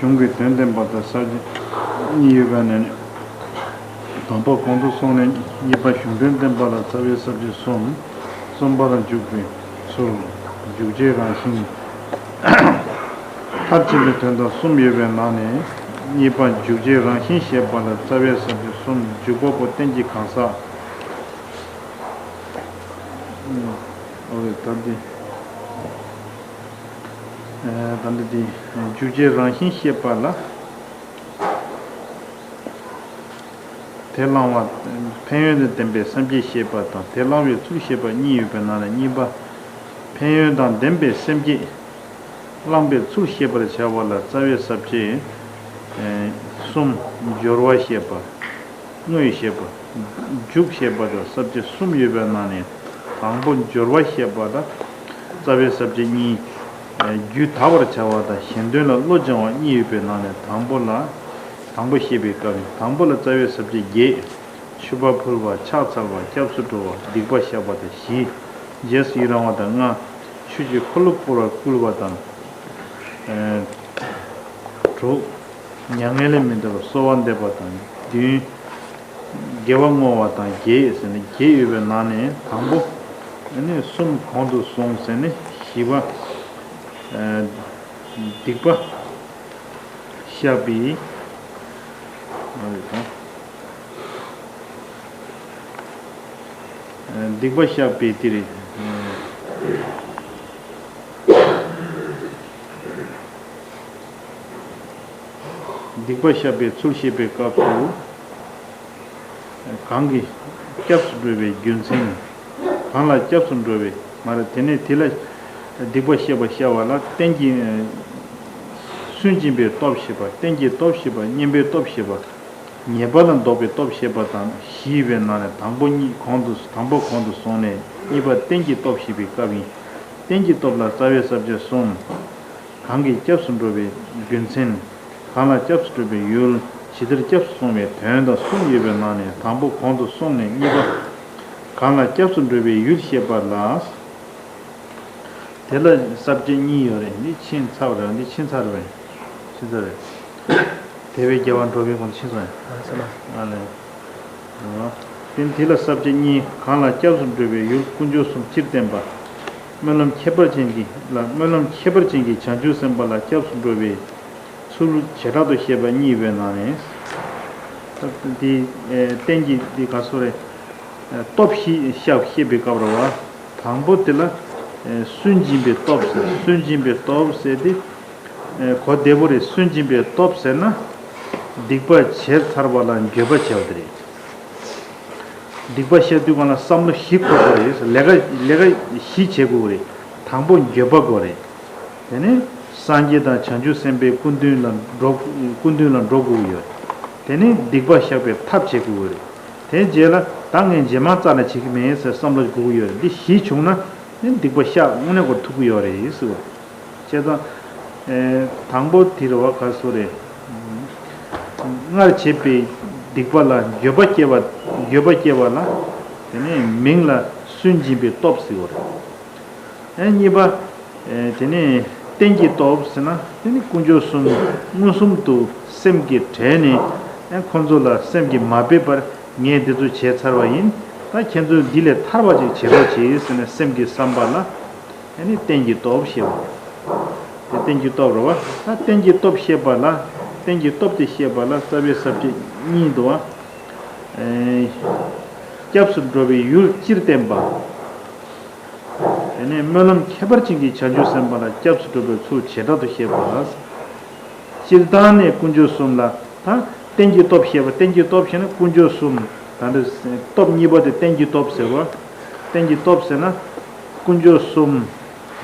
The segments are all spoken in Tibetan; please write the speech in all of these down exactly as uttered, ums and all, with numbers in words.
གཞུང་གི་དོན་བསྟན་པ་དང་ས་བཅད་གཉིས་ཡོད་པ་ནས། དང་པོ་གོང་དུ་སོང་ནས་གཉིས་པ་གཞུང་དོན་བསྟན་པ་ལ་རྩ་བའི་ས་བཅད་གསུམ། གསུམ་པ་ལ་འཇུག་པའི་ཚུལ། འཇུག་བྱེད་རང་བཞིན། མཐར་ཕྱིན་པའི་དོན་དང་གསུམ་ཡོད་པའི་ནང་ནས། གཉིས་པ་འཇུག་བྱེད་རང་བཞིན་བཤད་པ་ལ་རྩ་བའི་ས་བཅད་གསུམ། འཇུག་པ་པོ་རྟེན་གྱི་གང་ཟག་ཨོ་རེད། ད་འདི། ད་འདི་འདི། འཇུག་བྱེད་རང་བཞིན་བཤད་པ་ལ། དེ་བླང་བ། ཕན་ཡོན་དང་ལྡན་པའི་སེམས་བསྐྱེད་བཤད་པ་དང་དེ་བླང་བའི་ཚུལ་བཤད་པ་གཉིས་ཡོད་པའི་ནང་ནས་གཉིས་པ། ཕན་ཡོན་དང་ལྡན་པའི་སེམས་བསྐྱེད་བླང་བའི་ཚུལ་བཤད་པར་བྱ་བ་ལ་རྩ་བའི་ས་བཅད་གསུམ། སྦྱོར་བ་བཤད་པ། དངོས་བཤད་པ། མཇུག་བཤད་པ་དང་ས་བཅད་གསུམ་ཡོད་པའི་ནང་ནས་དང་པོ་སྦྱོར་བ་བཤད་པ་ལ་རྩ་བའི་ས་བཅད་གཉིས། རྒྱུད་དག་པར་བྱ་བ་དང་གཞན་དོན་ལ་བློ་སྦྱང་བ་གཉིས་ཡོད་པའི་ནང་ནས་དང་པོ་ལ། དང་པོ་བཤད་པའི་སྐབས་ནས་དང་པོ་ལ་རྩ་བའི་ས་བཅད་བརྒྱད། མཆོད་པ་ཕུལ་བ། ཕྱག་འཚལ་བ། སྐྱབས་སུ་འགྲོ་བ། སྡིག་པ་བཤགས་པ་དང་བཞི། རྗེས་སུ་ཡི་རང་བ་དང་ལྔ། ཆོས་ཀྱི་འཁོར་ལོ་བསྐོར་བར་བསྐུལ་བ་དང་། ཨེ། དྲུག། མྱ་ངན་ལས་མི་འདའ་བར་གསོལ་བ་འདེབས་པ་དང་བདུན། དགེ་བ་བསྔོ་བ་དང་བརྒྱད་ཟེར་ནས་བརྒྱད་ཡོད་པའི་ནང་ནས་དང་པོ། ཨ་ནི་གསུམ་གོང་དུ་སོང་ཟེར་ནས་བཞི་པ། ཨེ། སྡིག་པ་བཤགས་པའི། ཨེ། སྡིག་པ་བཤགས་པའི་དེ་རེད། སྡིག་པ་བཤགས་པའི་ཚུལ་བཤད་པའི་སྐབས་སུ། གང་གིས་སྐྱབས་སུ་འགྲོ་བའི་རྒྱུ་མཚན། གང་ལ་སྐྱབས་སུ་འགྲོ་བའི་མ་རེད། དེ་ནས་དེ་ལ་སྡིག་པ་བཤགས་པ་བཤགས་པ་ལ་རྟེན་གྱི། སུན་འབྱིན་པའི་སྟོབས་བཤད་པ། རྟེན་གྱི་སྟོབས་བཤད་པ། གཉེན་པོའི་སྟོབས་བཤད་པ། ཉེས་པ་ལ་ལྡོག་པའི་སྟོབས་བཤད་པ་དང་བཞི་ཡོད་པའི་ནང་ནས་དང་པོ་གཉིས་གོང་དུ་དང་པོ་གོང་དུ་སོང་ནས་གཉིས་པ་རྟེན་གྱི་སྟོབས་བཤད་པའི་སྐབས་ཡིན། རྟེན་གྱི་སྟོབས་ལ་རྩ་བའི་ས་བཅད་གསུམ། གང་གིས་སྐྱབས་སུ་འགྲོ་བའི་རྒྱུ་མཚན། གང་ལ་སྐྱབས་སུ་འགྲོ་བའི་ཡུལ། ཇི་ལྟར་སྐྱབས་སུ་སོང་བའི་དོན་དང་གསུམ་ཡོད་པའི་ནང་ནས་དང་པོ་གོང་དུ་སོང་ནས་གཉིས་པ། གང་ལ་སྐྱབས་སུ་འགྲོ་བའི་ཡུལ་བཤད་པ་ལ། དེ་ལ་ས་བཅད་གཉིས་ཡོད་རེད། འདི་ཕྱིན་ཚར་བ་རེད། འདི་ཕྱིན་ཚར་བས། ཕྱིན་ཚར་རེད། དེ་བས་རྒྱལ་བ་འགྲོ་བའི་གོང་ཕྱིན་ཚར། ཨ་ལས། དེ་དེ་ལ་ས་བཅད་གཉིས། གང་ལ་སྐྱབས་སུ་འགྲོ་བའི་ཡུལ། དཀོན་མཆོག་གསུམ་སྤྱིར་བསྟན་པ། སྨོན་ལམ་ཁྱད་པར་ཅན་གྱི་ལ་སྨོན་ལམ་ཁྱད་པར་ཅན་གྱི་བྱང་ཆུབ་སེམས་དཔའ་ལ་སྐྱབས་སུ་འགྲོ་བའི་ཚུལ་བྱེ་བྲག་ཏུ་བཤད་པ་གཉིས་ཡོད་པའི་ནང་ནས། ད་འདི་རྟེན་གྱི་འདི་ག་སོ་རེད། སྟོབས་བཞི་བཤད་བཤད་པའི་སྐབས་རེད་བ། དང་པོ་དེ་ལ་སུན་འབྱིན་པའི་སྟོབས་ཟེར། སུན་འབྱིན་པའི་སྟོབས་ཟེར་ཏེ། གོ་བདེ་པོ་རེད། སུན་འབྱིན་པའི་སྟོབས་ཟེར་ན། སྡིག་པ་བྱས་ཚར་བ་ལ་འགྱོད་པ་བྱས་པ་དེ་རེད། སྡིག་པ་བཤགས་དུས་སྒང་ལ་བསམ་བློ་བཞི་འཁོར་དགོས་རེད། ལས་ཀ་ལས་ཀ་བཞི་བྱེད་དགོས་རེད། དང་པོ་འགྱོད་པ་དགོས་རེད། དེ་ནས་སངས་རྒྱས་དང་བྱང་ཆུབ་སེམས་དཔའི་སྐུ་མདུན་ལ་འགྲོ་སྐུ་མདུན་ལ་འགྲོ་དགོས་ཡོད། དེ་ནས་སྡིག་པ་བཤགས་པའི་ཐབས་བྱེད་དགོས་རེད། དེའི་རྗེས་ལ་ད་ངས་རྗེས་མ་རྩ་ནས་བྱེད་ཀྱི་མེད་ཟེར་བསམ་བློ་དགོས་ཀྱི་ཡོད་རེད། འདི་བཞི་བྱུང་ན་ནི་སྡིག་པ་བཤགས་དངོས་གནས་ཁོ་ཐུབ་ཀྱི་ཡོད་རེད་ཟེར་བ། བྱས་ཙང་། ཨེ། དང་པོ་དེ་རེད་བ། ག་སོ་རེད། སྔར་བྱས་པའི་སྡིག་པ་ལ་འགྱོད་པ་སྐྱེ་བ། འགྱོད་པ་སྐྱེ་བ་ལ། དེ་ནས་མིང་ལ་སུན་འབྱིན་པའི་སྟོབས་ཟེར་བ་རེད། ཨེ། གཉིས་པ། ཨེ། དེ་ནས་རྟེན་གྱི་སྟོབས་ཟེར་ན་དེ་ནི་དཀོན་མཆོག་གསུམ་མངོན་སུམ་དུ་སེམས་ཀྱིས་དྲན་ནས། ཨེ། ཁོང་ཚོ་ལ་སེམས་ཀྱིས་མ་འབད་པར་ངས་འདི་ཚོ་བྱས་ཚར་བ་ཡིན། ད་ཁྱེད་ཚོས་འདི་ལས་ཐར་བ་ཅིག་བྱེད་རོགས་གྱིས་ཟེར་ནས་སེམས་ཀྱིས་བསམ་པ་ལ། ཨ་ནི་རྟེན་གྱི་སྟོབས་ཞེས་པ། དེ་རྟེན་གྱི་སྟོབས་རེད་བ། ད་རྟེན་གྱི་སྟོབས་བཤད་པ་ལ། རྟེན་གྱི་སྟོབས་དེ་བཤད་པ་ལ་རྩ་བའི་ས་བཅད་གཉིས་འདུག་བ། ཨེ། སྐྱབས་སུ་འགྲོ་བའི་ཡུལ་སྤྱིར་བསྟན་པ། དེ་ནས་སྨོན་ལམ་ཁྱད་པར་ཅན་གྱི་བྱང་ཆུབ་སེམས་དཔའ་ལ་སྐྱབས་སུ་འགྲོ་བའི་ཚུལ་བྱེ་བྲག་ཏུ་བཤད་པ་ལ། སྤྱིར་བཏང་ནས་དཀོན་མཆོག་གསུམ་ལ། ད་རྟེན་གྱི་སྟོབས་བཤད་པ། རྟེན་གྱི་སྟོབས་བཤད་ན་དཀོན་མཆོག་གསུམ། ད་འདི་སྟོབས་གཉིས་པ་དེ་རྟེན་གྱི་སྟོབས་ཟེར་བ། རྟེན་གྱི་སྟོབས་ཟེར་ན། དཀོན་མཆོག་གསུམ།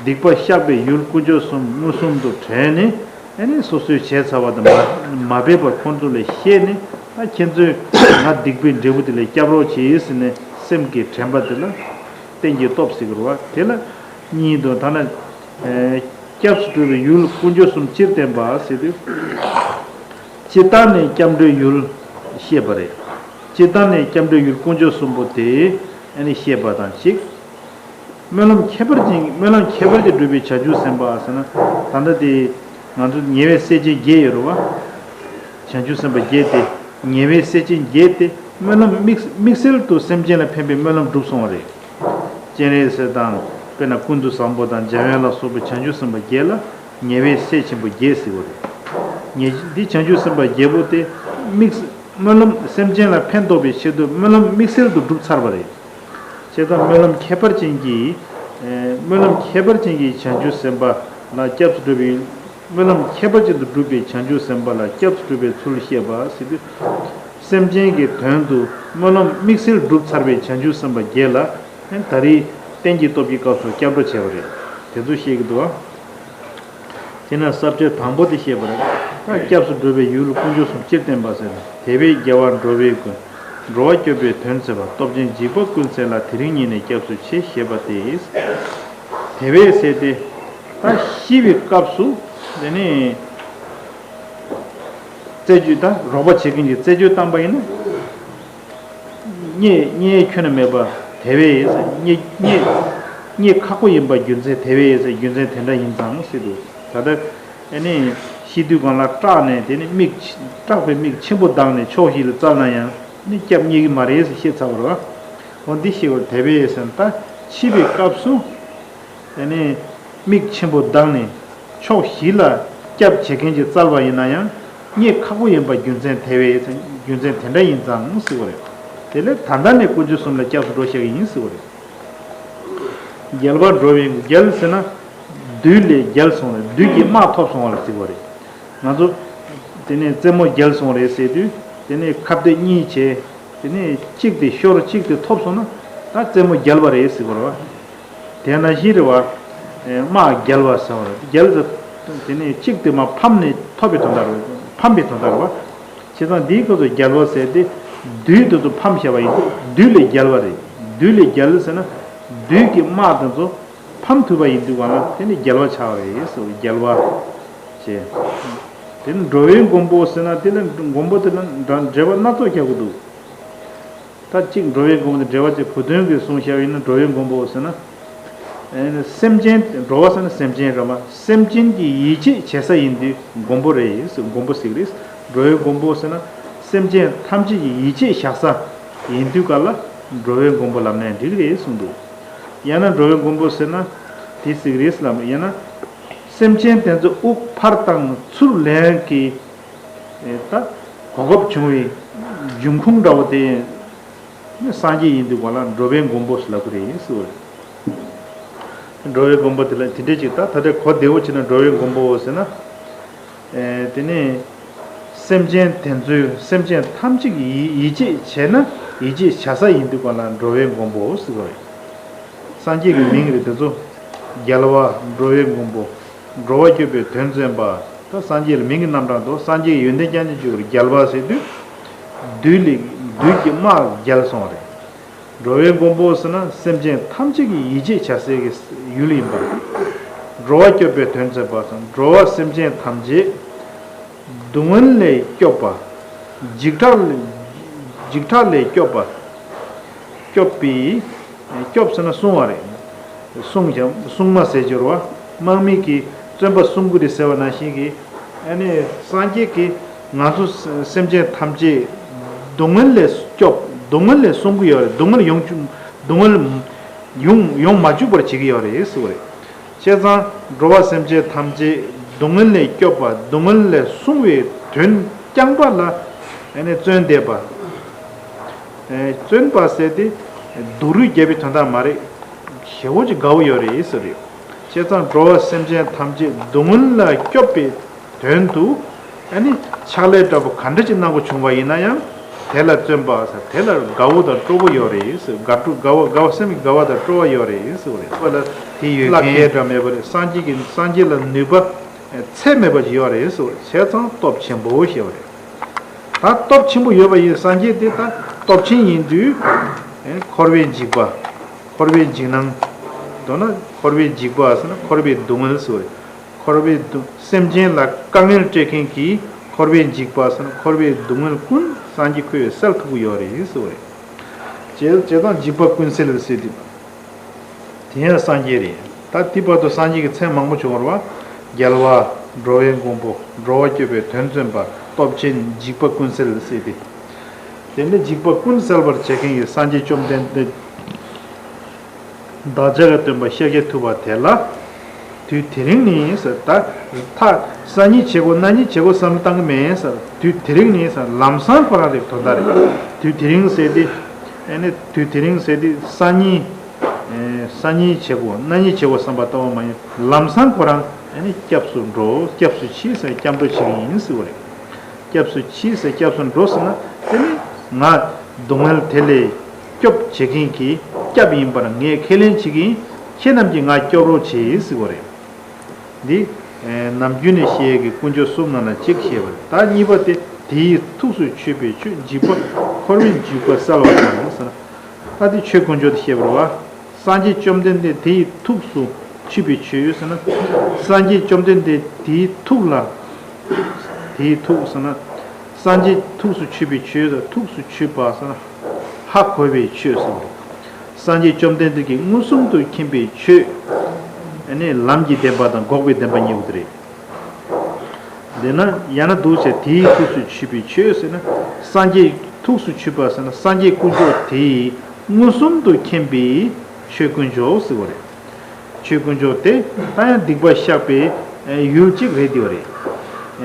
སྡིག་པ་བཤགས་པའི་ཡུལ་དཀོན་མཆོག་གསུམ་མངོན་སུམ་དུ་དྲན་ནས། ཨ་ནི་སོ་སོས་བྱས་ཚར་བ་དེ་མ་མ་འབད་པར་ཁོང་ཚོ་ལ་བཤད་ནས། ད་ཁྱེད་ཚོས་ང་སྡིག་པའི་འབྲས་བུ་དེ་ལས་སྐྱབས་རོགས་གྱིས་ཟེར་ནས་སེམས་ཀྱིས་དྲན་པ་དེ་ལ་རྟེན་གྱི་སྟོབས་ཟེར་གི་རེད་བ། དེ་ལ་གཉིས་འདུག་ད་ནི། ཨེ། སྐྱབས་སུ་འགྲོ་བའི་ཡུལ་དཀོན་མཆོག་གསུམ་སྤྱིར་བསྟན་པ་ཟེར་དུས། སྤྱིར་བཏང་ནས་སྐྱབས་འགྲོའི་ཡུལ་བཤད་པ་རེད། སྤྱིར་བཏང་ནས་སྐྱབས་འགྲོའི་ཡུལ་དཀོན་མཆོག་གསུམ་པོ་དེ་ཨ་ནི་བཤད་པ་དང་གཅིག་སྨོན་ལམ་ཁྱད་པར་ཅན། སྨོན་ལམ་ཁྱད་པར་ཅན་སྒྲུབ་པའི་བྱང་ཆུབ་སེམས་དཔའ་ཟེར་ན། ད་ལྟ་དེ། ང་ཚོ་ཉེ་བའི་སྲས་ཆེན་བརྒྱད་ཡོད་རེད་བ། བྱང་ཆུབ་སེམས་དཔའ་བརྒྱད་དེ། ཉེ་བའི་སྲས་ཆེན་བརྒྱད་དེ་སྨོན་ལམ་དམིགས་དམིགས་བསལ་དུ་སེམས་ཅན་ལ་ཕན་པའི་སྨོན་ལམ་བསྒྲུབས་སོང་བ་རེད། སྤྱན་རས་གཟིགས་དང་། དཔེར་ན་ཀུན་ཏུ་བཟང་པོ་དང་འཇམ་དབྱངས་ལ་སོགས་པའི་བྱང་ཆུབ་སེམས་དཔའ་བརྒྱད་ལ་ཉེ་བའི་སྲས་ཆེན་པོ་བརྒྱད་ཟེར་བ་རེད། ཉེ་འདི་བྱང་ཆུབ་སེམས་དཔའ་བརྒྱད་པོ་དེ་དམིགས་སྨོན་ལམ་སེམས་ཅན་ལ་ཕན་ཐོགས་པའི་ཆེད་དུ་སྨོན་ལམ་དམིགས་བསལ་དུ་བསྒྲུབས་ཚར་བ་རེད། བྱས་ཙང་སྨོན་ལམ་ཁྱད་པར་ཅན་གྱི། ཨེ། སྨོན་ལམ་ཁྱད་པར་ཅན་གྱི་བྱང་ཆུབ་སེམས་དཔའ་ལ་སྐྱབས་སུ་འགྲོ་བའི། སྨོན་ལམ་ཁྱད་པར་ཅན་དུ་སྒྲུབ་པའི་བྱང་ཆུབ་སེམས་དཔའ་ལ་སྐྱབས་སུ་འགྲོ་བའི་ཚུལ་བཤད་པ་ཟེར་དུས། སེམས་ཅན་གྱི་དོན་དུ་སྨོན་ལམ་དམིགས་བསལ་བསྒྲུབས་ཚར་བའི་བྱང་ཆུབ་སེམས་དཔའ་བརྒྱད་ལ། ད་རེས་རྟེན་གྱི་སྟོབས་ཀྱི་སྐབས་སུ་སྐྱབས་འགྲོ་བྱས་པ་རེད། དེ་ཚོ་བཤད་ཀྱི་འདུག་ཨ། དེས་ན་ས་བཅད་དང་པོ་དེ་བཤད་པ་རེད། ད་སྐྱབས་སུ་འགྲོ་བའི་ཡུལ་དཀོན་མཆོག་གསུམ་སྤྱིར་བསྟན་པ་ཟེར་ན། དད་པས་རྒྱལ་བ་འགྲོ་བའི་མགོན། འགྲོ་བ་སྐྱོབ་པའི་དོན་མཛད་པ། སྟོབས་ཆེན་འཇིགས་པ་ཀུན་སེལ་ལ། དེ་རིང་ཉིད་ནས་སྐྱབས་སུ་མཆི་ཞེས་པ་སྟེ། དེ་བས་ཟེར་ཏེ། ད་ཤི་བའི་སྐབས་སུ་དེ་ནས་རྩད་གཅོད་ད་རོགས་པ་བྱེད་མཁན་གྱི་རྩད་གཅོད་བཏང་པ་ཡིན་ན། རྙེད་རྙེད་ཁྱོན་ནས་མེད་པ་དེ་བས་ཟེར། རྙེད་རྙེད་རྙེད་ཁག་པོ་ཡིན་པ་རྒྱུ་མཚན་དེ་བས་ཟེར། རྒྱུ་མཚན་དེ་འདྲ་ཡིན་ཙང་ཟེར་འདུག་ད་ལྟ་ཨ་ནི་ཤི་དུས་སྒང་ལ་སྐྲག་ནས་དེ་ནི་མིག་སྐྲག་པའི་མིག་ཆེན་པོ་གདངས་ནས་ཕྱོགས་བཞི་ལ་བཙལ་ན་ཡང་ནི་སྐྱབས་རྙེད་ཀྱི་མ་རེད་ཟེར་བཤད་ཚར་བ་རེད་བ། འོ་འདི་ཤེས་དགོས། དེ་བས་ཟེར་ན་ད་འཆི་བའི་སྐབས་སུ། དེ་ནས་མིག་ཆེན་པོ་གདངས་ནས་ཕྱོགས་བཞི་ལ་སྐྱབས་བྱེད་མཁན་ཅིག་བཙལ་བ་ཡིན་ན་ཡང་རྙེད་ཁག་པོ་ཡིན་པ་རྒྱུ་མཚན་དེ་བས། རྒྱུ་མཚན་དེ་འདྲ་ཡིན་ཙང་ཟེར་བ་རེད། དེ་ལས་ད་ལྟ་ནས་དཀོན་མཆོག་གསུམ་ལ་སྐྱབས་སུ་འགྲོ་བཤད་ཀྱི་ཡིན་ཟེར་བ་རེད། རྒྱལ་བ་འགྲོ་བའི་རྒྱལ་ཟེར་ན་བདུད་ལས་རྒྱལ་སོང་བ་རེད། བདུད་ཀྱི་དམག་ཐོབ་སོང་བ་ལ་ཟེར་བ་རེད། ང་ཚོ་དེ་ནས་རྩེད་མོ་རྒྱལ་སོང་རེད་ཟེར་དུས་དེ་ནས་ཁ་གཏད་གཉིས་བྱས། དེ་ནས་གཅིག་དེ་ཤོར་གཅིག་དེ་ཐོབ་སོང་ན་ད་རྩེད་མོ་རྒྱལ་བ་རེད་ཟེར་དགོས་རེད་བ། དེ་ནང་བཞིན་རེད་བ། དམག་རྒྱལ་བ་ཟེར་བ་རེད། རྒྱལ་ཟེར། དེ་ནས་གཅིག་དེ་མར་ཕམ་ནས་ཐོབ་པའི་དོན་དག་རེད། ཕམ་པའི་དོན་དག་རེད་བ། བྱས་ཙང་འདིའི་སྐབས་སུ་རྒྱལ་བ་ཟེར་ཏེ་བདུད་དེ་ཚོ་ཕམ་བྱས་པ་ཡིན་དུས་བདུད་ལས་རྒྱལ་བ་རེད། བདུད་ལས་རྒྱལ་ཟེར་ན་བདུད་ཀྱི་དམག་དེ་ཚོ་ཕམ་ཐུབ་པ་ཡིན་དུས་གང་ལ་དེ་ནི་རྒྱལ་བ་ཆགས་པ་རེད་ཟེར། རྒྱལ་བ་ཞེས། དེ་ནི་འགྲོ་བའི་མགོན་པོ་ཟེར་ན་དེ་ལ་མགོན་པོ་དེ་ལ་འདྲ་འགྲེལ་པ་སྣ་ཚོགས་རྒྱག་གི་འདུག་ད་གཅིག་འགྲོ་བའི་མགོན་པོ་དེ་འགྲེལ་པ་ཅིག་བུ་སྟོན་གྱིས་གསུངས་བཞག་ཡིན་ན། འགྲོ་བའི་མགོན་པོ་ཟེར་ན། ཨེ་ནི་སེམས་ཅན། འགྲོ་བ་ཟེར་ན་སེམས་ཅན་རེད་མ། སེམས་ཅན་གྱི་ཡིད་ཆེས་བྱེད་ས་ཡིན་དུས་མགོན་པོ་རེད། མགོན་པོ་ཟེར་གི་རེད། འགྲོ་བའི་མགོན་པོ་ཟེར་ན་སེམས་ཅན་ཐམས་ཅད་ཀྱི་ཡིད་ཆེས་བཞག་ས་ཡིན་དུས་ག་ལ་འགྲོ་བའི་མགོན་པོ་ལབ་ནའི་འགྲིག་གི་རེད་གསུངས་འདུག་ཡང་ན་འགྲོ་བའི་མགོན་པོ་ཟེར་ན་དེ་ཟེར་གི་རེད་ལབ། ཡང་ན་སེམས་ཅན་དེ་ཚོ་དབུགས་ཕར་བཏང་ཚུར་ལེན་གྱི་ད་གོ་སྐབས་བྱུང་བའི་འབྱུང་ཁུངས་འདྲ་བོ་དེ་ནི་སངས་རྒྱས་ཡིན་དུས་གང་ལ་འགྲོ་བའི་མགོན་པོ་ལབ་ཀྱི་རེད་ཟེར་བ་རེད། འགྲོ་བའི་མགོན་པོ་དེ་ལ་དེ་འདྲས་ཅིག་ད་ད་ལྟའི་གོ་བདེ་བོ་བྱས་ན་འགྲོ་བའི་མགོན་པོ་ཟེར་ན། ཨེ་དེ་ནི་སེམས་ཅན་དེ་ཚོའི་སེམས་ཅན་ཐམས་ཅད་ཀྱི་ཡིད་ཡིད་ཆེས་བྱས་ན་ཡིད་ཆེས་བྱ་ས་ཡིན་དུས་གང་ལ་འགྲོ་བའི་མགོན་པོ་ཟེར་བ་རེད། སངས་རྒྱས་ཀྱི་མིང་རེད་དེ་ཚོ། རྒྱལ་བ། འགྲོ་བའི་མགོན་པོ། འགྲོ་བ་སྐྱོབ་པའི་དོན་མཛད་པ། ད་སངས་རྒྱས་ལ་མིང་གི་རྣམ་གྲངས་དང་། སངས་རྒྱས་ཀྱི་ཡོན་ཏན་རྐྱང་རྐྱང་བརྗོད་པར་རྒྱལ་བ་ཟེར་དུས། བདུད་ལས་བདུད་ཀྱི་དམག་རྒྱལ་སོང་བ་རེད། འགྲོ་བའི་མགོན་པོ་ཟེར་ན་སེམས་ཅན་ཐམས་ཅད་ཀྱི་ཡིད་ཆེས་བྱ་སའི་གི་ཡུལ་ཡིན་པ་རེད། འགྲོ་བ་སྐྱོབ་པའི་དོན་མཛད་པ་དང་། འགྲོ་བ་སེམས་ཅན་ཐམས་ཅད་སྡུག་བསྔལ་ལས་སྐྱོབ་པ། འཇིགས་སྐྲག་ལས་འཇིགས་སྐྲག་ལས་སྐྱོབ་པ། སྐྱོབ་པའི། སྐྱོབ་ཟེར་ན་སྲུང་བ་རེད། སྲུང་ཀྱང་སྲུང་མ་ཟེར་གྱི་རེད་བ། དམག་མི་གིས་བཙོན་པ་སྲུང་གི་རེད་ཟེར་བ་ནང་བཞིན་གྱི། ཨ་ནི་སངས་རྒྱས་ཀྱིས་ང་ཚོ་སེམས་ཅན་ཐམས་ཅད་སྡུག་བསྔལ་ལས་སྐྱོབ། སྡུག་བསྔལ་ལས་སྲུང་གི་ཡོད་རེད། སྡུག་བསྔལ་ཡོང་བཅུག་སྡུག་བསྔལ་ཡོང་ཡོང་མ་བཅུག་པར་བྱེད་ཀྱི་ཡོད་རེད་ཟེར་བ་རེད། བྱས་ཙང་འགྲོ་བ་སེམས་ཅན་ཐམས་ཅད་སྡུག་བསྔལ་ལས་སྐྱོབ་པ། སྡུག་བསྔལ་ལས་སྲུང་བའི་དོན་རྐྱང་པ་ལ་ཨ་ནི་བརྩོན་འདེབས་པ། ཨེ་བརྩོན་པ་ཟེར་དེ་སྡུག་རུས་རྒྱབ་པའི་དོན་དག་མ་རེད། ཞེ་པོ་ཅིག་དགའ་བོ་ཡོད་རེད་ཟེར་རེད། བྱས་ཙང་འགྲོ་བ་སེམས་ཅན་ཐམས་ཅད་སྡུག་བསྔལ་ལ་སྐྱོབ་པའི་དོན་དུ་ཨ་ནི་ཕྱག་ལས་འདྲ་པོ་ག་འདྲ་ཅིག་གནང་དགོས་བྱུང་བ་ཡིན་ན་ཡང་དེ་ལ་བརྩོན་པ་ཟེར། དེ་ལ་དགའ་བོ་དང་སྤྲོ་བོ་ཡོད་རེད་ཟེར། དགའ་སྤྲོ་དགའ་བ་དགའ་བ་སེམས་ཀྱི་དགའ་བ་དང་སྤྲོ་བ་ཡོད་རེད་ཟེར་བ་རེད། ཁོ་ལ་དེ་ཡོད་མཁན་བླ་མཁན་འདྲ་མེད་པ་རེད། སངས་རྒྱས་ཀྱི་སངས་རྒྱས་ལ་ནུས་པ་ཚད་མེད་པ་ཅིག་ཡོད་རེད་ཟེར་བ་རེད། བྱས་ཙང་སྟོབས་ཆེན་པོ་ཞེས་པ་རེད། ད་སྟོབས་ཆེན་པོ་ཡོད་པ་ཡིན། སངས་རྒྱས་དེ་ད་སྟོབས་ཆེན་ཡིན་དུས། ཨེ་འཁོར་བའི་འཇིགས་པ། འཁོར་བའི་འཇིགས་སྣང་། མདོར་ན་འཁོར་བའི་འཇིགས་པ་ཟེར་ན་འཁོར་བའི་སྡུག་བསྔལ་ཟེར་བ་རེད། འཁོར་བའི་སྡུག་སེམས་ཅན་ལ་དཀའ་ངལ་སྤྲད་མཁན་གྱི་འཁོར་བའི་འཇིགས་པ་ཟེར་ན་འཁོར་བའི་སྡུག་བསྔལ་ཀུན་སངས་རྒྱས་ཁོས་སེལ་ཐུབ་ཀྱི་ཡོད་རེད་ཟེར་བ་རེད། བྱས་བྱས་ཙང་འཇིགས་པ་ཀུན་སེལ་ཟེར་དུས། དེ་ཡང་སངས་རྒྱས་རེད། ད་དེ་བར་དུ་སངས་རྒྱས་ཀྱི་མཚན་མང་པོ་བྱུང་བ་རེད་བ། རྒྱལ་བ། འགྲོ་བའི་མགོན་པོ་འགྲོ་བ་སྐྱོབ་པའི་དོན་མཚོན་པ་སྟོབས་ཆེན་འཇིགས་པ་ཀུན་སེལ་ཟེར་ཏེ། དེ་ནི་འཇིགས་པ་ཀུན་སེལ་བར་བྱེད་མཁན་གྱི་སངས་རྒྱས་བཅོམ་ལྡན་འདས། བདག་ཅག་གི་སྟོན་པ་ཤཱཀྱ་ཐུབ་པ་དེ་ལ། དུས་དེ་རིང་ནི་ཟེར་ད། ཐག་སང་ཉིན་བྱེད་དགོས་གནངས་ཉིན་བྱེད་དགོས་བསམ་བློ་བཏང་གི་མེད་ཟེར། དུས་དེ་རིང་ནི་ཟེར་ལམ་སང་ཁོ་རང་རེད་དོན་དག་རེད། དུས་དེ་རིང་ཟེར་ཏེ། ཨ་ནི་དུས་དེ་རིང་ཟེར་ཏེ་སང་ཉིན། ཨེ་སང་ཉིན་བྱེད་དགོས་གནངས་ཉིན་བྱེད་དགོས་བསམ་པ་ལྟ་བུ་མ་ཡིན། ལམ་སང་ཁོ་རང་ཨ་ནི་སྐྱབས་སུ་འགྲོ་སྐྱབས་སུ་མཆི་ཟེར་སྐྱབས་འགྲོ་བྱེད་ཀྱི་ཡིན་ཟེར་བ་རེད། སྐྱབས་སུ་མཆི་ཟེར་སྐྱབས་སུ་འགྲོ་ཟེར་ན་དེ་ནི་ང་སྡུག་བསྔལ་དེ་ལས་སྐྱོབ་བྱེད་མཁན་གྱི་སྐྱབས་ཡིན་པར་ངས་ཁས་ལེན་བྱེད་ཀྱི་ཡིན། ཁྱེད་རྣམས་ཀྱིས་ང་སྐྱོབ་རོགས་བྱེད་ཟེར་བ་རེད། འདི་ནམ་རྒྱུན་ནས་བཤད་ཀྱི་དཀོན་མཆོག་གསུམ་ནང་ན་གཅིག་བཤད་པ་རེད། ད་གཉིས་པ་དེ་དེ་ཡི་ཐུགས་སུ་ཆུད་པའི་ཆོས་འཇིགས་པ་འཁོར་བའི་འཇིགས་པ་བསལ་བ་དང་ཟེར་ན། ད་དེ་ཆོས་དཀོན་མཆོག་དེ་བཤད་པ་རེད་བ། སངས་རྒྱས་བཅོམ་ལྡན་འདས་དེ་ཡི་ཐུགས་སུ་ཆུད་པའི་ཆོས་ཟེར་ན། སངས་རྒྱས་བཅོམ་ལྡན་འདས་དེ་ཡི་ཐུགས་ལ། དེ་ཡི་ཐུགས་ཟེར་ན། སངས་རྒྱས་ཐུགས་སུ་ཆུད་པའི་ཆོས་ཟེར་ཐུགས་སུ་ཆུད་པ་ཟེར་ན། ཧ་གོ་བའི་ཆོས་ཟེར་བ་རེད། སངས་རྒྱས་བཅོམ་ལྡན་འདས་ཀྱིས་མངོན་སུམ་དུ་མཁྱེན་པའི་ཆོས། ཨ་ནི་ལམ་གྱི་བདེན་པ་དང་འགོག་པའི་བདེན་པ་གཉིས་པོ་དེ་རེད། དེས་ན་ཡང་ན་འདུག་ཟེར་དེའི་ཐུགས་སུ་ཆུད་པའི་ཆོས་ཟེར་ན། སངས་རྒྱས་ཐུགས་སུ་ཆུད་པ་ཟེར་ན་སངས་རྒྱས་དཀོན་མཆོག་དེས་མངོན་སུམ་དུ་མཁྱེན་པའི་ཆོས་དཀོན་མཆོག་ཟེར་བ་རེད། ཆོས་དཀོན་མཆོག་དེ་ད་ཡང་སྡིག་པ་བཤགས་པའི་ཡུལ་གཅིག་རེད་དེ་བ་རེད།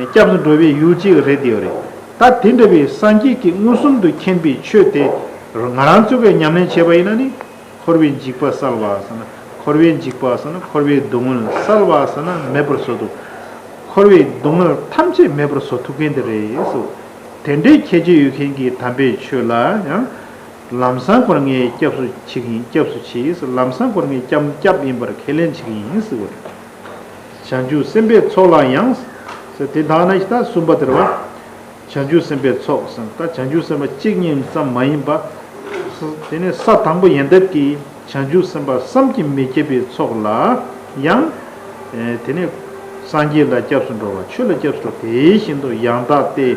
སྐྱབས་སུ་འགྲོ་བའི་ཡུལ་གཅིག་རེད་དེ་བ་རེད། ད་དེ་འདྲ་བའི་སངས་རྒྱས་ཀྱིས་མངོན་སུམ་དུ་མཁྱེན་པའི་ཆོས་དེ་ང་རང་ཚོ་གིས་ཉམས་ལེན་བྱས་པ་ཡིན་ན་ནི། འཁོར་བའི་འཇིགས་པ་བསལ་བ་ཟེར་ན། འཁོར་བའི་འཇིགས་པ་ཟེར་ན་འཁོར་བའི་སྡུག་བསྔལ་བསལ་བ་ཟེར་ན་མེད་པར་བཟོ་ཐུབ། འཁོར་བའི་སྡུག་བསྔལ་ཐམས་ཅད་མེད་པར་བཟོ་ཐུབ་མཁན་དེ་རེད་ཟེར། དེ་འདྲའི་ཁྱད་ཆོས་ཡོད་མཁན་གྱི་དམ་པའི་ཆོས་ལ་ཡང་། ལམ་སང་ཁོ་རང་ངས་སྐྱབས་སུ་མཆི་གི་ཡིན་སྐྱབས་སུ་མཆི་ཟེར། ལམ་སང་ཁོ་རང་ངས་སྐྱབས་སྐྱབས་ཡིན་པར་ཁས་ལེན་བྱེད་ཀྱི་ཡིན་ཟེར་བ་རེད། བྱང་ཆུབ་སེམས་དཔའི་ཚོགས་ལ་ཡང་། ཟེར་དེ་དག་ན་ད་གསུམ་པ་དེ་རེད་བ། བྱང་ཆུབ་སེམས་དཔའི་ཚོགས་ཟེར་ད་བྱང་ཆུབ་སེམས་དཔའ་གཅིག་གཉིས་ཙམ་མ་ཡིན་པ། དེ་ནས་ས་དང་པོ་ཡོན་ཏན་གྱི་བྱང་ཆུབ་སེམས་དཔའ་བསམ་གྱིས་མི་ཁྱབ་པའི་ཚོགས་ལ་ཡང་། དེ་ནས་སངས་རྒྱས་ལ་སྐྱབས་སུ་འགྲོ་བ་ཆོས་ལ་སྐྱབས་སུ་འགྲོ་དེ་བཞིན་དུ་ཡང་དག་སྟེ་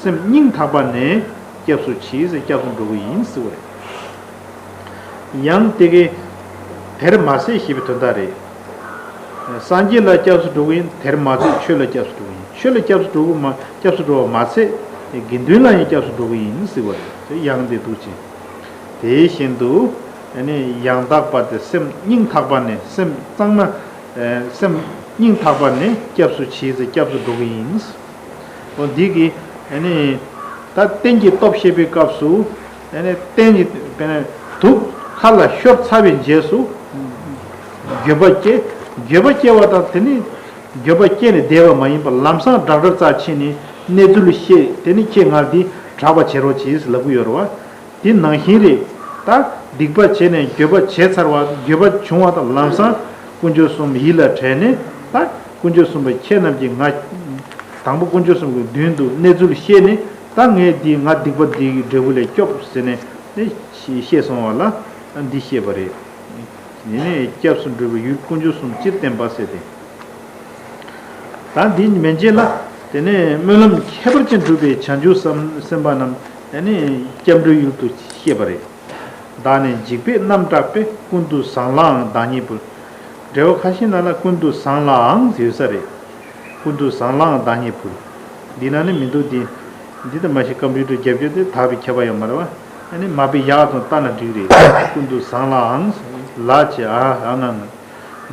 སེམས་སྙིང་ཐག་པ་ནས་སྐྱབས་སུ་མཆི་ཟེར་སྐྱབས་སུ་འགྲོ་གི་ཡིན་ཟེར་བ་རེད། ཡང་དེ་གའི་དེར་མ་ཟད་ཞེས་པའི་དོན་དག་རེད། སངས་རྒྱས་ལ་སྐྱབས་སུ་འགྲོ་གི་ཡིན་དེར་མ་ཟད་ཆོས་ལ་སྐྱབས་སུ་འགྲོ་གི་ཡིན་ཆོས་ལ་སྐྱབས་སུ་འགྲོ་གི་མ་སྐྱབས་སུ་འགྲོ་བ་མ་ཟད་དགེ་འདུན་ལ་ཡང་སྐྱབས་སུ་འགྲོ་གི་ཡིན་ཟེར་བ་རེད་ཡང་དེ་འདུག་ཅིང་། དེ་བཞིན་དུ་ཨ་ནི་ཡང་དག་པ་དེ་སེམས་སྙིང་ཐག་པ་ནས་སེམས་གཙང་མ་སེམས་སྙིང་ཐག་པ་ནས་སྐྱབས་སུ་མཆི་ཟེར་སྐྱབས་སུ་འགྲོ་གི་ཡིན། འོ་འདི་གི་ཨ་ནི་ད་རྟེན་གྱི་སྟོབས་བཤད་པའི་སྐབས་སུ་ཨ་ནི་རྟེན་གྱི་དཔེར་ན་དུག་ཁ་ལ་ཤོར་ཚར་བའི་རྗེས་སུ་འགྱོད་པ་སྐྱེ། འགྱོད་པ་སྐྱེ་བ་དང་དེ་ནི་འགྱོད་པ་སྐྱེས་ནས་བསྡད་པ་མ་ཡིན་པར་ལམ་སང་དྲག་དྲག་རྩ་ཕྱིན་ནས་གནས་ཚུལ་ཤེས་དེ་ནི་ཁྱེད་ང་འདི་དྲག་པ་བྱེད་རོགས་གྱིས་ལབ་ཀྱི་ཡོད་རེད་བ། དེ་ནང་བཞིན་རེད། ད་སྡིག་པ་བྱས་ནས་འགྱོད་པ་བྱས་ཚར་བ་འགྱོད་པ་བྱུང་བ་དང་ལམ་སང་དཀོན་མཆོག་གསུམ་ཡིད་ལ་དྲན་ནས་ད་དཀོན་མཆོག་གསུམ་པ་ཁྱེད་རྣམས་ཀྱིས་ང་དང་པོ་དཀོན་མཆོག་གསུམ་གྱི་མདུན་དུ་གནས་ཚུལ་ཤེས་ནས་ད་ངས་འདི་ང་སྡིག་པ་འདི་གི་འབྲས་བུ་ལས་སྐྱོབ་ཟེར་ནས་ནི་ཤེས་སོང་བ་ལ་འདི་བཤད་པ་རེད། ཡེ་ནས་སྐྱབས་སུ་འགྲོ་བའི་ཡུལ་དཀོན་མཆོག་གསུམ་སྤྱིར་བསྟན་པ་ཟེར་ཏེ། ད་འདི་མན་ཆད་ལ་དེ་ནས་སྨོན་ལམ་ཁྱད་པར་ཅན་སྒྲུབ་པའི་བྱང་ཆུབ་སེམས་དཔའ་རྣམས་ཡེ་ནས་སྐྱབས་འགྲོའི་ཡུལ་དུ་བཤད་པ་རེད། བདག་ནི་འཇིགས་པས་རྣམ་སྐྲག་པས་ཀུན་ཏུ་བཟང་ལའང་བདག་ཉིད་ཕུལ། འགྲེལ་པ་ཁ་ཤས་ནང་ལ་ཀུན་ཏུ་བཟང་ལའང་ཡོད་ས་རེད། ཀུན་ཏུ་བཟང་ལའང་བདག་ཉིད་ཕུལ། འདི་ན་ནི་མི་འདུག་འདི། འདི་ལྟ་མ་ཤེས་ཀམ་པུ་ཊར་རྒྱབ་སྐྱོར་དེ་དག་པའི་ཁྱད་པར་ཡོད་མ་རེད་བ། ཨ་ནི་མ་པའི་ཡག་དང་ལྟ་ན་འགྲིག་རེད། ཀུན་ཏུ་བཟང་ལའང་། ལ་བྱེད་ཨ་ཨ་ན་ན།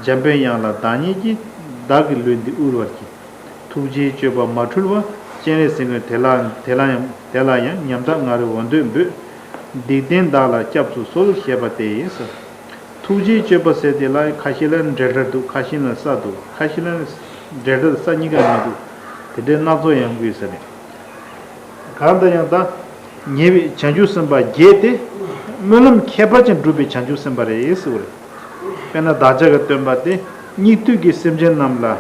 འཇམ་པའི་དབྱངས་ལ་བདག་ཉིད་ཀྱིས། བདག་གི་ལུས་འདི་དབུལ་བར་བགྱི། ཐུགས་རྗེའི་སྤྱོད་པ་མ་འཁྲུལ་བ། སྤྱན་རས་གཟིགས་དངོས་དེ་ལ་དེ་ལ་ཡང་དེ་ལ་ཡང་ཉམ་ཐག་ང་རོས་འོ་འདོད་འབོད། འཇིག་རྟེན་བདག་ལ་སྐྱབས་སུ་གསོལ་ཞེས་པ་སྟེ། ཐུགས་རྗེའི་སྤྱོད་པ་ཟེར་དེ་ལ་ཁ་ཤས་ལ་འབྲེལ་སྒྲ་འདུག་ཁ་ཤས་ལ་ས་འདུག་ཁ་ཤས་ལ་འབྲེལ་སྒྲ་ས་གཉིས་ཀ་མི་འདུག་དེ་འདྲའི་སྣ་ཚོགས་ཡོང་གི་ཡོད་ས་རེད། གང་ལྟར་ཡང་ད་ཉེ་བའི་བྱང་ཆུབ་སེམས་དཔའ་བརྒྱད་དེ་སྨོན་ལམ་ཁྱད་པར་ཅན་སྒྲུབ་པའི་བྱང་ཆུབ་སེམས་དཔའ་རེད་ཟེར་བ་རེད། དཔེར་ན་བདག་ཅག་གི་སྟོན་པ་དེ་སྙིགས་དུས་ཀྱི་སེམས་ཅན་རྣམས་ལ་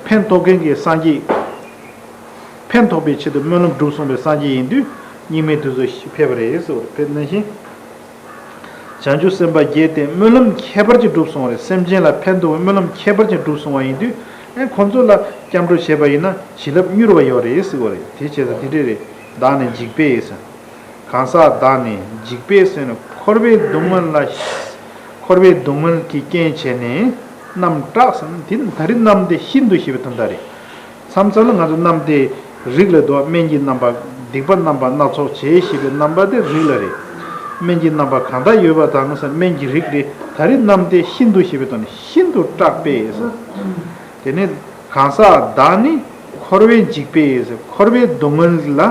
ཕན་ཐོགས་མཁན་གྱི་སངས་རྒྱས། ཕན་ཐོགས་པའི་ཆེད་དུ་སྨོན་ལམ་སྒྲུབ་གསུངས་པའི་སངས་རྒྱས་ཡིན་དུས་སྙིགས་མའི་དུས་སུ་ཕེབས་པ་རེད་ཟེར་བ་རེད། དཔེར་ན་བཞིན། བྱང་ཆུབ་སེམས་དཔའ་བརྒྱད་དེ་སྨོན་ལམ་ཁྱད་པར་ཅན་སྒྲུབ་གསུངས་པ་རེད། སེམས་ཅན་ལ་ཕན་ཐོགས་པའི་སྨོན་ལམ་ཁྱད་པར་ཅན་སྒྲུབ་གསུངས་པ་ཡིན་དུས་ཨེ་ཁོང་ཚོ་ལ་སྐྱབས་འགྲོ་བྱས་པ་ཡིན་ན་བྱིན་རླབས་མྱུར་བ་ཡོད་རེད་ཟེར་བ་རེད། དེ་བྱས་ཙང་དེ་འདྲས་རེད། བདག་ནི་འཇིགས་པས་ཟེར། གང་ཟག་བདག་ནི་འཇིགས་པས་ཟེར་ནས་འཁོར་བའི་སྡུག་བསྔལ་ལ། འཁོར་བའི་སྡུག་བསྔལ་གྱི་རྐྱེན་བྱས་ནས། རྣམ་སྐྲག་ཟེར་ན་དེ་ནི་ད་རེས་རྣམ་དེ་ཤིན་ཏུ་ཞེས་པའི་དོན་དག་རེད། མཚམས་མཚམས་ལ་ང་ཚོ་རྣམ་དེ་རིགས་ལ་འདུག་སྨན་གྱི་རྣམ་པ། སྡིག་པ་རྣམ་པ་སྣ་ཚོགས་བྱས་ཞེས་པའི་རྣམ་པ་དེ་རིགས་ལ་རེད། སྨན་གྱི་རྣམ་པ་གང་དག་ཡོད་པ་དང་ཟེར་སྨན་གྱི་རིགས་རེད། ད་རེས་རྣམ་དེ་ཤིན་ཏུ་ཞེས་པའི་དོན་ནི་ཤིན་ཏུ་སྐྲག་པས་ཟེར། དེ་ནི་གང་ཟག་བདག་ནི་འཁོར་བའི་འཇིགས་པས་ཟེར། འཁོར་བའི་སྡུག་བསྔལ་ལ་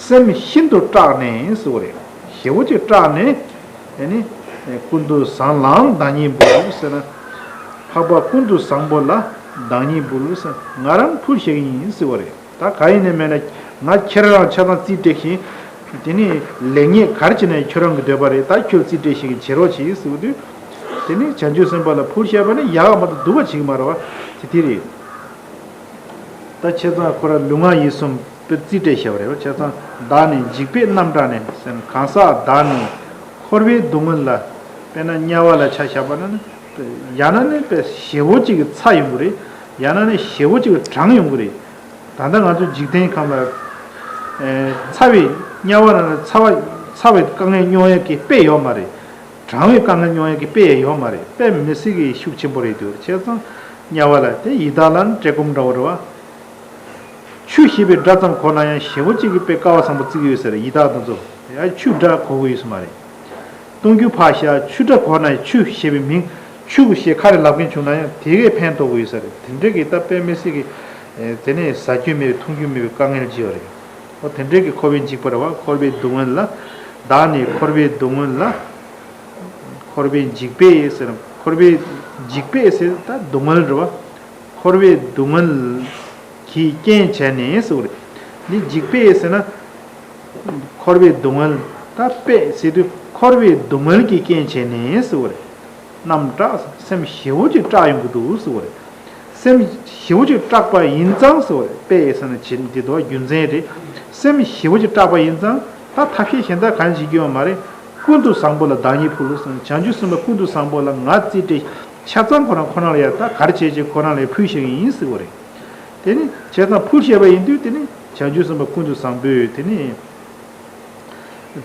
སེམས་ཤིན་ཏུ་སྐྲག་ནས་ཟེར་བ་རེད། ཞེ་བོ་ཅིག་སྐྲག་ནས། དེ་ནི་ཀུན་ཏུ་བཟང་ལའང་བདག་ཉིད་འབུལ་ཟེར་ན། འཕགས་པ་ཀུན་ཏུ་བཟང་པོ་ལ་བདག་ཉིད་འབུལ་ཟེར། ང་རང་ཕུལ་བཞག་གི་ཡིན་ཟེར་བ་རེད། ད་ག་ཡིན་ནའི་མེད་ན་ང་ཁྱེད་རང་ཆ་ཚང་རྩིས་སྤྲད་ཤིང་། དེ་ནི་ལེགས་ཉེས་ག་རེ་བྱས་ནའི་ཁྱོད་རང་གི་འདོད་པ་རེད། ད་ཁྱོད་རྩིས་སྤྲད་ཤིང་གི་བྱེད་རོགས་བྱེད་ཟེར་བ་དུས། དེ་ནི་བྱང་ཆུབ་སེམས་དཔའ་ལ་ཕུལ་བཞག་པ་ནི་ཡག་མ་གཏོགས་སྡུག་པ་བྱེད་ཀྱི་མ་རེད་བ། དེ་དེ་རེད། ད་བྱས་ཙང་ཁོ་རང་ལུས་ངག་ཡིད་གསུམ་དཔེ་རྩིས་སྤྲད་བཞག་པ་རེད་བ། བྱས་ཙང་བདག་ནི་འཇིགས་པས་རྣམ་སྐྲག་ནས་ཟེར་ན། གང་ཟག་བདག་ནི་འཁོར་བའི་སྡུག་བསྔལ་ལ། དཔེར་ན་དམྱལ་བ་ལ་ཆ་བཞག་པ་ན་ནི། ཡང་ན་ནི་དཔེ་ཞེ་བོ་གཅིག་གི་ཚ་ཡོང་གི་རེད། ཡང་ན་ནི་ཞེ་བོ་གཅིག་གི་གྲང་ཡོང་གི་རེད། ད་ལྟ་ང་ཚོ་འཇིག་རྟེན་ཁམས་ལ། ཨེ། ཚ་བའི་དམྱལ་བ་ན་ནི་ཚ་བ་ཚ་བའི་དཀའ་ངལ་མྱོང་ཡས་ཀྱི་དཔེ་ཡོད་མ་རེད། གྲང་བའི་དཀའ་ངལ་མྱོང་ཡས་ཀྱི་དཔེ་ཡང་ཡོད་མ་རེད། དཔེ་མི་སྲིད་ཀྱི་ཤུགས་ཆེན་པོ་རེད་འདུག་བྱས་ཙང་དམྱལ་བ་ལ་དེ་ཡི་དྭགས་ལ་ནི་བཀྲེས་སྐོམ་འདྲ་བོ་རེད་བ། ཆུ་ཞེས་པའི་སྒྲ་ཙམ་གོ་ན་ཡང་ཞེ་བོ་གཅིག་གི་དཔེ་སྐལ་བ་བཟང་པོ་བརྩི་གི་ཡོད་ས་རེད། ཡི་དྭགས་དེ་ཚོ་ཡང་ཆུ་སྒྲ་གོ་གི་ཡོད་ས་མ་རེད། སྟོང་རྒྱུ་ཕར་བཞག་ཆུ་སྒྲ་གོ་ན་ཡང་ཆུ་ཞེས་པའི་མིང་ཆུ་ཞེས་ཁ་རེ་ལབ་མཁན་བྱུང་ན་ཡང་དེ་གས་ཕན་ཐོགས་ཀྱི་ཡོད་ས་རེད། དེ་འདྲ་གི་ད་དཔེ་མི་སྲིད་ཀྱི། ཨེ། དེ་ནས་ཟ་རྒྱུ་མེད་པའི་འཐུང་རྒྱུ་མེད་པའི་དཀའ་ངལ་ཅིག་ཡོད་རེད། འོ་དེ་འདྲའི་གི་འཁོར་བའི་འཇིགས་པ་རེད་བ། འཁོར་བའི་སྡུག་བསྔལ་ལ། བདག་ནི་འཁོར་བའི་སྡུག་བསྔལ་ལ། འཁོར་བའི་འཇིགས་པས་ཟེར། འཁོར་བའི་འཇིགས་པས་ཟེར་ད་སྡུག་བསྔལ་རེད་བ། འཁོར་བའི་སྡུག་བསྔལ་གྱི་རྐྱེན་བྱས་ནས་ཟེར་བ་རེད། འདི་འཇིགས་པས་ཟེར་ན། འཁོར་བའི་སྡུག་བསྔལ། ད་པས་ཟེར་དུས་འཁོར་བའི་སྡུག་བསྔལ་གྱི་རྐྱེན་བྱས་ནས་ཟེར་བ་རེད། རྣམ་སྐྲག་སེམས་ཞེ་བོ་ཅིག་སྐྲག་ཡོང་གི་འདུག་ཟེར་བ་རེད། སེམས་ཞེ་བོ་ཅིག་སྐྲག་པ་ཡིན་ཙང་ཟེར་བ་རེད། པས་ཟེར་ན་བྱེད་འདི་དོ་རྒྱུ་མཚན་རེད། སེམས་ཞེ་བོ་ཅིག་སྐྲག་པ་ཡིན་ཙང་ད་ཐབས་ཤེས་གཞན་དག་གང་བྱེད་ཀྱི་ཡོད་མ་རེད། ཀུན་ཏུ་བཟང་པོ་ལ་བདག་ཉིད་ཕུལ་ཟེར་ན། བྱང་ཆུབ་སེམས་དཔའ་ཀུན་ཏུ་བཟང་པོ་ལ་ང་རྩིས་སྤྲད། ཆ་ཚང་ཁོ་རང་ཁོ་རང་ལ་ཡ་ད་ག་རེ་བྱས་བྱས་ཁོ་རང་ལ་ཡ་ཕུལ་བཞག་གི་ཡིན་ཟེར་བ་རེད། དེ་ནི་བྱས་ཙང་ཕུལ་བཞག་པ་ཡིན་དུས་དེ་ནི་བྱང་ཆུབ་སེམས་དཔའ་ཀུན་ཏུ་བཟང་པོས་དེ་ནི།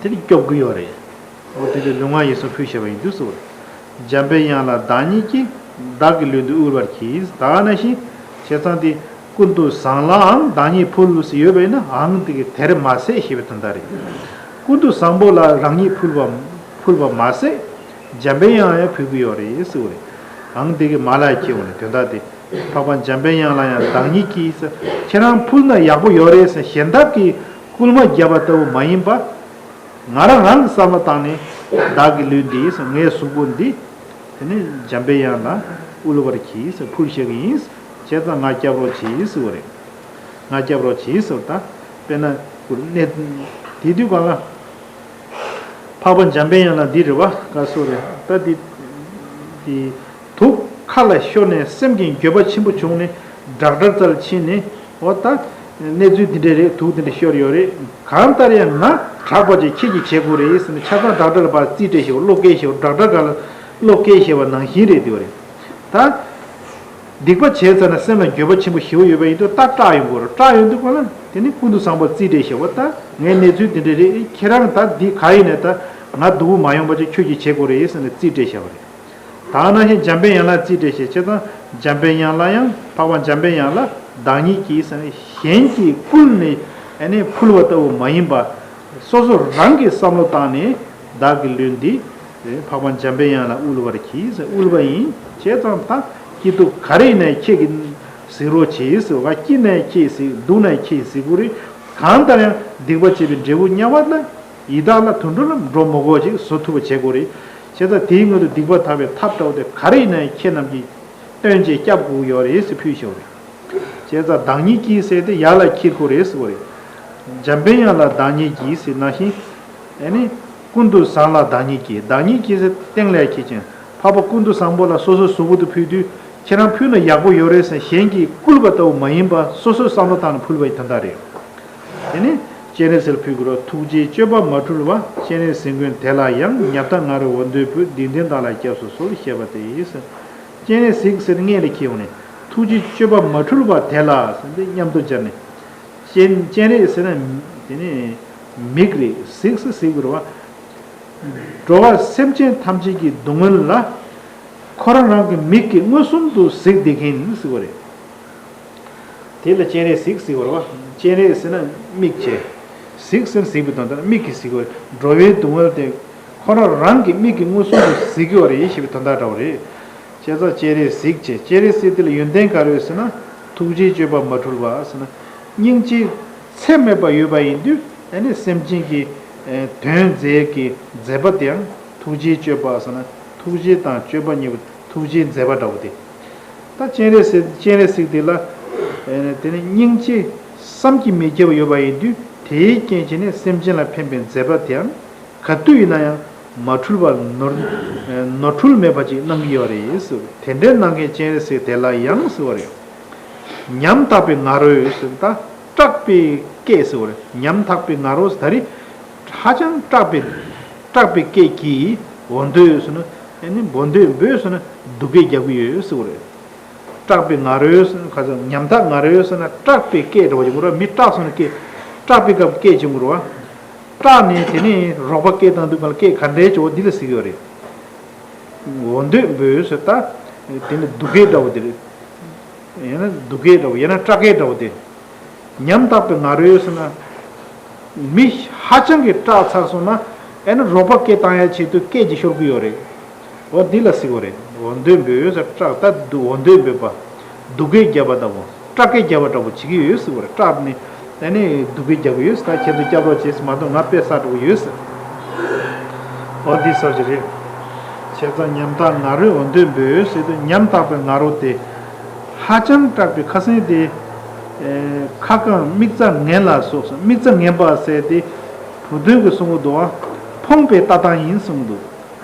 དེ་ནི་སྐྱོབ་ཀྱི་ཡོད་རེད། འོ་དེ་ཚོ་ལུས་ངག་ཡིད་གསུམ་ཕུལ་བཞག་པ་ཡིན་དུས་སུ། འཇམ་པའི་དབྱངས་ལ་བདག་ཉིད་ཀྱིས། བདག་གི་ལུས་འདི་དབུལ་བར་གྱིས། ད་ནང་བཞིན་བྱས་ཙང་དེ་ཀུན་ཏུ་བཟང་ལའང་བདག་ཉིད་ཕུལ་ཟེར་ཡོད་པ་ཡིན་ན་འང་དེ་གི་དེར་མ་ཟད་ཞེས་པའི་དོན་དག་རེད། ཀུན་ཏུ་བཟང་པོ་ལ་རང་ཉིད་ཕུལ་བ་ཕུལ་བ་མ་ཟད། འཇམ་པའི་དབྱངས་ཡང་ཕུལ་གྱི་ཡོད་རེད་ཟེར་བ་རེད། འང་དེ་གི་མ་ལ་ཁྱེར་འོང་ནས་དོན་དག་དེ། འཕགས་པ་འཇམ་པའི་དབྱངས་ལ་ཡང་བདག་ཉིད་ཀྱིས། ཁྱེད་རང་ཕུལ་ན་ཡག་པོ་ཡོད་རེད་ཟེར་གཞན་དག་གིས་སྐུལ་མ་བརྒྱབ་པ་ལྟ་བུ་མ་ཡིན་པ། ང་རང་རང་གི་བསམ་བློ་བཏང་ནས་བདག་གི་ལུས་འདི་ཟེར་ངའི་གཟུགས་པོ་འདི། དེ་ནི་འཇམ་པའི་དབྱངས་ལ་དབུལ་བར་གྱིས་ཟེར་ཕུལ་བཞག་གི་ཡིན། བྱས་ཙང་ང་སྐྱབས་རོགས་གྱིས་ཟེར་བ་རེད། ང་སྐྱབས་རོགས་གྱིས་ཟེར་བ་ད། དཔེར་ན། གནས། དེ་དུས་གང་ལ། འཕགས་པ་འཇམ་པའི་དབྱངས་ལ་འདི་རེད་བ། བཀའ་སྲོལ་རེད། ད་འདི། འདི། དུག་ཁ་ལ་ཤོར་ནས་སེམས་ཀྱི་འགྱོད་པ་ཆེན་པོ་བྱུང་ནས་ཌོག་ཊར་རྩ་ལ་ཕྱིན་ནས། འོ་ད། གནས་ཚུལ་འདི་འདྲ་རེད། དུག་འདི་འདྲ་ཤོར་ཡོད་རེད། གང་ལྟར་ཡང་ང་དྲག་པ་ཅིག་ཁྱེད་ཀྱིས་བྱེད་དགོས་རེད་ཟེར་ནས་ཆ་ཚང་ཌོག་ཊར་ལ་ཕར་རྩིས་སྤྲད་ཞེས་པ་བློ་སྐྱེད་ཞེས་པ་ཌོག་ཊར་སྒང་ལ་བློ་སྐྱེད་ཞེས་པ་ནང་བཞིན་རེད་འདི་བ་རེད། ད། སྡིག་པ་བྱས་ཚར་ན་སེམས་ལ་འགྱོད་པ་ཆེན་པོ་ཞེ་པོ་ཡོད་པ་ཡིན་དུས་ད་སྐྲག་ཡོང་གི་རེད། སྐྲག་ཡོང་དུས་གང་ལ་དེ་ནི་ཀུན་ཏུ་བཟང་པོར་རྩིས་སྤྲད་ཞེས་པ་ད་ངའི་གནས་ཚུལ་འདི་འདྲ་རེད། ཁྱེད་རང་ད་འདི་ག་ཡིན་ནས་ད་ང་སྡུག་པོ་མ་ཡོང་བ་ཅིག་ཁྱོད་ཀྱིས་བྱེད་དགོས་རེད་ཟེར་ནས་རྩིས་སྤྲད་བཞག་པ་རེད། ད་ནང་བཞིན་འཇམ་པའི་དབྱངས་ལ་རྩིས་སྤྲད་བྱས་བྱས་ཙང་འཇམ་པའི་དབྱངས་ལ་ཡང་འཕགས་པ་འཇམ་པའི་དབྱངས་ལ་བདག་ཉིད་ཀྱིས་ཟེར་ནས་གཞན་གྱིས་བསྐུལ་ནས་ཨ་ནི་ཕུལ་བ་ལྟ་བུ་མ་ཡིན་པ། སོ་སོ་རང་གིས་བསམ་བློ་བཏང་ནས་བདག་གི་ལུས་འདི་འཕགས་པ་འཇམ་པའི་དབྱངས་ལ་དབུལ་བར་གྱིས་ཟེར་དབུལ་བ་ཡིན། བྱས་ཙང་ད་སྐྱིད་སྡུག་ག་རེ་ཡིན་ནའི་ཁྱེད་ཀྱིས་གཟིགས་རོགས་གྱིས་ཟེར་བ། སྐྱིད་ནའི་ཁྱེད་གཟིགས། སྡུག་ནའི་ཁྱེད་གཟིགས་དགོས་རེད། གང་ལྟར་ཡང་སྡིག་པ་བྱས་པའི་འབྲས་བུ་དམྱལ་བ་ལ་ཡི་དྭགས་ལ་དུད་འགྲོ་ལ་འགྲོ་མི་དགོས་ཅིག་བཟོ་ཐུབ་པ་བྱེད་དགོས་རེད། བྱས་ཙང་དེའི་སྔོན་དུ་སྡིག་པ་དག་པའི་ཐབས་འདྲ་བོ་དེ་ག་རེ་ཡིན་ནའི་ཁྱེད་རྣམས་ཀྱིས་སྟོན་བྱས་སྐྱབས་དགོས་ཡོད་རེད་ཟེར་ཕུལ་ཞོར་རེད། བྱས་ཙང་བདག་ཉིད་ཀྱིས་ཟེར་ཏེ་ཡར་ལ་འཁྱེར་དགོས་རེད་ཟེར་བ་རེད། འཇམ་པའི་དབྱངས་ལ་བདག་ཉིད་ཀྱིས་ཟེར་ནང་བཞིན། ཨ་ནི། ཀུན་ཏུ་བཟང་ལ་བདག་ཉིད་ཀྱིས། བདག་ཉིད་ཀྱིས་ཟེར་སྟེང་ལ་འཁྱེར་ཅིང་འཕགས་པ་ཀུན་ཏུ་བཟང་པོ་ལ་སོ་སོའི་གཟུགས་པོ་དེ་ཕུལ་དུས་ཁྱེད་རང་ཕུལ་ན་ཡག་པོ་ཡོད་རེད་ཟེར་གཞན་གྱིས་བསྐུལ་བ་ལྟ་བུ་མ་ཡིན་པ་སོ་སོའི་བསམ་བློ་བཏང་ནས་ཕུལ་བ་ཡི་དོན་དག་རེད། དེ་ནི་སྤྱན་རས་གཟིགས་ལ་ཕུལ་དགོས་རེད། ཐུགས་རྗེའི་སྤྱོད་པ་མ་འཁྲུལ་བ། སྤྱན་རས་གཟིགས་མགོན་དེ་ལ་ཡང་། ཉབ་མཐའ་ང་རོས་འོ་དོད་ཕུལ། སྡིག་ལྡན་དག་ལ་སྐྱབས་སུ་གསོལ་ཞེས་པ་སྟེ། སྤྱན་རས་གཟིགས་ཟེར་སྔོན་ལ་འཁྱེར་ཡོང་ནས་ཐུགས་རྗེའི་སྤྱོད་པ་མ་འཁྲུལ་བ་དེ་ལ་ཟེར་འདི་མཉམ་དུ་སྦྱར་ནས། སྤྱན་སྤྱན་རས་ཟེར་ན་དེ་ནི་མིག་རེད། གཟིགས་ཟེར་གཟིགས་དགོས་རེད་བ། འགྲོ་བ་སེམས་ཅན་ཐམས་ཅད་ཀྱི་སྡུག་བསྔལ་ལ། ཁོ་རང་རང་གི་མིག་གིས་མངོན་སུམ་དུ་གཟིགས་བསྡད་མཁན་ཟེར་བ་རེད། དེ་ལ་སྤྱན་རས་གཟིགས་ཟེར་བ་རེད་བ། སྤྱན་རས་ཟེར་ན་མིག་བྱས། གཟིགས་ཟེར་ན་གཟིགས་པའི་དོན་དག་མིག་གིས་གཟིགས་པ་རེད། འགྲོ་བའི་སྡུག་བསྔལ་དེ་ཁོ་རང་རང་གི་མིག་གིས་མངོན་སུམ་དུ་གཟིགས་ཀྱི་ཡོད་རེད་ཞེས་པའི་དོན་དག་འདྲ་བོ་རེད། བྱས་ཙང་སྤྱན་རས་གཟིགས་བྱས། སྤྱན་རས་གཟིགས་དེ་ལ་ཡོན་ཏན་ག་རེ་ཡོད་ཟེར་ན། ཐུགས་རྗེའི་སྤྱོད་པ་མ་འཁྲུལ་བ་ཟེར་ན། སྙིང་རྗེ་ཚད་མེད་པ་ཡོད་པ་ཡིན་དུས་ཨ་ནི་སེམས་ཅན་གྱི་དོན་མཛད་ཀྱི་མཛད་པ་དེའང་ཐུགས་རྗེའི་སྤྱོད་པ་ཟེར་ན། ཐུགས་རྗེ་དང་སྤྱོད་པ་གཉིས་པོ་ཐུགས་རྗེའི་མཛད་པ་འདྲ་བོ་དེ། ད་སྤྱན་རས་གཟིགས་སྤྱན་རས་གཟིགས་དེ་ལ་ཨེ་དེ་ནི་སྙིང་རྗེ་བསམ་གྱིས་མི་ཁྱབ་པ་ཡོད་པ་ཡིན་དུས་དེའི་རྐྱེན་བྱས་ནས་སེམས་ཅན་ལ་ཕན་པའི་མཛད་པ་དེའང་ག་དུས་ཡིན་ན་ཡང་མ་འཁྲུལ་བར་ནོར་ནོར་འཁྲུལ་མེད་པ་ཅིག་གནང་གི་ཡོད་རེད་ཟེར། དེ་འདྲའི་གནང་མཁན་སྤྱན་རས་གཟིགས་དེ་ལ་ཡང་ཟེར་བ་རེད། ཉམ་ཐག་པའི་ང་རོས་ཟེར། ད་སྐྲག་པའི་སྐད་ཟེར་བ་རེད། ཉམ་ཐག་པའི་ང་རོ་ཟེར་ད་རེས་ཧ་ཅང་སྐྲག་པའི་སྐྲག་པའི་སྐད་ཀྱིས་འོ་འདོད་ཟེར་ན། ཨ་ནི་འོ་འདོད་འབོད་ཟེར་ན་སྡུག་སྐད་རྒྱག་གི་ཡོད་ཟེར་བ་རེད། སྐྲག་པའི་ང་རོས་ཟེར་ན་ག་ཚོད་ཉམ་ཐག་ང་རོས་ཟེར་ན་སྐྲག་པའི་སྐད་འདྲ་བོ་ཅིག་ཡོང་གི་རེད་བ། མི་སྐྲག་སོང་ན་སྐད་སྐྲག་པའི་སྐབས་སྐད་ཅིག་ཡོང་གི་རེད་བ། སྐྲག་ནས་དེ་ནས་རོགས་པ་སྐད་བཏང་དུས་ག་ལ་སྐད་ག་འདྲའི་ཅིག་འོ་འདི་ལ་ཟེར་གྱི་ཡོད་རེད། འོ་འདོད་འབོད་ཟེར་ད། དེ་ནི་སྡུག་སྐད་འདྲ་བོ་དེ་རེད། ཡང་ན་སྡུག་སྐད་འདྲ་བོ་ཡང་ན་སྐྲག་སྐད་འདྲ་བོ་དེ། ཉམ་ཐག་པའི་ང་རོས་ཟེར་ན། མི་ཧ་ཅང་གི་སྐྲག་ཚར་སོང་ན་ཨེ་ན་རོགས་པ་སྐད་བཏང་ཡ་ཆེད་དུ་སྐད་ཅིག་ཤོར་གི་ཡོད་རེད། འོ་འདི་ལ་ཟེར་གི་རེད། འོ་འདོད་འབོད་ཟེར་སྐྲག་ད་འོ་འདོད་འབོད་པ། སྡུག་སྐད་རྒྱབ་པ་ལྟ་བུ། སྐྲག་སྐད་རྒྱབ་པ་འདྲ་བོ་བྱེད་ཀྱི་ཡོད་ཟེར་གི་རེད། སྐྲག་ནས་ཨེ་ནས་སྡུག་སྐད་རྒྱབ་གི་ཡོད་ཟེར། ད་ཁྱེད་ཚོ་སྐྱབས་རོགས་བྱེད་ཟེར་མ་གཏོགས་ང་དཔེ་ས་འགྲོ་གི་ཡོད་ཟེར། འོ་འདི་སོགས་ཀྱི་རེད། བྱས་ཙང་ཉམ་ཐག་ང་རོས་འོ་འདོད་འབོད་ཟེར་དུས་ཉམ་ཐག་པའི་ང་རོ་དེ། ཧ་ཅང་སྐྲག་པའི་ཁ་སེང་དེ། ཨེ་ཁ་བསྐང་མིག་རྩ་ངན་ལ་སོགས་སོ། མིག་རྩ་ངན་པ་ཟེར་དེ། བུ་སྟོན་གྱིས་གསུང་གི་འདུག་ཨ། ཕོངས་པའི་ལྟ་སྟངས་ཡིན་གསུང་གི་འདུག་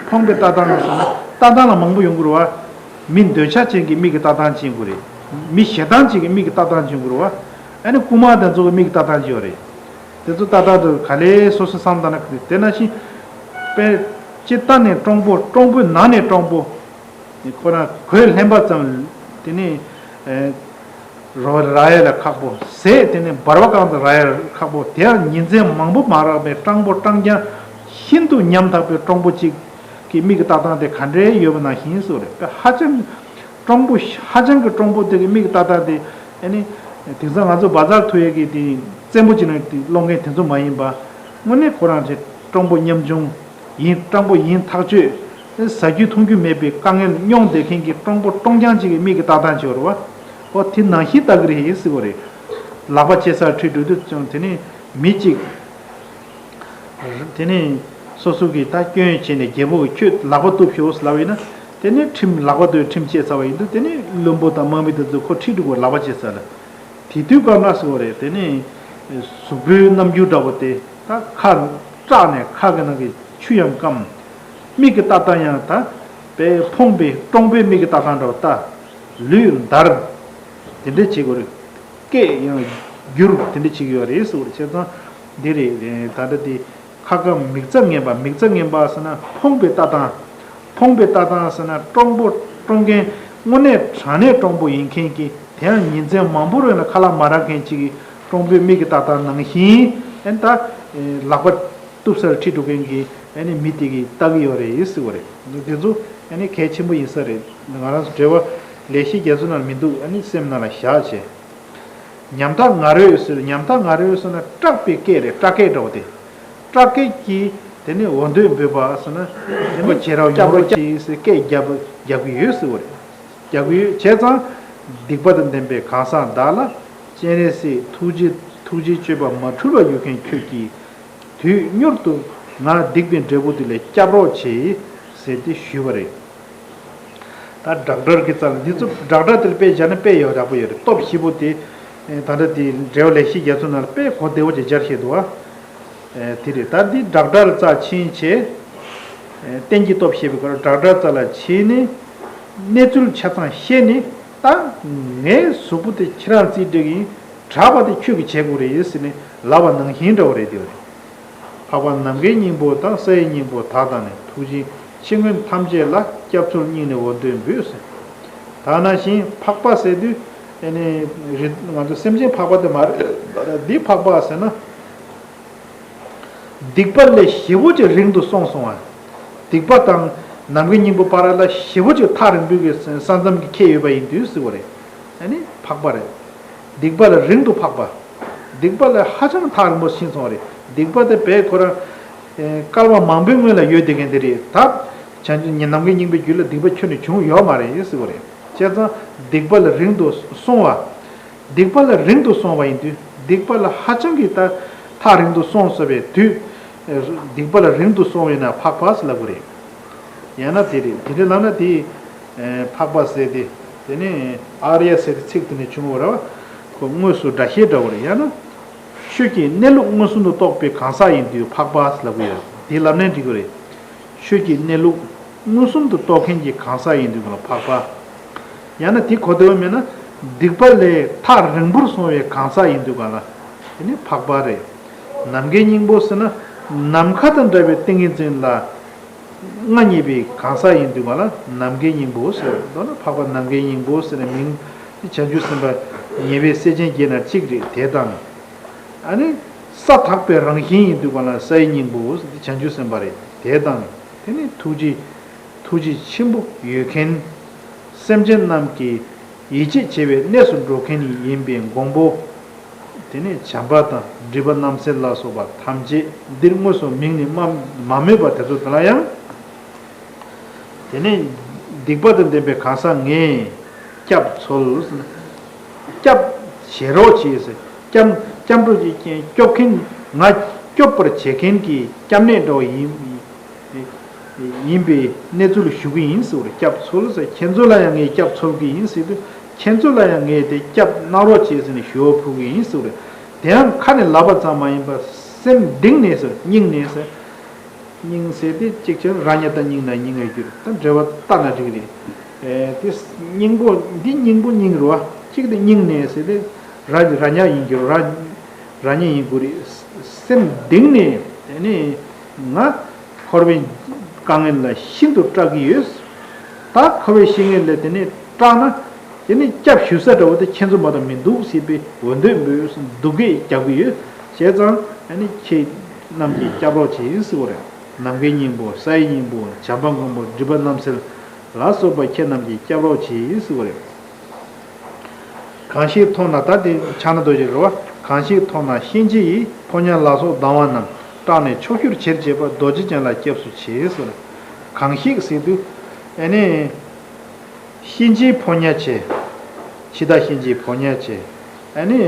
ཕོངས་པའི་ལྟ་སྟངས་ལ་སོགས་ན་ལྟ་སྟངས་ལ་མང་པོ་ཡོང་གི་རེད་བ། མི་འདོད་ཆགས་ཅན་གྱི་མིག་གི་ལྟ་སྟངས་ཅིག་ཡོང་གི་རེད། མི་ཞེ་སྡང་ཅན་གྱི་མིག་གི་ལྟ་སྟངས་ཅིག་ཡོང་གི་རེད་བ། ཨ་ནི་རྐུན་མ་དེ་ཚོ་གི་མིག་གི་ལྟ་སྟངས་ཅིག་ཡོད་རེད། དེ་ཚོ་ལྟ་སྟངས་དེ་ག་ལེ་སོ་སོ་བསམ་བཏང་ན་དེ་ནང་བཞིན། དཔེ་ཕྱི་ལྟ་ནས་སྤྲང་པོ། སྤྲང་པོའི་ནང་ནས་སྤྲང་པོ། ཁོ་རང་གོས་ལྷན་པ་ཙམ་དེ་ནས་ཨེ་རོ་ར་ཡ་ལ་ཁག་པོ། ཟས་དེ་ནས་འབར་བ་གང་དུ་ར་ཡ་ལ་ཁག་པོ། དེ་ཡང་ཉིན་མཚན་མང་པོ་མ་རག་པའི་སྤྲང་པོ་སྤྲང་རྐྱང་ཤིན་ཏུ་ཉམ་ཐག་པའི་སྤྲང་པོ་གཅིག་གི་མིག་གི་ལྟ་སྟངས་དེ་ག་འདྲའི་ཡོད་པ་ནང་བཞིན་ཟེར་བ་རེད། དཔེ་ཧ་ཅང་སྤྲང་པོ་ཧ་ཅང་གི་སྤྲང་པོ་དེ་གི་མིག་གི་ལྟ་སྟངས་དེ། ཨ་ནི་དེང་སང་ང་ཚོ་བ་ཛར་ཐུག་ཡས་ཀྱི་དེ་བཙན་པོ་གཅིག་ནང་དེ་སློང་མཁན་དེ་ཚོ་མ་ཡིན་པ། དངོས་གནས་ཁོ་རང་ཆེ་སྤྲང་པོ་ཉམ་ཆུང་ཡིན། སྤྲང་པོ་ཡིན་ཐག་ཆོད། ཟ་རྒྱུ་འཐུང་རྒྱུ་མེད་པའི་དཀའ་ངལ་མྱོང་བསྡད་མཁན་གྱི་སྤྲང་པོ་སྤྲང་རྐྱང་གཅིག་གི་མིག་གི་ལྟ་སྟངས་བྱེད་པ་རེད་བ། འོ་དེ་ནང་བཞིན་ལྟ་གི་རེད་ཟེར་བ་རེད། ལག་པ་ལྕེ་སར་ཁྲིད་འགྲོ་དུས་ཙང་དེ་ནས་མི་གཅིག་དེ་ནས་སོ་སོ་གིས་ད་སྐྱོན་བྱས་ནས་རྒྱལ་པོ་གིས་ཁྱོད་ལག་པ་གཏུབས་ཤོག་ལབ་ཡིན་ན། དེ་ནས་ཁྲིམས་ལག་པ་གཏུབས་ཁྲིམས་བཅད་ཚར་བ་ཡིན་དུས་དེ་ནས་བློན་པོ་དང་དམག་མི་དེ་ཚོ་ཁོ་ཁྲིད་འགྲོ་དགོས། ལག་པ་བཅད་ཚར་ལ། དེ་དུས་སྐབས་ན་ཟེར་བ་རེད། དེ་ནས་གཟུགས་པོའི་རྣམ་འགྱུར་འདྲ་བོ་དེ་ད་ཁ་སྐྲག་ནས་ཁ་གི་ནང་གི་ཆུ་ཡང་སྐམ། མིག་གི་ལྟ་སྟངས་ཡང་ད་དཔེ་ཕོངས་པའི་སྤྲང་པོའི་མིག་གི་ལྟ་སྟངས་འདྲ་བོ་ལྟ། ལུས་འདར། དེ་འདྲ་བྱེད་དགོས་རེད། སྐད་ཡང་འགྱུར་དེ་འདྲ་བྱེད་ཀྱི་ཡོད་རེད་ཟེར་བ་རེད། བྱས་ཙང་འདི་རེད། ད་ལྟ་དེ་ཁ་སྐམ་མིག་རྩ་ངན་པ། མིག་རྩ་ངན་པ་ཟེར་ན་ཕོངས་པའི་ལྟ་སྟངས། ཕོངས་པའི་ལྟ་སྟངས་ཟེར་ན་སྤྲང་པོ་སྤྲང་མཁན། དངོས་གནས་དྲང་གནས་སྤྲང་པོ་ཡིན་མཁན་གྱི། དེ་ཡང་ཉིན་མཚན་མང་པོ་རིང་ལ་ཁ་ལག་མ་རག་མཁན་གཅིག་གི་སྤྲང་པོའི་མིག་གི་ལྟ་སྟངས་ནང་བཞིན། ཨེ་ད་ལག་པ་གཏུབ་སར་ཁྲིད་འགྲོ་མཁན་གྱི་ཨ་ནི་མི་དེ་གིས་ལྟ་གི་ཡོད་རེད་ཟེར་བ་རེད། དེ་ཚོ་ཨ་ནི་གལ་ཆེན་པོ་ཡིན་ས་རེད། ང་རང་ཚོ་འགྲེལ་བ་ལེགས་བཤད་རྒྱ་མཚོ་ནང་མི་འདུག་ཨ་ནི་སེམས་ནང་ལ་བཞག་བྱས། ཉམ་ཐག་ང་རོས་ཟེར། ཉམ་ཐག་ང་རོས་ཟེར་ན་སྐྲག་པའི་སྐད་རེད། སྐྲག་སྐད་འདྲ་བོ་དེ། སྐྲག་སྐད་ཀྱིས་དེ་ནས་འོ་འདོད་འབོད་པ་ཟེར་ན། དེ་ནས་ཁྱེད་རང་སྐྱབས་རོགས་གྱིས་ཟེར་སྐད་རྒྱབ་རྒྱབ་ཀྱི་ཡོད་ཟེར་བ་རེད། རྒྱབ་ཀྱི་ཡོད། བྱས་ཙང་སྡིག་པ་དང་ལྡན་པའི་གང་ཟག་བདག་ལ། སྤྱན་རས་གཟིགས་ཐུགས་རྗེ་ཐུགས་རྗེའི་སྤྱོད་པ་མ་འཁྲུལ་བ་ཡོད་མཁན་ཁྱོད་ཀྱིས། དུས་མྱུར་དུ་ང་སྡིག་པའི་འབྲས་བུ་དེ་ལས་སྐྱབས་རོགས་བྱེད་ཟེར་ཏེ་ཞུས་པ་རེད། ད་བསྒྲགས་བསྒྲར་གྱི་རྩ་ལ་འདི་ཚོ་བསྒྲགས་བསྒྲར་དེ་ལ་དཔེ་བཞག་ན་དཔེ་ཡག་པོ་ཡོད་རེད། སྟོབས་ཞེ་པོ་དེ། ད་ལྟ་དེ་འགྲེལ་བ་ལེགས་བཤད་རྒྱ་མཚོ་ནང་ལ་དཔེ་གོ་བདེ་བོ་ཅིག་སྦྱར་བཞག་འདུག་ཨ། དེ་རེད། ད་འདི་བསྒྲགས་བསྒྲར་རྩ་ཕྱིན་བྱས། རྟེན་གྱི་སྟོབས་ཞེས་པའི་སྐོར་བསྒྲགས་བསྒྲར་རྩ་ལ་ཕྱིན་ནས། གནས་ཚུལ་ཆ་ཚང་བཤད་ནས། ད་ངའི་གཟུགས་པོ་དེ་ཁྱེད་རང་རྩིས་སྤྲད་ཀྱི་ཡིན། དྲག་པ་དེ་ཁྱོད་ཀྱིས་བྱེད་དགོས་རེད་ཟེར་ནས་ལབ་པ་ནང་བཞིན་འདྲ་བོ་རེད། དེ་བ་རེད། འཕགས་པ་ནམ་མཁའི་སྙིང་པོ་དང་། ས་ཡི་སྙིང་པོ་དག་དང་ནི། ཐུགས་རྗེའི་ཕྱི་མངོན་ཐམས་ཅད་ལ། སྐྱབས་འཚོལ་སྙིང་ནས་འོ་འདོད་འབོད་ཟེར། ད་ནང་བཞིན་འཕགས་པ་ཟེར་དུས་ཨ་ནི་རི་ང་ཚོ་སེམས་ཅན་འཕགས་པ་དེ་མ་རེད། འདི་འཕགས་པ་ཟེར་ན། སྡིག་པ་ལས་ཞེ་པོ་ཅིག་རིང་དུ་སོང་སོང་བ། སྡིག་པ་དང་ ནམ་མཁའི་སྙིང་པོ་བར་ལ་ཞེ་པོ་ཅིག་ཐག་རིང་པོའི་གི་ས་མཚམས་ཀྱི་ཁེལ་ཡོད་པ་ཡིན་དུས་ཟེར་བ་རེད། ཨ་ནི་འཕགས་པ་རེད། སྡིག་པ་ལ་རིང་དུ་འཕགས་པ། སྡིག་པ་ལ་ཧ་ཅང་ཐག་རིང་པོ་ཕྱིན་སོང་བ་རེད། སྡིག་པ་དེ་བས་ཁོ་རང་། ཨེ། བསྐལ་པ་མང་པོའི་སྔོན་ལ་ཡོད་བསྡད་མཁན་དེ་རེད་ད། བྱང་ཆུབ་ནམ་མཁའི་སྙིང་པོའི་རྒྱུད་ལ་སྡིག་པ་ཁྱོན་ནས་བྱུང་ཡོད་མ་རེད་ཟེར་བ་རེད། བྱས་ཙང་སྡིག་པ་ལ་རིང་དུ་སོང་བ། སྡིག་པ་ལ་རིང་དུ་སོང་བ་ཡིན་དུས་སྡིག་པ་ལ་ཧ་ཅང་གི་ད་ཐག་རིང་དུ་སོང་ཟེར་བའི་དུས། སྡིག་པ་ལ་རིང་དུ་སོང་བས་ན་འཕགས་པ་ཟེར་ལབ་དགོས་རེད། ཡང་ན་དེ་རེད། དེ་འདྲ་ལབ་ན་དེ། འཕགས་པ་ཟེར་ཏེ། དེ་ནས་ཨཱརྱ་ཟེར་ཏེ་ཚིག་དེ་ནས་བྱུང་བ་རེད་བ། ཁོ་དངོས་སུ་སྒྲ་བཤད་འདྲ་བོ་རེད། ཡང་ན། ཆོས་ཀྱི་གནས་ལུགས་མངོན་སུམ་དུ་རྟོགས་པའི་གང་ཟག་ཡིན་དུས་འཕགས་པ་ལབ་ཀྱི་ཡོད། དེ་ལབ་ནའི་འགྲིག་གི་རེད། ཆོས་ཀྱི་གནས་ལུགས་མངོན་སུམ་དུ་རྟོགས་མཁན་གྱི་གང་ཟག་ཡིན་དུས་ལ་འཕགས་པ། ཡང་ན་དེ་གོ་བདེ་བ་མེད་ན། སྡིག་པ་ལས་ཐག་རིང་པོར་སོང་བའི་གང་ཟག་ཡིན་དུས་གང་ལ། དེ་ནི་འཕགས་པ་རེད། ནམ་མཁའི་སྙིང་པོ་ཟེར་ན། ནམ་མཁའ་དང་འདྲ་བའི་ཏིང་ངེ་འཛིན་ལ། མངའ་བརྙེས་པའི་གང་ཟག་ཡིན་དུས་གང་ལ་ནམ་མཁའི་སྙིང་པོ་ཟེར། མདོར་ན་འཕགས་པ་ནམ་མཁའི་སྙིང་པོ་ཟེར་ནས་མིང་དེ་བྱང་ཆུབ་སེམས་དཔའ་ཉེ་བའི་སྲས་ཆེན་བརྒྱད་ནང་གཅིག་རེད། དེ་དང་། ཨ་ནི། ས་དག་པའི་རང་བཞིན་ཡིན་དུས་གང་ལ་སའི་སྙིང་པོ་ཟེར་དེ་བྱང་ཆུབ་སེམས་དཔའ་རེད། དེ་དང་། དེ་ནི་ཐུགས་རྗེ། ཐུགས་རྗེ་ཆེན་པོ་ཡོད་མཁན། སེམས་ཅན་རྣམས་ཀྱི་ཡིད་ཆེས་བྱེད་པའི་གནས་སུ་འགྲོ་མཁན་ཡིན་པའི་མགོན་པོ། དེ་ནས་བྱམས་པ་དང་སྒྲིབ་པ་རྣམ་སེལ་ལ་སོགས་པ་ཐམས་ཅད་འདིར་དངོས་སུ་མིང་ནི་མ་མ་སྨོས་པ་དེ་ཚོ་དེ་ལ་ཡང་། དེ་ནས་སྡིག་པ་དང་ལྡན་པའི་གང་ཟག་ངས་སྐྱབས་འཚོལ། སྐྱབས་བྱེད་རོགས་བྱེད་ཟེར། སྐྱབས་སྐྱབས་འགྲོ་བྱེད་སྐྱོབ་མཁན། ང་སྐྱོབ་པར་བྱེད་མཁན་གྱི་སྐྱབས་གནས་འདྲ་བོ་ཡིན། ཡིན་པའི་གནས་ཚུལ་ཞུ་གི་ཡིན་ཟེར་བར། སྐྱབས་འཚོལ་ཟེར། ཁྱེད་ཚོ་ལ་ཡང་ངས་སྐྱབས་འཚོལ་གྱི་ཡིན་ཟེར་དུས། ཁྱེད་ཚོ་ལ་ཡང་ངས་དེ་སྐྱབས་གནང་རོགས་བྱེད་ཟེར་ནས་ཞུ་བ་ཕུལ་གྱི་ཡིན་ཟེར་བར། དེ་ཡང་ཁ་ནས་ལབ་པ་ཙམ་མ་ཡིན་པར་སེམས་གཏིང་ནས་ཟེར། སྙིང་ནས་ཟེར། སྙིང་ཟེར་དེ་གཅིག་བྱས་ར་ཉ་བཏགས་སྙིང་ན་སྙིང་ངེར་འགྱུར། ད་འགྲེལ་པ་ལྟ་ན་འགྲིག་རེད། ཨེ། དེ་སྙིང་པོ་འདི་སྙིང་པོ་སྙིང་རེད་བ། གཅིག་དེ་སྙིང་ནས་ཟེར་དེ་ར་ར་ཉ་ཡིན་འགྱུར། ར་ར་ཉ་ཡིན་དགོས་རེད། སེམས་གཏིང་ནས་དེ་ནས་ང་འཁོར་བའི་དཀའ་ངལ་ལ་ཤིན་ཏུ་སྐྲག་གི་ཡོད། ད་འཁོར་བའི་ཤི་ངལ་ལ་དེ་ནས་སྐྲག་ན། དེ་ནས་སྐྱབས་ཞུ་ས་འདྲ་བོ་དེ་ཁྱེད་ཚོ་མ་གཏོགས་མི་འདུག་ཟེར་བའི་འོ་འདོད་འབོད་སྡུག་སྐད་རྒྱག་གི་ཡོད། བྱས་ཙང་ཨ་ནི་ཁྱེད་རྣམས་ཀྱིས་སྐྱབས་རོགས་བྱེད་ཟེར་བ་རེད། ནམ་མཁའི་སྙིང་པོ། སའི་སྙིང་པོ། བྱམས་པ་མགོན་པོ། སྒྲིབ་པ་རྣམ་སེལ་ལ་སོགས་པ་ཁྱེད་རྣམས་ཀྱིས་སྐྱབས་རོགས་བྱེད་ཟེར་བ་རེད། གང་ཞིག་མཐོང་ན། ད་དེ་ཕྱག་ན་རྡོ་རྗེ་རེད་བ། གང་ཞིག་མཐོང་ན་གཤིན་རྗེ་ཡི་ཕོ་ཉ་ལ་སོགས་སྡང་བ་རྣམས་སྐྲག་ནས་ཕྱོགས་བཅུར་ཁྱེར་བྱེད་པ་རྡོ་རྗེ་ཅན་ལ་སྐྱབས་སུ་མཆི་ཟེར། གང་ཞིག་ཟེར་དུས། ཨ་ནི། གཤིན་རྗེའི་ཕོ་ཉ་བྱས། འཆི་བདག་གཤིན་རྗེའི་ཕོ་ཉ་བྱས། ཨ་ནི།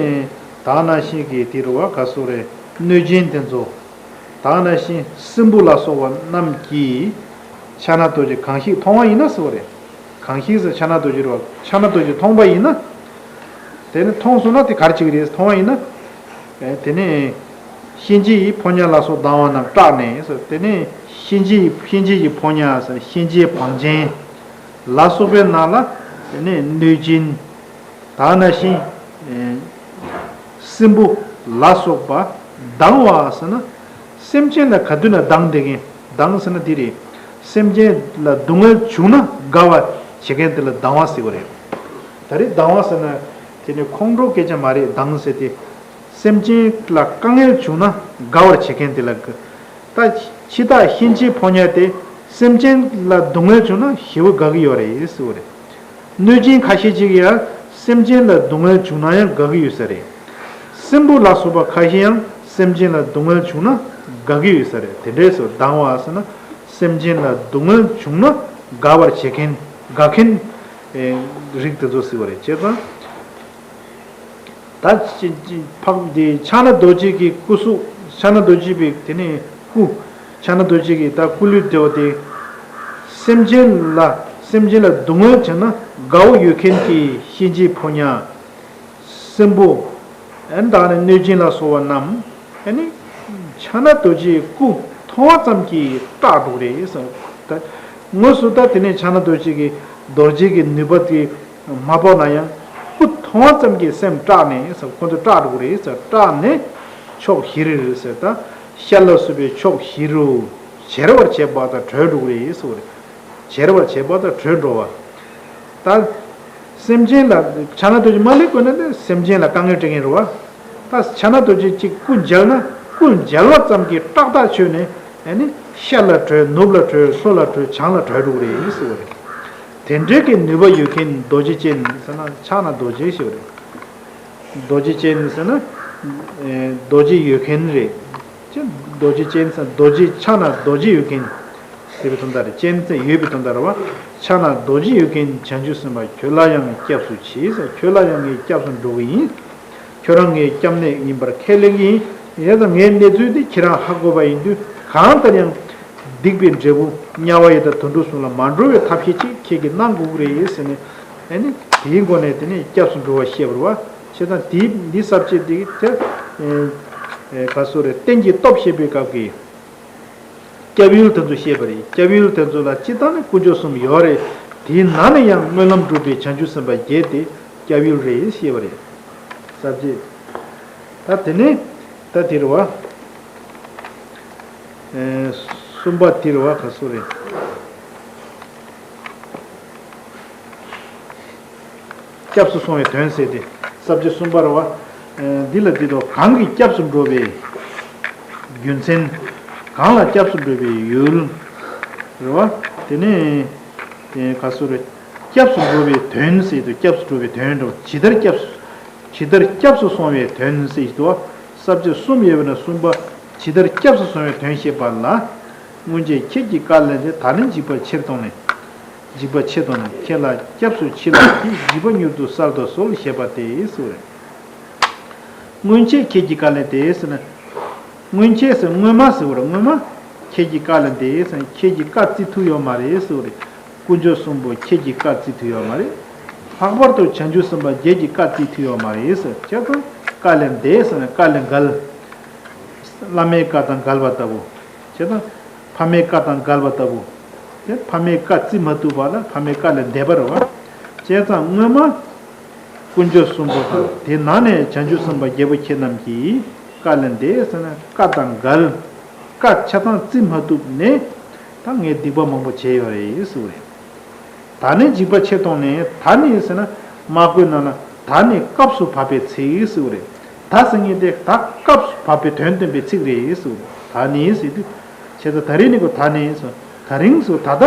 ད་ག་ནང་བཞིན་གྱི་དེ་རུ་བ་ག་སོགས་རེད། གནོད་སྦྱིན་དེ་ཚོ། ད་ག་ནང་བཞིན་སྲིན་པོ་ལ་སོགས་པ་རྣམས་ཀྱིས་ཕྱག་ན་རྡོ་རྗེ་གང་ཞིག་མཐོང་བ་ཡིན་ན་ཟེར་བ་རེད། གང་ཞིག་ཟེར་ཕྱག་ན་རྡོ་རྗེ་རུ་བ། ཕྱག་ན་རྡོ་རྗེ་མཐོང་པ་ཡིན་ན། དེ་ནི་མཐོང་སོང་ན་དེ་ག་རེ་བྱེད་ཀྱི་རེད། མཐོང་བ་ཡིན་ན། ཨེ། དེ་ནས་གཤིན་རྗེ་ཡི་ཕོ་ཉ་ལ་སོགས་སྡང་བ་རྣམས་སྐྲག་ནས་ཟེར། དེ་ནས་གཤིན་རྗེ་ཡི་གཤིན་རྗེ་ཡི་ཕོ་ཉ་ཟེར། གཤིན་རྗེའི་བང་ཆེན་ལ་སོགས་པའི་ནང་ལ། དེ་ནས་གནོད་སྦྱིན། ད་ག་ནང་བཞིན། ཨེ། སྲིན་པོ་ལ་སོགས་པ་སྡང་བ་ཟེར་ན། སེམས་ཅན་ལ་ག་དུས་ན་སྡང་བསྡད་མཁན། སྡང་ཟེར་ན་འདི་རེད། སེམས་ཅན་ལ་སྡུག་བསྔལ་བྱུང་ན་དགའ་བ་བྱེད་མཁན་དེ་ལ་སྡང་བ་ཟེར་བ་རེད། ད་རེས་སྡང་བ་ཟེར་ན་དེ་ནི་ཁོང་ཁྲོ་སྐད་ཆ་མ་རེད། སྡང་ཟེར་དེ། སེམས་ཅན་ལ་དཀའ་ངལ་བྱུང་ན་དགའ་བར་བྱེད་མཁན་དེ་ལ་དགའ། ད་འཆི་བདག་གཤིན་རྗེའི་ཕོ་ཉ་དེ་སེམས་ཅན་ལ་སྡུག་བསྔལ་བྱུང་ན་ཞེ་པོ་དགའ་གི་ཡོད་རེད་ཟེར་བ་རེད། གནོད་སྦྱིན་ཁ་ཤས་ཅིག་ཡང་སེམས་ཅན་ལ་སྡུག་བསྔལ་བྱུང་ན་ཡང་དགའ་གི་ཡོད་ས་རེད། སྲིན་པོ་ལ་སོགས་པ་ཁ་ཤས་ཡང་སེམས་ཅན་ལ་སྡུག་བསྔལ་བྱུང་ན་དགའ་གི་ཡོད་ས་རེད། དེ་འདྲས་སོ། སྡང་བ་ཟེར་ན་སེམས་ཅན་ལ་སྡུག་བསྔལ་བྱུང་ན་དགའ་བར་བྱེད་མཁན། དགའ་མཁན། ཨེ། རིགས་དེ་ཚོ་ཟེར་བ་རེད། བྱས་ཙང་། ད་ཅི་ཅི་འཕགས་འདི་ཕྱག་ན་རྡོ་རྗེ་གི་སྐུ་གཟུགས། ཕྱག་ན་རྡོ་རྗེ་པའི་དེ་ནས་སྐུ། ཕྱག་ན་རྡོ་རྗེ་གི་ད་སྐུ་ལུས་དེ་བ་དེ། སེམས་ཅན་ལ་སེམས་ཅན་ལ་སྡུག་བསྔལ་བྱུང་ན་དགའ་བོ་ཡོད་མཁན་གྱི་གཤིན་རྗེའི་ཕོ་ཉ། སྲིན་པོ། ཨན་ད་ནི་གནོད་སྦྱིན་ལ་སོགས་པ་རྣམས། ཨ་ནི། ཕྱག་ན་རྡོ་རྗེའི་སྐུ་མཐོང་བ་ཙམ་གྱིས་སྐྲག་འགྲོ་གི་རེད་ཟེར། ད་དངོས་སུ་ད་དེ་ནས་ཕྱག་ན་རྡོ་རྗེ་གི་རྡོ་རྗེ་གི་ནུས་པ་དེ་མ་ཕོག་ན་ཡང་། སྐུ་མཐོང་བ་ཙམ་གྱིས་སེམས་སྐྲག་ནས་ཟེར། ཁོ་ཚོ་སྐྲག་འགྲོ་གི་རེད་ཟེར། སྐྲག་ནས་ཕྱོགས་བཞིར་རེད་ཟེར། ད་ཤར་ལ་སོགས་པའི་ཕྱོགས་བཞི་རུ་བྱེར་བར་བྱེད་པ་དང་བྲོས་འགྲོ་གི་རེད་ཟེར། བྱེར་བར་བྱེད་པ་དང་བྲོས་འགྲོ་བ། ད་སེམས་ཅན་ལ་ཕྱག་ན་རྡོ་རྗེ་མ་སླེབས་གོང་ནས་ནི་སེམས་ཅན་ལ་དཀའ་ངལ་སྤྲད་མཁན་རེད་བ། ད་ཕྱག་ན་རྡོ་རྗེ་གཅིག་སྐུ་མཇལ་ན་སྐུ་མཇལ་བ་ཙམ་གྱིས་སྐྲག་ཐག་ཆོད་ནས་ ཨ་ནི་ཤར་ལ་བྲོས། ནུབ་ལ་བྲོས། ལྷོ་ལ་བྲོས། བྱང་ལ་བྲོས་འགྲོ་གི་རེད་ཟེར་བ་རེད། དེ་འདྲའི་གི་ནུས་པ་ཡོད་མཁན་རྡོ་རྗེ་ཅན་ཟེར་ན་ཕྱག་ན་རྡོ་རྗེ་ཞེས་པ་རེད། རྡོ་རྗེ་ཅན་ཟེར་ན་ཨེ་རྡོ་རྗེ་ཡོད་མཁན་རེད། ཅེས་རྡོ་རྗེ་ཅན་ཟེར་རྡོ་རྗེ་ཕྱག་ན་རྡོ་རྗེ་ཡོད་མཁན་ཟེར་བའི་དོན་དག་རེད། ཅན་ཟེར་ཡོད་པའི་དོན་དག་རེད་བ། ཕྱག་ན་རྡོ་རྗེ་ཡོད་མཁན་བྱང་ཆུབ་སེམས་དཔའ་ཁྱོད་ལ་ཡང་སྐྱབས་སུ་མཆི་ཟེར། ཁྱོད་ལ་ཡང་ངས་སྐྱབས་སུ་འགྲོ་གི་ཡིན། ཁྱོད་རང་ངའི་སྐྱབས་གནས་ཡིན་པར་ཁས་ལེན་གྱི་ཡིན། ཡིན་ཙང་ངའི་གནས་ཚུལ་འདི་ཁྱེད་རང་ཧ་གོ་བ་ཡིན་དུས། གང་ལྟར་ཡང་སྡིག་པའི་འབྲས་བུ་དམྱལ་བ་ཡི་དྭགས་དུད་འགྲོ་གསུམ་ལ་མ་འགྲོ་བའི་ཐབས་ཤེས་ཅིག་ཁྱེད་ཀྱིས་གནང་དགོས་ཀྱི་རེད་ཟེར་ནས། ཨ་ནི་དེའི་སྒོ་ནས་དེ་ནས་སྐྱབས་སུ་འགྲོ་བ་བཤད་པ་རེད་བ། བྱས་ཙང་དེའི་འདི་ས་བཅད་འདི་དེ་ཨེ་ཨེ་ག་སོ་རེད། རྟེན་གྱི་སྟོབས་བཤད་པའི་སྐབས་ཀྱི་སྐྱབས་ཡུལ་དེ་ཚོ་བཤད་པ་རེད། སྐྱབས་ཡུལ་དེ་ཚོ་ལ་སྤྱིར་བཏང་ནས་དཀོན་མཆོག་གསུམ་ཡོད་རེད། དེའི་ནང་ནས་ཡང་སྨོན་ལམ་འགྲུབ་པའི་བྱང་ཆུབ་སེམས་དཔའ་བརྒྱད་དེ་སྐྱབས་ཡུལ་རེད་ཞེས་པ་རེད། ས་བཅད། ད་དེ་ནས་ད་དེ་རེད་བ། ཨེ་གསུམ་པ་དེ་རེད་བ། ག་སོ་རེད། སྐྱབས་སུ་སོང་བའི་དོན་ཟེར་ཏེ། ས་བཅད་གསུམ་པ་རེད་བ། ཨེ་འདི་ལ་འདི་དང་གང་གིས་སྐྱབས་སུ་འགྲོ་བའི་རྒྱུ་མཚན། གང་ལ་སྐྱབས་སུ་འགྲོ་བའི་ཡུལ་རེད་བ། དེ་ནས་ཨེ་ག་སོ་རེད། སྐྱབས་སུ་འགྲོ་བའི་དོན་ཟེར་དུས་སྐྱབས་སུ་འགྲོ་བའི་དོན་འགྲོ། ཇི་ལྟར་སྐྱབས་སུ། ཇི་ལྟར་སྐྱབས་སུ་སོང་བའི་དོན་ཟེར་དུས། ས་བཅད་གསུམ་ཡོད་པ་ན་གསུམ་པ། ཇི་ལྟར་སྐྱབས་སུ་སོང་བའི་དོན་བཤད་པ་ལ། སྔོན་ཆད་ཁྱེད་ཀྱིས་བཀའ་ལན་ཏེ། ད་ནི་འཇིགས་པ་ཆེར་གཏོང་ནས། འཇིགས་པ་ཆེ་གཏོང་ནས། ཁྱེད་ལ་སྐྱབས་སུ་མཆི་ལགས་ཀྱིས། འཇིགས་པ་མྱུར་དུ་གསལ་དུ་གསོལ་ཞེས་པ་སྟེ་ཟེར་བ་རེད། སྔོན་ཆད་ཁྱེད་ཀྱིས་བཀའ་ལན་ཏེ་ཟེར་ན། སྔོན་ཆད་ཟེར་སྔོན་མ་ཟེར་བ་རེད། སྔོན་མ་ཁྱེད་ཀྱིས་བཀའ་ལན་ཏེ་ཟེར་ན་ཁྱེད་ཀྱིས་བཀའ་བརྩི་ཐུབ་ཡོད་མ་རེད་ཟེར་བ་རེད། དཀོན་མཆོག་གསུམ་པོ་ཁྱེད་ཀྱིས་བཀའ་བརྩི་ཐུབ་ཡོད་མ་རེད། ལྷག་པར་དུ་བྱང་ཆུབ་སེམས་དཔའ་བརྒྱད་ཀྱིས་བཀའ་བརྩི་ཐུབ་ཡོད་མ་རེད་ཟེར། བྱས་ཙང་བཀའ་ལན་ཏེ་ཟེར་ན་བཀའ་ལན་འགལ། བླ་མའི་བཀའ་དང་འགལ་བ་ལྟ་བུ། བྱས་ཙང་ཕ་མའི་བཀའ་དང་འགལ་བ་ལྟ་བུ། དེ་ཕ་མའི་བཀའ་བརྩི་མ་ཐུབ་པ་ལ་ཕ་མའི་བཀའ་ལན་འདེབས་པ་རེད་བ། བྱས་ཙང་སྔོན་མ་དཀོན་མཆོག་གསུམ་པོ་དང་དེ་ནང་ནས་བྱང་ཆུབ་སེམས་དཔའ་རྒྱལ་པོ་ཁྱེད་རྣམས་ཀྱིས་བཀའ་ལན་ཏེ་ཟེར་ན་བཀའ་དང་འགལ། བཀའ་ཆ་ཚང་བརྩི་མ་ཐུབ་ནས་ད་ངས་སྡིག་པ་མང་པོ་བྱས་ཡོད་རེད་ཟེར་བ་རེད། ད་ནི་འཇིགས་པ་ཆེར་གཏོང་ནས། ད་ནི་ཟེར་ན་སྨྲ་སྒོའི་ནང་ན་ད་ནི་སྐབས་སུ་བབ་པའི་ཚིག་ཟེར་བ་རེད། ད་ཟེར་མཁན་དེ་ད་སྐབས་སུ་བབ་པའི་དོན་སྟོན་པའི་ཚིག་རེད་ཟེར་བ་རེད། ད་ནི་ཟེར་དུས་བྱས་ཙང་ད་རིང་ནི་གོ་ད་ནི་ཟེར། ད་རིང་ཟེར་ད་ལྟ།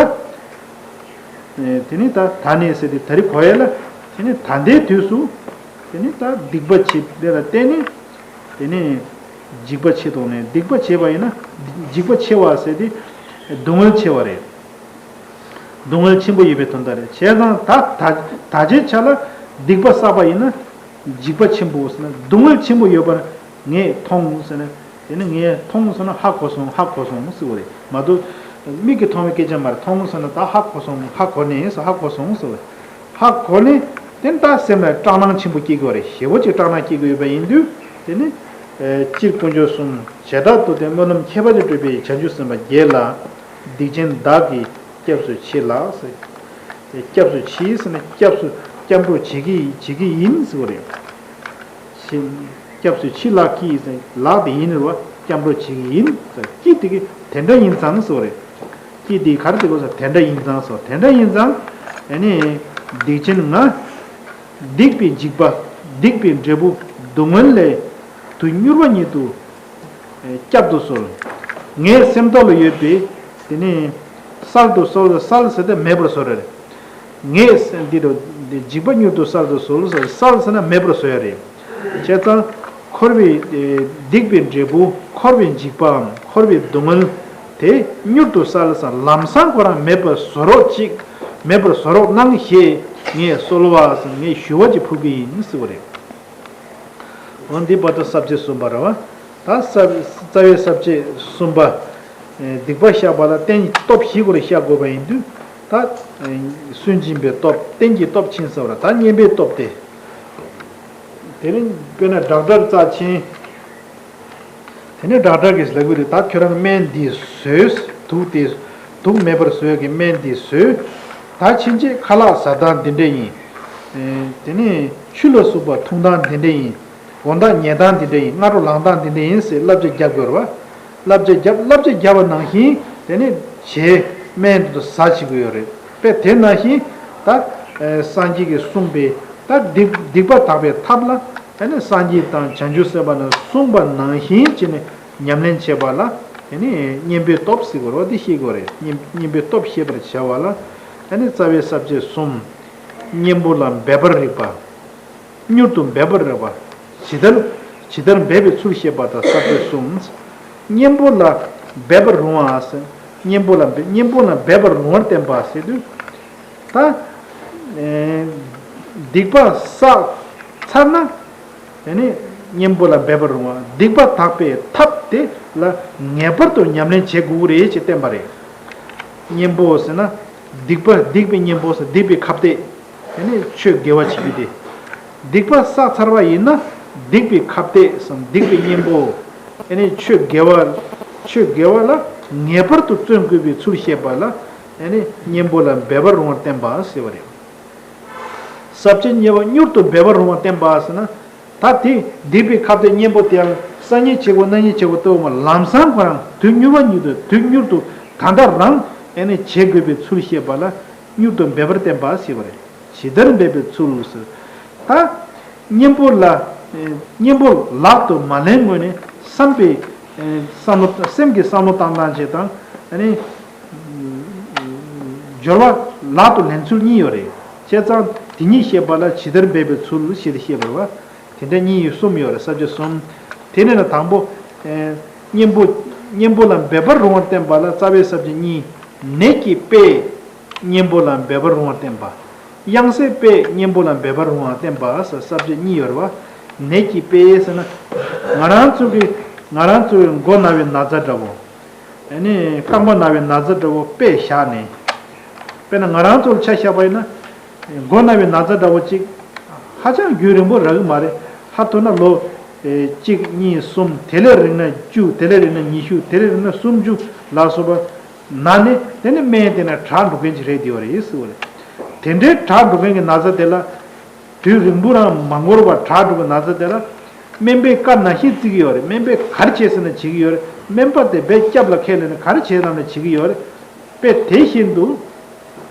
ཨེ་དེ་ནི་ད་ད་ནི་ཟེར་དུས་ད་རིང་གོ་ཡས་ལ། དེ་ནི་ད་ལྟའི་དུས་སུ་དེ་ནི་ད་སྡིག་པ་བྱེད་པ་ལ་བརྟེན་ནས་དེ་ནི་འཇིགས་པ་ཆེར་གཏོང་ནས། སྡིག་པ་བྱས་པ་ཡིན་ན་འཇིགས་པ་ཆེ་བ་ཟེར་དུས་སྡུག་བསྔལ་ཆེ་བ་རེད། སྡུག་བསྔལ་ཆེན་པོ་ཡོད་པའི་དོན་དག་རེད། བྱས་ཙང་ད་ད་ད་ཆའི་ཆ་ལ་སྡིག་པ་བསགས་པ་ཡིན་ན་འཇིགས་པ་ཆེན་པོ་ཟེར་ན་སྡུག་བསྔལ་ཆེན་པོ་ཡོད་པར་ངས་མཐོང་ཟེར་ན། དེ་ནི་ངས་མཐོང་ཟེར་ན་ཧ་གོ་སོང་། ཧ་གོ་སོང་ཟེར་བ་རེད་མ་གཏོགས། མིག་གིས་མཐོང་བའི་སྐད་ཆ་མ་རེད། མཐོང་ཟེར་ན་ད་ཧ་གོ་སོང་། ཧ་གོ་ནས་ཟེར། ཧ་གོ་སོང་ཟེར་བ་རེད། ཧ་གོ་ནས་དེ་ད་སེམས་ལ་སྐྲག་སྣང་ཆེན་པོ་སྐྱེ་གི་བ་རེད། ཞེ་པོ་ཅིག་སྐྲག་སྣང་སྐྱེ་གི་ཡོད་པ་ཡིན་དུས། དེ་ནི་ཨེ་སྤྱིར་དཀོན་མཆོག་གསུམ་བྱེ་བྲག་ཏུ་དེ་སྨོན་ལམ་ཁྱད་པར་དུ་གྲུབ་པའི་བྱང་ཆུབ་སེམས་དཔའ་བརྒྱད་ལ། སྡིག་ཅན་བདག་གིས་སྐྱབས་སུ་མཆི་ལགས་ཟེར། སྐྱབས་སུ་མཆི་ཟེར་ན་སྐྱབས་སུ་སྐྱབས་འགྲོ་བྱེད་ཀྱི་བྱེད་ཀྱི་ཡིན་ཟེར་བ་རེད། མཆི། སྐྱབས་སུ་མཆི་ལགས་ཀྱིས་ཟེར། ལགས་དེ་ཡིན་རེད་བ། སྐྱབས་འགྲོ་བྱེད་ཀྱི་ཡིན་ཟེར། ཀྱིས་དེ་གི་དེ་འདྲ་ཡིན་ཙང་ཟེར་བ་རེད། ཀྱིས་དེ་ག་རེ་དེ་གོ་ཟེར། དེ་འདྲ་ཡིན་ཙང་ཟེར། དེ་འདྲ་ཡིན་ཙང་ཨ་ནི་སྡིག་ཅན་ང་། སྡིག་པའི་འཇིགས་པ། སྡིག་པའི་འབྲས་བུ། སྡུག་བསྔལ་ལས་དུ་མྱུར་བ་ཉིད་དུ་བསྐྱབ་ཏུ་གསོལ། ངའི་སེམས་ཐོག་ལ་ཡོད་པའི་དེ་ནི་གསལ་དུ་གསོལ། གསལ་ཟེར་ཏེ་མེད་པར་བཟོ་རེད། ངའི་སེམས་འདི་དུ་འདི་འཇིགས་པ་མྱུར་དུ་གསལ་དུ་གསོལ་ཟེར། གསལ་ཟེར་ན་མེད་པར་བཟོ་ཡ་རེད། བྱས་ཙང་འཁོར་བའི་སྡིག་པའི་འབྲས་བུ། འཁོར་བའི་འཇིགས་པའམ་འཁོར་བའི་སྡུག་བསྔལ་དེ་མྱུར་དུ་གསལ་ཟེར། ལམ་སང་ཁོ་རང་མེད་པར་བཟོ་རོགས་ཅིག་མེད་པར་བཟོ་རོགས་གནང་ཞེས་ངས་གསོལ་བ་ཟེར། ངས་ཞུ་བ་ཅིག་ཕུལ་གི་ཡིན་ཟེར་བ་རེད། འོ་འདི་བར་དུ་ས་བཅད་གསུམ་པ་རེད་བ། ད་ས་རྩ་བའི་ས་བཅད་གསུམ་པ། ཨེ་སྡིག་པ་བཤགས་པ་ལ་རྟེན་སྟོབས་བཞི་སྐོར་བཤད་དགོས་པ་ཡིན་དུས། ད་ཨེ་སུན་འབྱིན་པའི་སྟོབས། རྟེན་གྱི་སྟོབས་ཕྱིན་ཟེར་བ་ལ། ད་བསྙེན་པའི་སྟོབས་དེ། དེ་ནི་དཔེར་ན་ཌོག་ཊར་རྩ་ཆེན། དེ་ནས་ཌོག་ཊར་གྱིས་ལབ་ཀྱི་རེད། ད་ཁྱོད་རང་སྨན་འདི་ཟོས། དུག་དེ་དུག་མེད་པར་བཟོ་ཡག་གི་སྨན་འདི་ཟོས། ད་ཕྱིན་ཆད་ཁ་ལག་ཟ་སྟངས་འདི་འདྲ་ཡིན། ཨེ་དེ་ནས་ཆུ་ལ་སོགས་པ་འཐུང་སྟངས་འདི་འདྲ་ཡིན། འོ་ད་ཉལ་སྟངས་འདི་འདྲ་ཡིན། སྔ་དྲོ་ལངས་སྟངས་འདི་འདྲ་ཡིན་ཟེར་བསླབ་བྱ་རྒྱབ་དགོས་རེད་བ། བསླབ་བྱ་རྒྱབ། བསླབ་བྱ་རྒྱབ་པ་ནང་བཞིན་དེ་ནས་བྱས་སྨན་འདི་ཚོ་ཟ་བྱེད་དགོས་ཡོད་རེད། དཔེ་དེ་ནང་བཞིན་ད་ཨེ་སངས་རྒྱས་ཀྱིས་གསུངས་པའི་ད་སྡིག་སྡིག་པ་དག་པའི་ཐབས་ལ། ཨ་ནི་སངས་རྒྱས་དང་བྱང་ཆུབ་སེམས་དཔའ་རྣམས་གསུངས་པ་ནང་བཞིན་བྱས་ནས་ཉམས་ལེན་བྱེད་པ་ལ་ ཨ་ནི་གཉེན་པོའི་སྟོབས་ཟེར་དགོས་རེད་བ། འདི་ཤེས་དགོས་རེད། གཉེན་གཉེན་པོའི་སྟོབས་ཤེས་པར་བྱ་བ་ལ། ཨ་ནི་རྩ་བའི་ས་བཅད་གསུམ། གཉེན་པོ་ལ་འབད་པར་རིགས་པ། མྱུར་དུ་འབད་པར་རིགས་པ། ཇི་ལྟར་ཇི་ལྟར་འབད་པའི་ཚུལ་བཤད་པ་དང་། ས་བཅད་གསུམ། གཉེན་པོ་ལ་འབད་པར་རུང་བ་ཟེར། གཉེན་པོ་ལ་འབད་གཉེན་པོ་ལ་འབད་པར་རུང་བར་བསྟན་པ་ཟེར་དུས། ད་ཨེ་སྡིག་པ་བསགས་ཚར་ན། ཨ་ནི་གཉེན་པོ་ལ་འབད་པར་རུང་བ། སྡིག་པ་དག་པའི་ཐབས་དེ་ལ་ངེས་པར་དུ་ཉམས་ལེན་བྱེད་དགོས་ཀྱི་རེད་ཅེས་བསྟན་པ་རེད། གཉེན་པོ་ཟེར་ན། སྡིག་པ་སྡིག་པའི་གཉེན་པོ་ཟེར། སྡིག་པའི་ཁ་གཏད། ཨ་ནི་ཆོས་དགེ་བ་བྱེད་རྒྱུ་དེ། སྡིག་པ་བསགས་ཚར་བ་ཡིན་ན། སྡིག་པའི་ཁ་གཏད་སམ། སྡིག་པའི་གཉེན་པོ། ཨ་ནི་ཆོས་དགེ་བ། ཆོས་དགེ་བ་ལ་ངེས་པར་དུ་བརྩོན་དགོས་པའི་ཚུལ་བཤད་པ་ལ། ཨ་ནི་གཉེན་པོ་ལ་འབད་པར་རུང་བར་བསྟན་པ་ཟེར་བ་རེད། ས་བཅད་གཉིས་པ་མྱུར་དུ་འབད་པར་རུང་བར་བསྟན་པ་ཟེར་ན། ད་དེ་སྡིག་པའི་ཁ་གཏད་གཉེན་པོ་དེ་ཡང་སང་ཉིན་བྱེད་དགོས་གནངས་ཉིན་བྱེད་དགོས་ལྟ་བུ་མ། ལམ་སང་ཁོ་རང་དུས་མྱུར་བ་ཉིད་དུ། དུས་མྱུར་དུ་ད་ལྟ་རང་ཨ་ནི་བྱེད་དགོས་པའི་ཚུལ་བཤད་པ་ལ་མྱུར་དུ་འབད་པར་བསྟན་པ་ཟེར་བ་རེད། ཇི་ལྟར་འབད་པའི་ཚུལ་ཟེར། ད་གཉེན་པོ་ལ་ཨེ་གཉེན་པོ་ལག་ཏུ་མ་ལེན་སྔོན་ནས་བསམ་པའི་ཨེ་བསམ་བློ། སེམས་ཀྱི་བསམ་བློ་བཏང་སྟངས་བྱེད་སྟངས། ཨ་ནི་སྦྱོར་བ་ལག་ཏུ་ལེན་ཚུལ་གཉིས་ཡོད་རེད། བྱས་ཙང་དེ་གཉིས་བཤད་པ་ལ་ཇི་ལྟར་འབད་པའི་ཚུལ་ཞེས་བཤད་པ་རེད་བ། དེ་འདྲ་གཉིས་ཡོད། གསུམ་ཡོད་རེད། ས་བཅད་གསུམ། དེ་ནས་ན་དང་པོ། ཨེ་གཉེན་པོ། གཉེན་པོ་ལ་འབད་པར་རུང་བར་བསྟན་པ་ལ་རྩ་བའི་ས་བཅད་གཉིས། ནད་ཀྱི་དཔེས་གཉེན་པོ་ལ་འབད་པར་རུང་བར་བསྟན་པ། གཡང་སའི་དཔེས་གཉེན་པོ་ལ་འབད་པར་རུང་བར་བསྟན་པ་ཟེར་ས་བཅད་གཉིས་ཡོད་རེད་བ། ནད་ཀྱི་དཔེས་ཟེར་ན། ང་རང་ཚོ་གི་ང་རང་ཚོའི་མགོ་ན་བའི་ན་ཚ་འདྲ་བོ། ཨ་ནི་རྐང་པ་ན་བའི་ན་ཚ་འདྲ་བོ་དཔེ་བཞག་ནས། དཔེར་ན་ང་རང་ཚོར་ཆ་བཞག་པ་ཡིན་ན། མགོ་ན་བའི་ན་ཚ་འདྲ་བོ་གཅིག་ཧ་ཅང་རྒྱུན་རིང་པོ་རག་གི་མ་རེད། ཧ་ཐོ་ན་ལོ་ཨེ་གཅིག་གཉིས་གསུམ། དེ་ལས་རིང་ན་བཅུ། དེ་ལས་རིང་ན་ཉི་ཤུ། དེ་ལས་རིང་ན་སུམ་ཅུ་ལ་སོགས་པ་ན་ནས། དེ་ནས་སྨན་དེ་ན་དྲག་འགྲོ་མཁན་ཅིག་རེད་བསྡད་ཡོད་རེད་ཟེར་བ་རེད། དེ་འདྲའི་དྲག་འགྲོ་མཁན་གྱི་ན་ཚ་དེ་ལ། དུས་རིང་པོ་རང་མ་འགོར་བར་དྲག་འགྲོ་གི་ན་ཚ་དེ་ལ། སྨན་པས་བཀའ་ནང་བཞིན་བརྩི་གི་ཡོད་རེད། སྨན་པས་ག་རེ་བྱས་ཟེར་ན་བྱེད་ཀྱི་ཡོད་རེད། སྨན་པ་དེ་བས་སྐྱབས་ལ་ཁས་ལེན་ནས་ག་རེ་བྱེད་ལབ་ན་བྱེད་ཀྱི་ཡོད་རེད། དཔེ་དེ་བཞིན་དུ།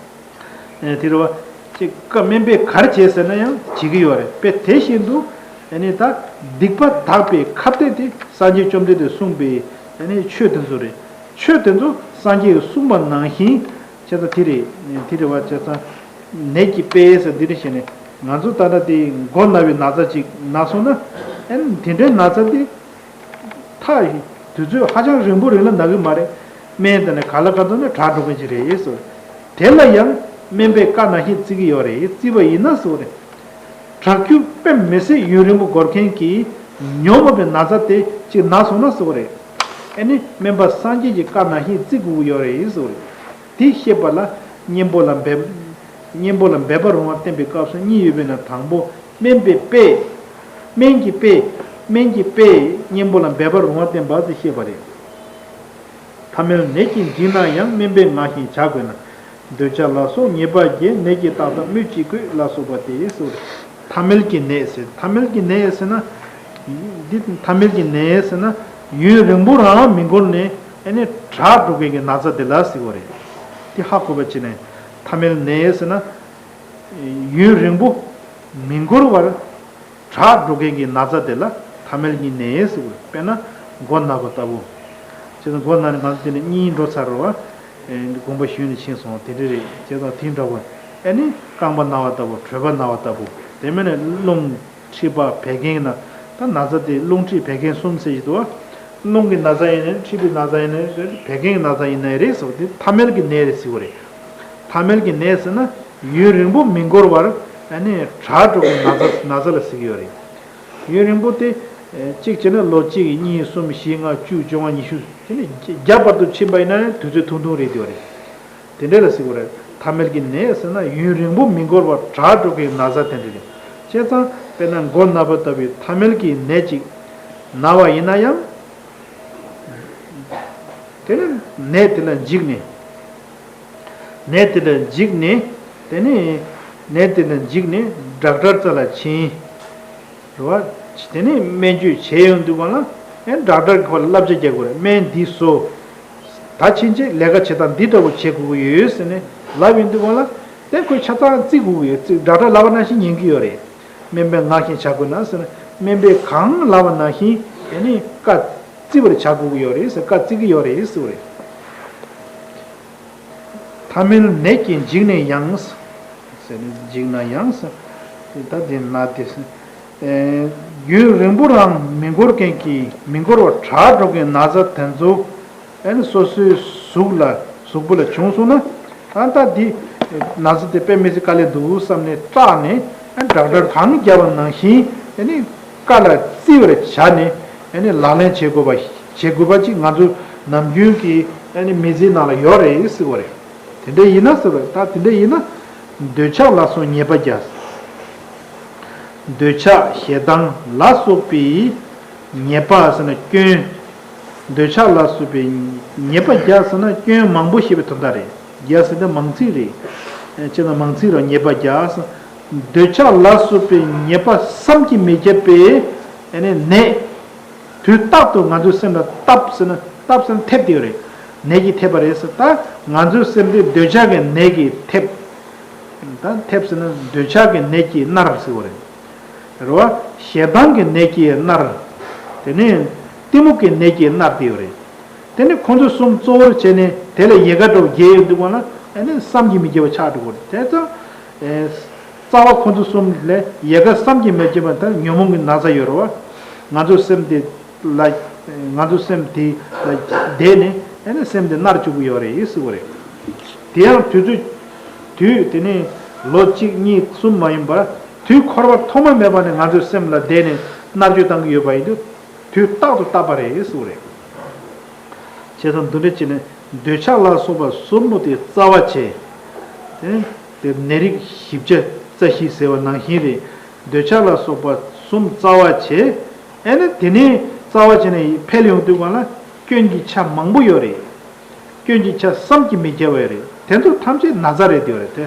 ཨེ་དེ་རེད་བ། ཅིག་བཀའ་སྨན་པས་ག་རེ་བྱས་ཟེར་ན་ཡང་བྱེད་ཀྱི་ཡོད་རེད། དཔེ་དེ་བཞིན་དུ། ཨ་ནི་ད་སྡིག་པ་དག་པའི་ཁ་གཏད་དེ་སངས་རྒྱས་བཅོམ་ལྡན་འདས་གསུངས་པའི་ཨ་ནི་ཆོས་དེ་ཚོ་རེད། ཆོས་དེ་ཚོ་སངས་རྒྱས་ཀྱིས་གསུངས་པ་ནང་བཞིན། བྱས་ཙང་དེ་རེད། དེ་རེད་བ། བྱས་ཙང་ནད་ཀྱི་དཔེ་ཟེར་འདི་རེད་བྱས་ནས། ང་ཚོ་ད་ལྟ་དེ་མགོ་ན་བའི་ན་ཚ་ཅིག་ན་སོང་ན། ཨ་ནི་དེ་འདྲའི་ན་ཚ་དེ། ཐག་དུས་ཚོད་ཧ་ཅང་རིང་པོ་རིང་ལ་ན་གི་མ་རེད། སྨན་དེ་ནས་ག་ལ་ག་ཚོད་ནས་དྲག་འགྲོ་གི་ཅིག་རེད་ཟེར། དེ་ལ་ཡང་སྨན་པས་བཀའ་ནང་བཞིན་བརྩི་གི་ཡོད་རེད། བརྩིས་པ་ཡིན་ན་ཟེར་བ་རེད། དྲག་སྐྱུག་དཔེ་མི་སྲིད་ཡུན་རིང་པོ་འགོར་མཁན་གྱི་ཉོན་མོངས་པའི་ན་ཚ་དེ་ཅིག་ན་སོང་ན་ཟེར་བ་རེད། ཨ་ནི་སྨན་པ་སངས་རྒྱས་ཀྱི་བཀའ་ནང་བཞིན་བརྩི་དགོས་ཀྱི་ཡོད་རེད་ཟེར་བ་རེད། དེ་བཤད་པ་ལ་གཉེན་པོ་ལ་འབད། གཉེན་པོ་ལ་འབད་པར་རུང་བར་བསྟན་པའི་སྐབས་སུ་གཉིས་ཡོད་པས་ན། དང་པོ་སྨན་པའི་དཔེས། སྨན་གྱི་དཔེས། སྨན་གྱི་དཔེས་གཉེན་པོ་ལ་འབད་པར་རུང་བར་བསྟན་པ་ཟེར་བཤད་པ་རེད། ཐ་མལ་ནད་ཀྱིས་འཇིགས་ན་ཡང་། སྨན་པས་ངག་བཞིན་བྱ་དགོས་ན། འདོད་ཆགས་ལ་སོགས་ཉེས་པ་བརྒྱད། ནད་ཀྱིས་བཏགས་ཐབས་སྨོས་ཅི་དགོས། ལ་སོགས་པ་སྟེ་ཟེར། ཐ་མལ་གྱི་ནད་ཟེར། ཐ་མལ་གྱི་ནད་ཟེར་ན། འདི་ཐ་མལ་གྱི་ནད་ཟེར་ན། ཡུན་རིང་པོ་རང་མི་འགོར་ནས་ཨ་ནི་དྲག་འགྲོ་མཁན་གྱི་ན་ཚ་དེ་ལ་ཟེར་བ་རེད། དེ་ཧ་གོ་བ་བྱས་ནས། ཐ་མལ་ནད་ཟེར་ན། ཡུན་རིང་པོ་མི་འགོར་བར་དྲག་འགྲོ་མཁན་གྱི་ན་ཚ་དེ་ལ་ཐ་མལ་གྱི་ནད་ཟེར་བ་རེད། དཔེར་ན་མགོ་ན་བ་ལྟ་བུ། བྱས་ཙང་མགོ་ན་ནས་ང་ཚོ་དེ་ནས་གཉིད་འགྲོ་ཚར་རེད་བ། ཨེ་དགོངས་པ་ཞུས་ནས་ཕྱིན་སོང་། དེ་འདྲ་རེད། བྱས་ཙང་དེ་འདྲ་བོ། ཨེ་ནི་རྐང་པ་ན་བ་ལྟ་བུ། གྲོད་པ་ན་བ་ལྟ་བུ། དེ་མིན་ནས་རླུང་མཁྲིས་པ་བད་ཀན་ན། ད་ན་ཚ་དེ་རླུང་མཁྲིས་བད་ཀན་གསུམ་ཟེར་གྱི་འདུག་བ། རླུང་གི་ན་ཚ་ཡིན་ནའི། མཁྲིས་པའི་ན་ཚ་ཡིན་ནའི་རེད། བད་ཀན་གྱི་ན་ཚ་ཡིན་ནའི་རེད་ཟེར་བ་དེ་ཐ་མལ་གྱི་ནད་རེད་ཟེར་བ་རེད། ཐ་མལ་གྱི་ནད་ཟེར་ན་ཡུན་རིང་པོ་མི་འགོར་བར་ཨ་ནི་དྲག་འགྲོ་གི་ན་ཚ་ན་ཚ་ལ་ཟེར་གྱི་ཡོད་རེད། ཡུན་རིང་པོ་དེ། གཅིག་བྱས་ན་ལོ་གཅིག་གཉིས་གསུམ་བཞི་ལྔ་བཅུ་བཅོ་ལྔ་ཉི་ཤུ་དེ་ནས་བརྒྱ་བར་དུ་ཕྱིན་པ་ཡིན་ན་དུས་ཚོད་ཐུང་ཐུང་རེད་དེ་བ་རེད། དེ་འདྲ་ལ་ཟེར་བ་རེད། ཐ་མལ་གྱི་ནད་ཟེར་ན་ཡུན་རིང་པོ་མི་འགོར་བར་དྲག་འགྲོ་གི་ན་ཚ་དེ་འདྲ་རེད། བྱས་ཙང་དཔེར་ན་མགོ་ན་བ་ལྟ་བུའི་ཐ་མལ་གྱི་ནད་ཅིག་ན་བ་ཡིན་ན་ཡང་། དེ་ནས་ནད་དེ་ལ་འཇིགས་ནས། ནད་དེ་ལ་འཇིགས་ནས། དེ་ནས་ནད་དེ་ལ་འཇིགས་ནས་ཌོག་ཊར་རྩ་ལ་ཕྱིན། རེད་བ། དེ་ནས་སྨན་བཅོས་བྱས་ཡོང་དུས་སྒང་ལ་ཨེ་ཌོག་ཊར་གྱིས་ཁོ་ལ་བསླབ་བྱ་རྒྱག་དགོས་རེད། སྨན་འདི་ཟོ། ད་ཕྱིན་ཆད་ལས་ཀ་བྱེད་སྟངས་འདི་འདྲ་བོ་བྱེད་དགོས་ཀྱི་ཡོད་ཟེར་ནས་ལབ་ཡོང་དུས་སྒང་ལ་དེ་ཁོས་ཆ་ཚང་བརྩི་དགོས་ཀྱི་ཡོད། བརྩི། ཌོག་ཊར་ལབ་པ་ནང་བཞིན་ཉན་གྱི་ཡོད་རེད། སྨན་པས་ངག་བཞིན་བྱ་དགོས་ན་ཟེར་ན། སྨན་པས་གང་ལབ་པ་ནང་བཞིན་ཨེ་ནི་བཀའ། བརྩི་བར་བྱ་དགོས་ཀྱི་ཡོད་རེད་ཟེར། བཀའ་བརྩི་གི་ཡོད་རེད་ཟེར་བ་རེད། ཐ་མལ་ནད་ཀྱིས་འཇིགས་ནས་ཡང་། ཟེར་ནས་འཇིགས་ན་ཡང་། ད་དེ་ན་དེ། རྒྱུན་རིང་པོ་རང་མི་འགོར་མཁན་གྱི་མི་འགོར་བར་དྲག་འགྲོ་མཁན་ན་ཚ་དེ་ཚོ། ཨ་ནི་སོ་སོའི་གཟུགས་ལ་གཟུགས་པོ་ལ་བྱུང་སོང་ན། ཨ་ད་འདི་ན་ཚ་དེ་དཔེ་མི་སྲིད་དཀའ་ལས་འདུག་བསམ་ནས་སྐྲག་ནས། ཨ་ཌོག་ཊར་གང་བརྒྱབ་པ་ནང་བཞིན། ཨ་ནི་བཀའ་ལ་བརྩི་བར་བྱ་ནས། ཨ་ནི་ལག་ལེན་བྱེད་དགོས་པ་བྱེད་དགོས་པ་ཅིག་ང་ཚོ་ནམ་རྒྱུན་གྱི་ཨ་ནི་མི་ཚེའི་ནང་ལ་ཡོད་རེད་ཟེར་བ་རེད། དེ་འདྲ་ཡིན་ན་ཟེར་བ་རེད། ད་དེ་འདྲ་ཡིན་ན། འདོད་ཆགས་ལ་སོགས་ཉེས་པ་བརྒྱ། འདོད་ཆགས་ཞེ་སྡང་ལ་སོགས་པའི་ཉེས་པ་ཟེར་ན་སྐྱོན། འདོད་ཆགས་ལ་སོགས་པའི་ཉེས་པ་བརྒྱ་ཟེར་ན་སྐྱོན་མང་པོ་ཞེས་པའི་དོན་དག་རེད། བརྒྱ་ཟེར་ན་མང་ཚིག་རེད། ཅེ་ན་མང་ཚིག་རེད། ཉེས་པ་བརྒྱ་ཟེར། འདོད་ཆགས་ལ་སོགས་པའི་ཉེས་པ་བསམ་གྱིས་མི་ཁྱབ་པའི་ནད། དུས་རྟག་ཏུ་ང་ཚོའི་སེམས་ལ་བཏབ་ཟེར་ན། བཏབ་ཟེར་ན་ཐེབས་དེ་རེད། ནད་ཀྱིས་ཐེབས་པ་རེད་ཟེར། ད་ང་ཚོའི་སེམས་དེ་འདོད་ཆགས་ཀྱི་ནད་ཀྱིས་ཐེབས། ད་ཐེབས་ཟེར་ན་འདོད་ཆགས་ཀྱི་ནད་ཀྱིས་མནར་ཟེར་བ་རེད། རེད་བ། ཞེ་སྡང་གི་ནད་ཀྱིས་མནར། དེ་ནས་གཏི་མུག་གི་ནད་ཀྱིས་མནར་དེ་ཡོད་རེད། དེ་ནས་ཁོང་ཚོ་གསུམ་གཙོ་བོར་བྱས་ནས་དེ་ལ་ཡལ་ག་འདྲ་བོ་རྒྱས་ཡོང་དུས་སྒང་ལ། ཨ་ནི་བསམ་གྱིས་མི་ཁྱབ་པ་ཆགས་འགྲོ་གི་རེད། དེ་ཚོ། ཨེ། རྩ་བ་ཁོང་ཚོ་གསུམ་ལས་ཡལ་ག་བསམ་གྱིས་མི་ཁྱབ་པ་དེ་ཉོན་མོངས་ཀྱི་ན་ཚ་ཡོད་རེད་བ། ང་ཚོའི་སེམས་དེ་ལ། ང་ཚོའི་སེམས་དེ་ལ་བསྡད་ནས། ཨ་ནི་སེམས་དེ་མནར་བཅུག་གི་ཡོད་རེད་ཟེར་བ་རེད། དེ་ཡང་དུས་ཚོད། དུས་དེ་ནི་ལོ་གཅིག་གཉིས་གསུམ་མ་ཡིན་པར། དུས་འཁོར་བ་ཐོག་མ་མེད་པ་ནས་ང་ཚོའི་སེམས་ལ་བསྡད་ནས་མནར་གཅོད་བཏང་གི་ཡོད་པ་ཡིན་དུས། དུས་རྟག་ཏུ་བཏབ་པ་རེད་ཟེར་བ་རེད། བྱས་ཙང་འདི་འདྲ་བྱས་ནས་འདོད་ཆགས་ལ་སོགས་པ་གསུམ་པོ་དེ་རྩ་བ་བྱས། དེ་དེ་ནད་རིགས་བཞི་བརྒྱ་རྩ་བཞི་ཟེར་བ་ནང་བཞིན་རེད། འདོད་ཆགས་ལ་སོགས་པ་གསུམ་རྩ་བ་བྱས། ཨ་ནི་དེ་ནས་རྩ་བ་བྱས་ནས་འཕེལ་ཡོང་དུས་སྒང་ལ་སྐྱོན་གྱི་ཆ་མང་པོ་ཡོད་རེད། སྐྱོན་གྱི་ཆ་བསམ་གྱིས་མི་ཁྱབ་པ་ཡོད་རེད། དེ་ཚོ་ཐམས་ཅད་ན་ཚ་རེད་དེ་ཡོད་རེད་དེ།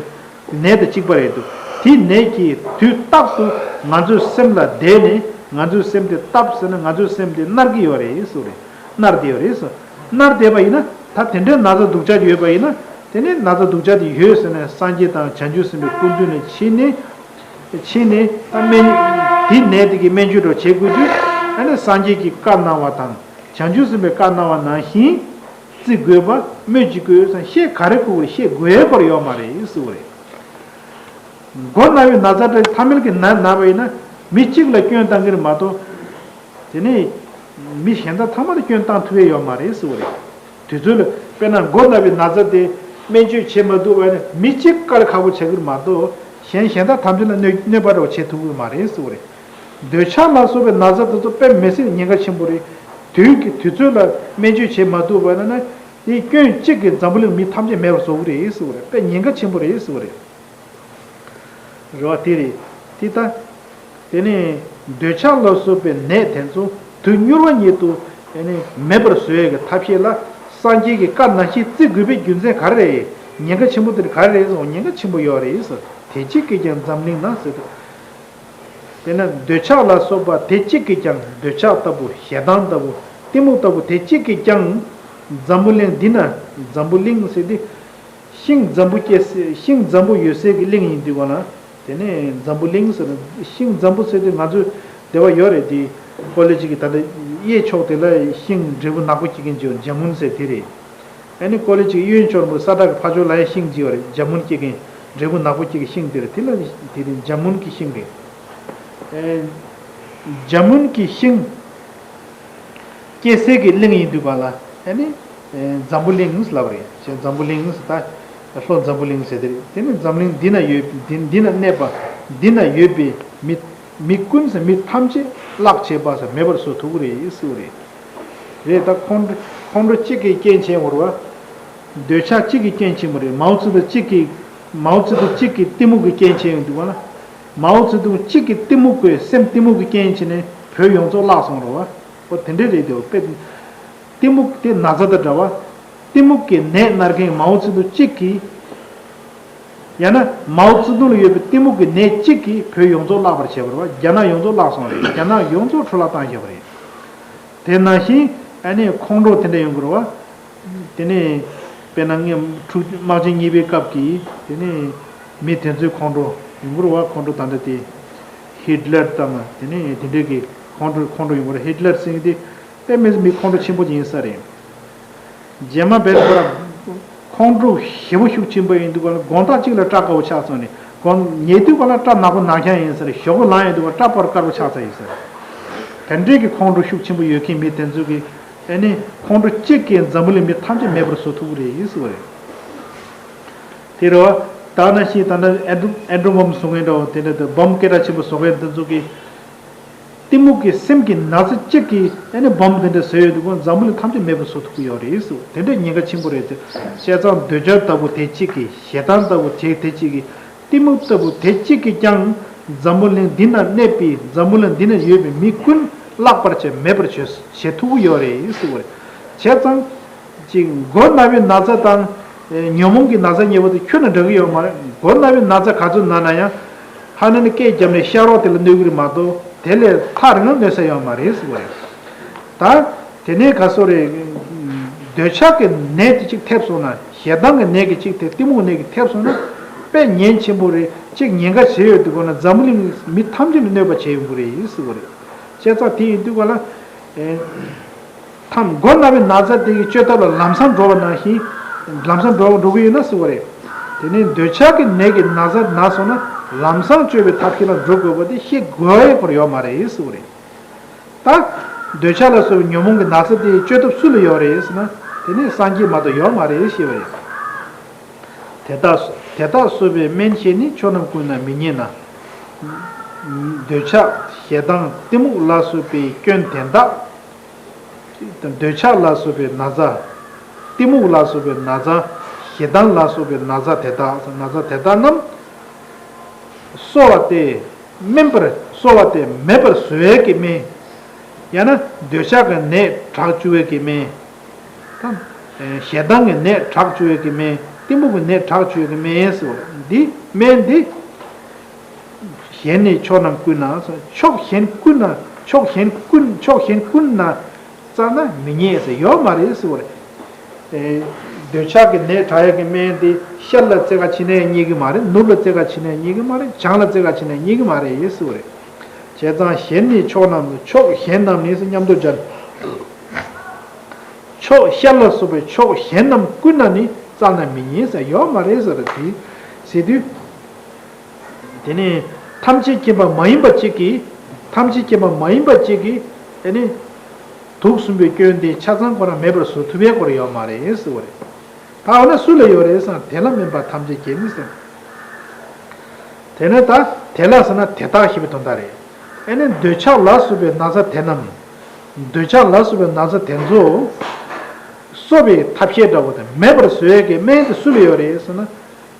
ནད་དང་གཅིག་པ་རེད་འདུག་དེ་ནད་ཀྱིས་དུས་རྟག་ཏུ་ང་ཚོའི་སེམས་ལ་བསྡད་ནས། ང་ཚོའི་སེམས་དེ་བཏབ་ཟེར་ན་ང་ཚོའི་སེམས་དེ་མནར་གྱི་ཡོད་རེད་ཟེར་བ་རེད། མནར་བསྡད་ཡོད་རེད་ཟེར། མནར་བསྡད་པ་ཡིན་ན། ད་དེ་འདྲའི་ན་ཚ་སྡུག་ཅག་ཡོད་པ་ཡིན་ན། དེ་ནས་ན་ཚ་སྡུག་ཅག་དེ་ཡོད་ཟེར་ནས་སངས་རྒྱས་དང་བྱང་ཆུབ་སེམས་དཔའི་སྐུ་མདུན་ནས་ཕྱིན་ནས། ཕྱིན་ནས་ད་སྨན། དེ་ནད་དེ་གི་སྨན་བཅོས་འདྲ་བྱེད་དགོས་དུས། ཨ་ནི་སངས་རྒྱས་ཀྱིས་བཀའ་གནང་བ་དང་། བྱང་ཆུབ་སེམས་དཔའི་བཀའ་གནང་བ་ནང་བཞིན། བརྩི་དགོས་པ། སྨོས་ཅི་དགོས་ཟེར་བཤད་ག་རེ་དགོས་དགོས་བཤད་དགོས་ཡ་པར་ཡོད་མ་རེད་ཟེར་བ་རེད། མགོ་ན་བའི་ན་ཚ་འདྲ་ཐ་མལ་གྱི་ན་ན་བ་ཡིན་ན་མི་གཅིག་ལ་སྐྱོན་བཏང་གི་རེད་མ་གཏོགས། དེ་ནས་མི་གཞན་དག་ཚང་མ་ལ་སྐྱོན་བཏང་ཐུབ་ཡ་ཡོད་མ་རེད་ཟེར་བ་རེད། དུས་ཚོད་ལ་དཔེར་ན་མགོ་ན་བའི་ན་ཚ་དེ་སྨན་བཅོས་བྱེད་མ་ཐུབ་པ་ཡིན་ན་མི་གཅིག་དཀའ་ལས་ཁག་པོ་ཆགས་ཀྱི་རེད་མ་གཏོགས། གཞན་གཞན་དག་ཐམས་ཅད་ལ་གནོད་གནོད་པ་འདྲ་བོ་བྱེད་ཐུབ་ཀྱི་མ་རེད་ཟེར་བ་རེད། འདོད་ཆགས་ལ་སོགས་པའི་ན་ཚ་དེ་ཚོ་དཔེ་མི་སྲིད་ཉེན་ཁ་ཆེན་པོ་རེད། དུས་ཀྱི་དུས་ཚོད་ལ་སྨན་བཅོས་བྱེད་མ་ཐུབ་པ་ཡིན་ན། དེ་སྐྱོན་གཅིག་གིས་འཛམ་བུ་གླིང་མི་ཐམས་ཅད་མེད་པར་བཟོ་གི་རེད་ཟེར་བ་རེད། དཔེ་ཉེན་ཁ་ཆེན་པོ་རེད་ཟེར་བ་རེད། རེད་བ། དེ་རེད། དེ་ད། དེ་ནས་འདོད་ཆགས་ལ་སོགས་པའི་ནད་དེ་ཚོ་དུས་མྱུར་བ་ཉིད་དུ་དེ་ནས་མེད་པར་བཟོ་ཡས་ཀྱི་ཐབས་ཤེས་ལ། སངས་རྒྱས་ཀྱི་བཀའ་ནང་བཞིན་བརྩི་དགོས་པའི་རྒྱུ་མཚན་ག་རེ་རེད། ཉེན་ཁ་ཆེན་པོ་དེ་ག་རེ་རེད་ཟེར། ཉེན་ཁ་ཆེན་པོ་ཡོད་རེད་ཟེར། དེ་གཅིག་གིས་ཀྱང་འཛམ་གླིང་ན་ཟེར། དེ་ན་འདོད་ཆགས་ལ་སོགས་པ་དེ་གཅིག་གིས་ཀྱང་། འདོད་ཆགས་ལྟ་བུ། ཞེ་སྡང་ལྟ་བུ། གཏི་མུག་ལྟ་བུ་དེ་གཅིག་གིས་ཀྱང་། འཛམ་བུ་གླིང་འདི་ན། འཛམ་བུ་གླིང་ཟེར་དེ། ཤིང་འཛམ་བུ་སྐྱེ་ས། ཤིང་འཛམ་བུ་ཡོད་སའི་གི་གླིང་ཡིན་དུས་སྒང་ལ། དེ་ནས་འཛམ་བུ་གླིང་ཟེར་ན། ཤིང་འཛམ་བུ་ཟེར་དུས་ང་ཚོའི་སྡེ་བ་ཡོད་རེད་དེ། ཀོ་ལེ་གཅིག་གི་ད་ལྟ་གཡས་ཕྱོགས་དེ་ལ་ཤིང་འབྲས་བུ་ནག་པོ་སྐྱེ་མཁན་ཅིག་ཡོད། འཇམ་མུན་ཟེར་དེ་རེད། ཨ་ནི་ཀོ་ལེ་གཅིག་གཡོན་ཕྱོགས་མོ་ས་བྲག་གི་ཕར་ཕྱོགས་ལ་ཡང་ཤིང་གཅིག་ཡོད་རེད། འཇམ་མུན་སྐྱེ་མཁན། འབྲས་བུ་ནག་པོ་སྐྱེ་མཁན་ཤིང་དེ་རེད། དེ་ལ་དེ་རེད། འཇམ་མུན་གྱི་ཤིང་རེད། ཨེ། འཇམ་མུན་གྱི་ཤིང་སྐྱེ་སའི་གི་གླིང་ཡིན་དུས་སྒང་ལ། ཨ་ནི། ཨེ། འཛམ་བུ་གླིང་ལབ་རེད། ཞེས་འཛམ་བུ་གླིང་ཟེར། ད་ལྷོ་འཛམ་བུ་གླིང་ཟེར་དེ་རེད། དེ་ནི་འཛམ་གླིང་འདི་ན་ཡོད། འདི་འདི་ན་གནས་པ། འདི་ན་ཡོད་པའི་མི། མི་ཀུན་ཟེར། མི་ཐམས་ཅད་བརླག་བྱེད་པ་ཟེར། མེད་པར་བཟོ་ཐུབ་ཀྱི་རེད་ཟེར་བ་རེད། རེད། ད་ཁོང་ཁྲོ་ཁོང་ཁྲོ་གཅིག་གིས་རྐྱེན་བྱས་པ་རེད་བ། འདོད་ཆགས་གཅིག་གིས་རྐྱེན་བྱས་པ་རེད། མའོ་ཙེ་ཏུང་གཅིག་གིས། མའོ་ཙེ་ཏུང་གཅིག་གིས་གཏི་མུག་གི་རྐྱེན་བྱས་ཡོང་དུས་སྒང་ལ། མའོ་ཙེ་ཏུང་གཅིག་གིས་གཏི་མུག་གི་སེམས། གཏི་མུག་གི་རྐྱེན་བྱས་ནས་བོད་ཡོངས་རྫོགས་བརླག་སོང་རེད་བ། ཨོ་དེ་འདྲ་རེད་དེ། དཔེ་གཏི་མུག་དེ་ན་ཚ་དང་འདྲ་བ། གཏི་མུག་གི་ནད་མནར་མཁན་མའོ་ཙེ་ཏུང་གཅིག་གིས། ཡང་ན་མའོ་ཙེ་ཏུང་ལ་ཡོད་པའི་གཏི་མུག་གི་ནད་གཅིག་གིས་བོད་ཡོངས་རྫོགས་བརླག་པར་བྱས་པ་རེད་བ། རྒྱ་ནག་ཡོངས་རྫོགས་བརླག་སོང་བ་རེད། རྒྱ་ནག་ཡོངས་རྫོགས་འཕྲོ་བརླག་བཏང་བཞག་པ་རེད། དེ་ནང་བཞིན་ཨ་ནི་ཁོང་ཁྲོ་དེ་འདྲ་ཡོང་གི་རེད་བ། དེ་ནས་དཔེར་ན་ངས་འཁྲུག་དམག་ཆེན་གཉིས་པའི་སྐབས་ཀྱི་དེ་ནས་མི་དེ་ཚོའི་ཁོང་ཁྲོ་ཡོང་གི་རེད་བ། ཁོང་ཁྲོ་ད་ལྟ་དེ་ཧི་ཏི་ལར་དང་དེ་ནས་དེ་འདྲའི་གི་ཁོང་ཁྲོ་ཁོང་ཁྲོ་ཡོང་གི་རེད། ཧི་ཏི་ལར་ཟེར་མཁན་དེ། དཔེ་མི་སྲིད་མི་ཁོང་ཁྲོ་ཆེན་པོ་ཅིག་ཡིན་ས་རེད། རྗེས་མ་བས་ཁོ་ར་ཁོང་ཁྲོ་ཞེ་པོ་ཤུགས་ཆེན་པོ་ཡིན་དུས་ག་ལ་དགོང་དག་ཅིག་ལ་སྐྲ་དཀར་པོ་ཆགས་སོང་ནས་དགོང་ཉལ་དུས་ག་ལ་སྐྲ་ནག་པོ་ནག་རྐྱང་ཡིན་ས་རེད། ཞོགས་པ་ལངས་ཡོང་དུས་ག་སྐྲ་ཕར་དཀར་པོ་ཆགས་ཚར་ཡིན་ས་རེད། དེ་འདྲའི་གི་ཁོང་ཁྲོ་ཤུགས་ཆེན་པོ་ཡོད་མཁན་མི་དེ་ཚོ་གི་ཨེ་ནི་ཁོང་ཁྲོ་གཅིག་གིས་འཛམ་བུ་གླིང་མི་ཐམས་ཅད་མེད་པར་བཟོ་ཐུབ་ཀྱི་རེད་ཟེར་བ་རེད། དེ་རེད་བ། ད་ནང་བཞིན་ད་ལྟ་ཨེ་ཊོམ་ཨེ་ཊོམ་བོམ་བཟོ་མཁན་འདྲ་བོ་དེ་འདྲ་དང་བོམ་སྐད་གྲགས་ཆེན་པོ་བཟོ་མཁན་དེ་ཚོ་གི་གཏི་མུག་གི་སེམས་ཀྱི་ན་ཚ་གཅིག་གིས་ཨེ་ནི་བོམ་དེ་འདྲ་བཟོས་ཡོད་དུས་ཁོང་འཛམ་བུ་གླིང་ཐམས་ཅད་མེད་པར་བཟོ་ཐུབ་ཀྱི་ཡོད་རེད་ཟེར། དེ་འདྲ་ཉེན་ཁ་ཆེན་པོ་རེད་ཟེར། བྱས་ཙང་འདོད་ཆགས་ལྟ་བུ་དེ་གཅིག་གིས་ཞེ་སྡང་ལྟ་བུ་དེ་དེ་གཅིག་གིས་གཏི་མུག་ལྟ་བུ་དེ་གཅིག་གིས་ཀྱང་འཛམ་བུ་གླིང་འདི་ན་གནས་པའི་འཛམ་བུ་གླིང་འདི་ན་ཡོད་པའི་མི་ཀུན་བརླག་པར་བྱེད་མེད་པར་བྱེད་བྱེད་ཐུབ་ཀྱི་ཡོད་རེད་ཟེར་བ་རེད། བྱས་ཙང་། ཅིག་མགོ་ན་བའི་ན་ཚ་དང་། ཉོན་མོངས་ཀྱི་ན་ཚ་གཉིས་པོ་དེ་ཁྱོན་ནས་འདྲ་གི་ཡོད་མ་རེད། མགོ་ན་བའི་ན་ཚ་ག་ཚོད་ན་ན་ཡང་། ཧ་ན་ནི་སྐད་བརྒྱབ་ནས་ཤ་རོགས་དེ་ལ་གནོད་གི་རེད་མ་གཏོགས་དེ་ལས་ཐག་རིང་ལ་གནོད་ས་ཡོད་མ་རེད་ཟེར་བ་རེད། ད། དེ་ནས་ག་སོ་རེད། འདོད་ཆགས་ཀྱི་ནད་དེ་གཅིག་ཐེབས་སོང་ན། ཞེ་སྡང་གི་ནད་ཀྱི་གཅིག་དེ་གཏི་མུག་ནད་ཀྱི་ཐེབས་སོང་ན། དཔེ་ཉེན་ཆེན་པོ་རེད། གཅིག་ཉེན་ཁ་ཆེ་ཡོད་དུས་གོ་ན་འཛམ་བུ་གླིང་མི་ཐམས་ཅད་ལ་གནོད་པ་བྱེད་ཡོང་གི་རེད་ཟེར་བ་རེད། བྱས་ཙང་དེ་ཡིན་དུས་ག་ལ། ཨེ། ཐམ་མགོ་ན་བའི་ན་ཚ་དེ་གི་བཅོས་ཐབས་ལ་ལམ་སང་འགྲོ་བ་ནང་བཞིན། ལམ་སང་འགྲོ་འགྲོ་གི་ཡོད་ན་ཟེར་བ་རེད། དེ་ནས་འདོད་ཆགས་ཀྱི་ནད་ཀྱི་ན་ཚ་ན་སོང་ན་ལམ་སང་བཅོས་པའི་ཐབས་ཤེས་ལ་འགྲོ་དགོས་པ་དེ་ཤེས་དགོས་ཡ་ཁོ་ར་ཡོད་མ་རེད་ཟེར་བ་རེད། ད། འདོད་ཆགས་ལ་སོགས་པའི་ཉོན་མོངས་ཀྱི་ན་ཚ་དེ་བཅོས་ཐབས་སུ་ལ་ཡོད་རེད་ཟེར་ན། དེ་ནི་སངས་རྒྱས་མ་གཏོགས་ཡོད་མ་རེད་ཞེས་པ་རེད། དེ་དག་དེ་དག་གསོ་བའི་སྨན་གཞན་ནི། ཕྱོགས་རྣམས་ཀུན་ན་མི་རྙེད་ན། འདོད་ཆགས་ཞེ་སྡང་གཏི་མུག་ལ་སོགས་པའི་སྐྱོན་དེ་དག་འདོད་ཆགས་ལ་སོགས་པའི་ན་ཚ། གཏི་མུག་ལ་སོགས་པའི་ན་ཚ། ཞེ་སྡང་ལ་སོགས་པའི་ན་ཚ་དེ་དག་ན་ཚ་དེ་དག་རྣམས། གསོ་བ་སྟེ། སྨན་པར་གསོ་བ་སྟེ་མེད་པར་བཟོ་བའི་གི་སྨན། ཡང་ན་འདོད་ཆགས་ཀྱི་ནད་དྲག་བཅུག་པའི་གི་སྨན། དང་། ཞེ་སྡང་གི་ནད་དྲག་བཅུག་པའི་གི་སྨན། གཏི་མུག་གི་ནད་དྲག་བཅུག་པའི་གི་སྨན་ཟེར་བ་འདི་སྨན་འདི། གཞན་ནི་ཕྱོགས་རྣམས་ཀུན་ན། ཕྱོགས་གཞན་ཀུན་ན་ཕྱོགས་གཞན་ཀུན་ཕྱོགས་གཞན་ཀུན་ན་བཙལ་ན་མི་རྙེད་ཟེར་ཡོད་མ་རེད་ཟེར་བ་རེད། ཨེ། འདོད་ཆགས་ཀྱི་ནད་དྲག་ཡག་གི་སྨན་དེ་ཤར་ལ་བཙལ་ག་ཕྱིན་ནའི་རྙེད་གི་མ་རེད། ནུབ་ལ་བཙལ་ག་ཕྱིན་ནའི་རྙེད་གི་མ་རེད། བྱང་ལ་བཙལ་ག་ཕྱིན་ནའི་རྙེད་གི་མ་རེད་ཟེར་བ་རེད། བྱས་ཙང་གཞན་ནི་ཕྱོགས་རྣམས་ཕྱོགས་གཞན་རྣམས་ནི་ཟེར་མཉམ་དུ་སྦྱར། ཕྱོགས་ཤར་ལ་སོགས་པའི་ཕྱོགས་གཞན་རྣམས་ཀུན་ན་ནི་བཙལ་ན་མི་རྙེད་ཟེར་ཡོད་མ་རེད་ཟེར་བ་དེ་ཟེར་དུས། དེ་ནས་ཐམས་ཅད་མཁྱེན་པ་མ་ཡིན་པ་གཅིག་གིས། ཐམས་ཅད་མཁྱེན་པ་མ་ཡིན་པ་གཅིག་གིས་ཨེ་ནི། དུག་གསུམ་པའི་སྐྱོན་དེ་ཆ་ཚང་ཁོ་རང་མེད་པར་བཟོ་ཐུབ་ཡས་ཁོ་རང་ཡོད་མ་རེད་ཟེར་བ་རེད། ད་འོ་ན་སུ་ལ་ཡོད་རེད་ཟེར་ན་དེ་ལ་སྨན་པ་ཐམས་ཅད་མཁྱེན་ནི་ཟེར། དེ་ནས་ད་དེ་ལ་ཟེར་ན་དེ་དག་ཞེས་པའི་དོན་དག་རེད། ཨེ་ནི་འདོད་ཆགས་ལ་སོགས་པའི་ན་ཚ་དེ་རྣམས། འདོད་ཆགས་ལ་སོགས་པའི་ན་ཚ་དེ་ཚོ། གསོ་བའི་ཐབས་ཤེས་འདྲ་བོ་དང་མེད་པར་བཟོ་ཡས་ཀྱི་སྨན་དེ་སུ་ལ་ཡོད་རེད་ཟེར་ན།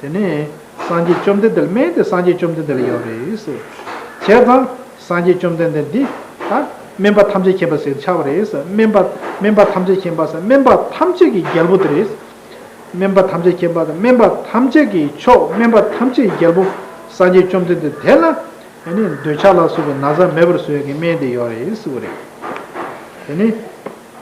དེ་ནས་སངས་རྒྱས་བཅོམ་ལྡན་འདས་ལ་སྨན་དེ་སངས་རྒྱས་བཅོམ་ལྡན་འདས་ལ་ཡོད་རེད་ཟེར། བྱས་ཙང་སངས་རྒྱས་བཅོམ་ལྡན་འདས་འདི་ད་སྨན་པ་ཐམས་ཅད་མཁྱེན་པ་ཟེར་ཆགས་པ་རེད་ཟེར། སྨན་པ་སྨན་པ་ཐམས་ཅད་མཁྱེན་པ་ཟེར་སྨན་པ་ཐམས་ཅད་ཀྱི་རྒྱལ་པོ་དེ་རེད། སྨན་པ་ཐམས་ཅད་མཁྱེན་པ་ཟེར་སྨན་པ་ཐམས་ཅད་ཀྱི་མཆོག་སྨན་པ་ཐམས་ཅད་ཀྱི་རྒྱལ་པོ་སངས་རྒྱས་བཅོམ་ལྡན་འདས་དེ་ལ་ཨ་ནི་འདོད་ཆགས་ལ་སོགས་པའི་ན་ཚ་མེད་པར་བཟོ་ཡས་ཀྱི་སྨན་དེ་ཡོད་རེད་ཟེར་བ་རེད། དེ་ནི།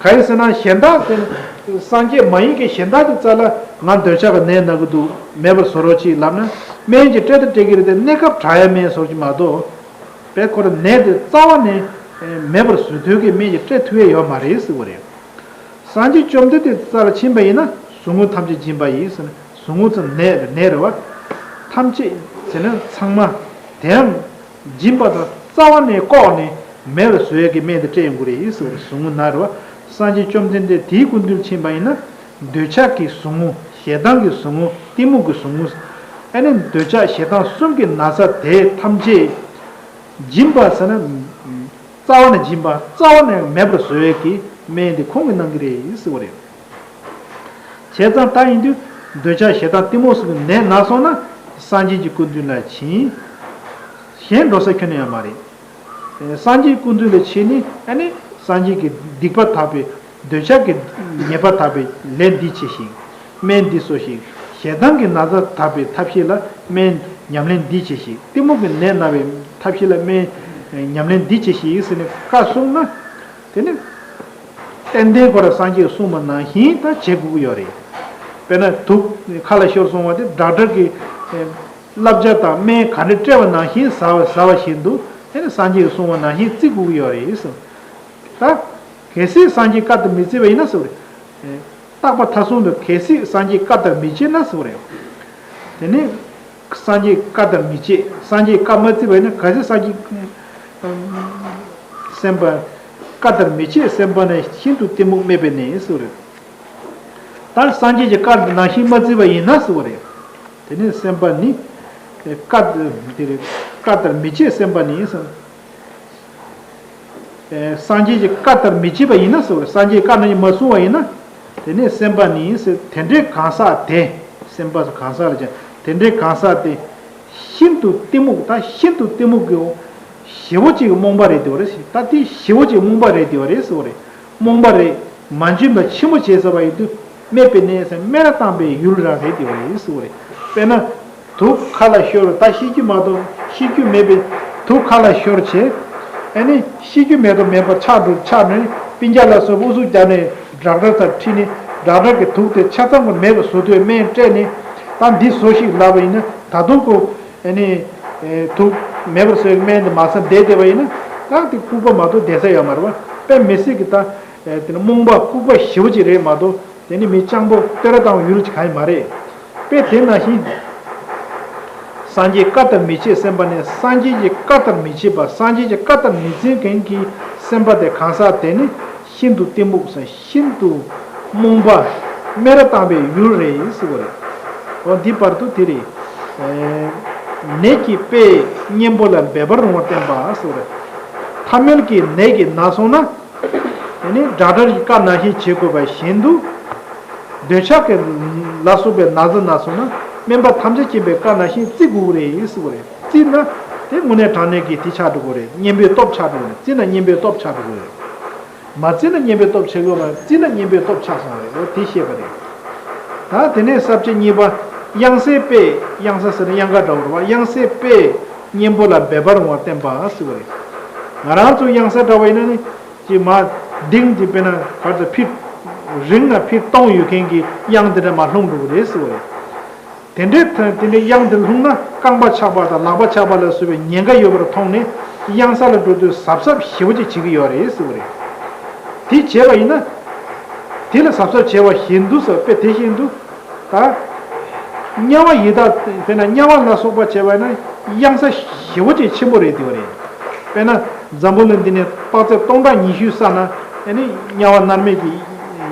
ག་རེ་ཟེར་ན་གཞན་དག་དེ་སངས་རྒྱས་མ་ཡིན་གྱི་གཞན་དག་དེ་རྩ་ལ་ང་འདོད་ཆགས་ཀྱི་ནད་ན་གི་འདུག་མེད་པར་བཟོ་རོགས་གྱིས་ལབ་ན་སྨན་གྱིས་སྤྲད་དང་སྤྲད་ཀྱི་རེད་དེ་གནས་སྐབས་དྲག་ཡ་སྨན་བཟོ་གྱི་མ་གཏོགས། དཔེ་ཁོ་རང་ནད་དེ་རྩ་བ་ནས་མེད་པར་བཟོ་ཐུབ་ཀྱི་སྨན་གྱིས་སྤྲད་ཐུབ་ཡ་ཡོད་མ་རེད་ཟེར་བ་རེད། སངས་རྒྱས་བཅོམ་ལྡན་འདས་རྩ་ལ་ཕྱིན་པ་ཡིན་ན་ཟུག་རྔུ་ཐམས་ཅད་འབྱིན་པ་ཡིན་ཟེར་ན་ཟུག་རྔུ་ཚོ་ནད་ནད་རེད་བ། ཐམས་ཅད་ཟེར་ན་ཚང་མ་དེའང་། སྦྱིན་པ་དང་རྩ་བ་ནས་བཀོག་ནས་མེད་པར་བཟོ་ཡས་ཀྱི་སྨན་དེ་སྤྲད་ཡོང་གི་རེད་ཟེར་བ་རེད། ཟུག་རྔུ་ན་རེད་བ། སངས་རྒྱས་བཅོམ་ལྡན་འདས་དེའི་སྐུ་མདུན་ཕྱིན་པ་ཡིན་ན། འདོད་ཆགས་ཀྱི་ཟུག་རྔུ། ཞེ་སྡང་གི་ཟུག་རྔུ། གཏི་མུག་གི་ཟུག་རྔུ། ཨ་ནི་འདོད་ཆགས་ཞེ་སྡང་གསུམ་གྱི་ན་ཚ་དེ་ཐམས་ཅད། སྦྱིན་པ་ཟེར་ན། རྩ་བ་ནས་སྦྱིན་པ་རྩ་བ་ནས་མེད་པར་བཟོ་ཡས་ཀྱི་སྨན་དེ་ཁོང་གིས་གནང་གི་རེད་ཟེར་བ་རེད། བྱས་ཙང་ད་ཡིན་དུས་འདོད་ཆགས་ཞེ་སྡང་གཏི་མུག་སོགས་ཀྱི་ནད་ན་སོང་ན་སངས་རྒྱས་ཀྱི་སྐུ་མདུན་ལ་ཕྱིན། གཞན་འགྲོ་ས་ཁྱོན་ནས་ཡོད་མ་རེད། སངས་རྒྱས་སྐུ་མདུན་ལ་ཕྱིན་ནས་ཨ་ནི་སངས་རྒྱས་ཀྱི་སྡིག་པ་དག་པའི་འདོད་ཆགས་ཀྱི་ཉེས་པ་དག་པའི་ལས་འདི་བྱས་ཤིག་སྨན་འདི་གསོ་ཞིག་བྱས་ཙང་གི་ན་ཚ་དག་པའི་ཐབས་ཤེས་ལ་སྨན་ཉམས་ལེན་འདི་བྱས་ཤིག་གཏི་མུག་གི་ནད་ན་བའི་ཐབས་ཤེས་ལ་སྨན་ཉམས་ལེན་འདི་བྱས་ཤིག་ཟེར་ནས་བཀའ་གསུངས་ན། དེ་ནི། ཏན་ཏན་ཁོ་ར་སངས་རྒྱས་ཀྱིས་གསུངས་པ་ནང་བཞིན་ད་བྱེད་དགོས་ཀྱི་ཡོད་རེད། དཔེར་ན་དུག་ཁ་ལ་ཤོར་སོང་བ་དེ་ཌོག་ཊར་གྱིས་བསླབ་བྱ་དང་སྨན་ག་འདྲ་སྤྲད་པ་ནང་བཞིན་ཟ་བ་ཟ་བ་བཞིན་དུ་དེ་ནི་སངས་རྒྱས་ཀྱིས་གསུངས་པ་ནང་བཞིན་བརྩི་དགོས་ཀྱི་ཡོད་རེད་ཟེར། ད། གལ་སྲིད་སངས་རྒྱས་བཀའ་ལྟར་མི་བརྩི་བ་ཡིན་ན་ཟེར་བ་རེད། རྟག་པ་མཐའ་གསུམ་དུ་གལ་སྲིད་སངས་རྒྱས་བཀའ་ལྟར་མི་བྱེད་ན་ཟེར་བ་རེད། དེ་ནི་སངས་རྒྱས་བཀའ་ལྟར་མི་བྱེད། སངས་རྒྱས་བཀའ་མ་བརྩི་བ་ཡིན་ན། གལ་སྲིད་སངས་རྒྱས་སེམས་དཔའ་བཀའ་ལྟར་མི་བྱེད་སེམས་དཔའ་ནི་ཤིན་ཏུ་གཏི་མུག་སྨད་པས་ནི་ཟེར་བ་རེད། ད་སངས་རྒྱས་ཀྱི་བཀའ་ནང་བཞིན་མ་བརྩི་བ་ཡིན་ན་ཟེར་བ་རེད། དེ་ནི་སེམས་དཔའ་ནི་བཀའ་དེ་རེད། བཀའ་ལྟར་མི་བྱེད་སེམས་དཔའ་ནི་ཟེར། སངས་རྒྱས་ཀྱི་བཀའ་ལྟར་མི་བྱེད་པ་ཡིན་ན་ཟེར་བ་རེད། སངས་རྒྱས་བཀའ་ནང་བཞིན་མ་སྲུང་བ་ཡིན་ན། དེ་ནི་སེམས་དཔའ་ནི་ཟེར། དེ་འདྲའི་གང་ཟག་དེ། སེམས་དཔའ་གང་ཟག་ལ་ཀྱང་དེ་འདྲའི་གང་ཟག་དེ། ཤིན་ཏུ་གཏི་མུག་ད་ཤིན་ཏུ་གཏི་མུག་གི་ཞེ་བོ་ཅིག་རྨོངས་པ་རེད་དེ་བ་རེད། ད་དེ་ཞེ་བོ་ཅིག་རྨོངས་པ་རེད་དེ་བ་རེད་ཟེར་བ་རེད། རྨོངས་པ་རེད། མ་བྱིན་པ་ཕྱི་མོ་བྱས་ཟེར་བ་ཡིན་དུས། སྨད་པའི་གནས་ཟེར། སྨད་ར་བཏང་པའི་ཡུལ་རང་རེད་དེ་བ་རེད་ཟེར་བ་རེད། དཔེར་ན། དུག་ཁ་ལ་ཤོར། ད་ཤི་རྒྱུ་མ་གཏོགས་ཤི་རྒྱུ་མེད་པའི་དུག་ཁ་ལ་ཤོར་བྱས། ཨ་ནི་ཤི་རྒྱུ་མེད་དོ་མེད་པར་ཆགས་འགྲོ་ཆགས་ནས་སྤུན་ཀྱག་ལ་སོགས་ཨུ་ཚུགས་རྒྱག་ནས་ཌོག་ཊར་ཚོར་ཁྲིད་ནས། ཌོག་ཊར་གྱིས་དུག་དེ་ཆ་ཚང་གི་མེད་པ་བཟོ་ཐུབ་པའི་སྨན་སྤྲད་ནས། ད་འདི་ཟོ་ཞིག་ལབ་པ་ཡིན་ན། ད་དུང་ཁོ་ཨ་ནི་དུག་མེད་པར་བཟོ་བའི་སྨན་དེ་མ་ཟ་བསྡད་བསྡད་པ་ཡིན་ན། ད་དེ་ལྐུགས་པ་མ་གཏོགས་བསྡད་ས་ཡོད་མ་རེད་པ། དཔེ་མི་སྲིད་ཀྱི་ད་དེ་ནི་རྨོངས་པ་ལྐུགས་པ་ཞེ་བོ་ཅིག་རེད་མ་གཏོགས། དེ་ནི་མི་སྤྱང་པོ་བསྟོད་ར་བཏང་བའི་ཡུལ་གྱི་གང་ཡང་མ་རེད། དཔེ་དེ་ནང་བཞིན། སངས་རྒྱས་བཀའ་ལྟར་མི་བྱེད་སེམས་དཔའ་ནི། སངས་རྒྱས་ཀྱི་བཀའ་ལྟར་མི་བྱེད་པ། སངས་རྒྱས་ཀྱི་བཀའ་ལྟར་མི་འཛིན་མཁན་གྱི་སེམས་དཔའ་དེ་གང་ཟག་དེ་ནི་ཤིན་ཏུ་གཏི་མུག་ཟེར། ཤིན་ཏུ་རྨོངས་པ་སྨད་ར་བཏང་པའི་ཡུལ་རེད་ཟེར་བ་རེད། འོ་འདི་བར་དུ་དེ་རེད། ནད་ཀྱི་དཔེ་གཉེན་པོ་ལ་འབད་པར་རུང་བར་བསྟན་པ་ཟེར་བ་རེད། ཐ་མལ་གྱི་ནད་ཀྱིས་ན་སོང་ན། དེ་ནི་ཌོག་ཊར་གྱི་བཀའ་ནང་བཞིན་བྱེད་དགོས་པ་བཞིན་དུ། འདོད་ཆགས་ཀྱི་ལ་སོགས་པའི་ན་ཚ་ན་སོང་ན། སྨན་པ་ཐམས་ཅད་མཁྱེན་པའི་བཀའ་ནང་བཞིན་བརྩི་དགོས་ཀྱི་རེད་ཟེར་བ་རེད། བརྩིས་ན་དེ་དངོས་གནས་དྲང་གནས་ཀྱི་དེ་ཆགས་འགྲོ་གི་རེད། གཉེན་པོའི་སྟོབས་ཆགས་འགྲོ་གི་རེད། བརྩིས་ན་གཉེན་པོའི་སྟོབས་ཆགས་འགྲོ་གི་རེད། མ་བརྩིས་ན་གཉེན་པོའི་སྟོབས་ཆགས་ཀྱི་ཡོད་མ་རེད། བརྩིས་ན་གཉེན་པོའི་སྟོབས་ཆགས་སོང་བ་རེད། འོ་དེ་བཤད་པ་རེད། ད་དེ་ནས་ས་བཅད་གཉིས་པ། གཡང་སའི་དཔེ། གཡང་ས་ཟེར་ན་གཡང་ཁ་འདྲ་བོ་རེད་པ། གཡང་སའི་དཔེ་གཉེན་པོ་ལ་འབད་པར་རུང་བར་བསྟན་པ་ཟེར་བ་རེད། ང་རང་ཚོ་གཡང་ས་འདྲ་བ་ཡིན་ན་ནི། ཅིག་མ་གཏིང་དེ་དཔེར་ན་ག་ཚོད་ཕི་རིང་ན་ཕི་སྟོང་ཡོད་མཁན་གྱི་གཡང་དེ་འདྲ་མར་ལྷུང་འགྲོ་གི་རེད་ཟེར་བ་རེད། དེ་འདྲའི་ཐ་དེ་འདྲའི་གཡང་དེ་ལྷུང་ན་རྐང་པ་ཆག་པ་དང་ལག་པ་ཆག་པ་ལ་སོགས་པའི་ཉེན་ཁ་ཡོད་པར་མཐོང་ནས། གཡང་ས་ལ་འགྲོ་དུས་གཟབ་གཟབ་ཞེ་པོ་ཅིག་བྱེད་ཀྱི་ཡོད་རེད་ཟེར་བ་རེད། དེ་བྱས་པ་ཡིན་ན། དེ་ལ་གཟབ་གཟབ་བྱས་པ་བཞིན་དུ་ཟེར། དཔེ་དེ་བཞིན་དུ། ད་དམྱལ་བ་ཡི་དྭགས། དཔེར་ན་དམྱལ་བ་ལ་སོགས་པ་བྱས་པ་ཡིན་ན་གཡང་ས་ཞེ་པོ་ཅིག་ཆེན་པོ་རེད་དེ་བ་རེད། དཔེར་ན་འཛམ་བུ་གླིང་འདི་ནས་དཔག་ཚད་སྟོང་ཕྲག་ཉི་ཤུ་བསགས་ན། ཨ་ནི་དམྱལ་བ་མནར་མེད་ཀྱི་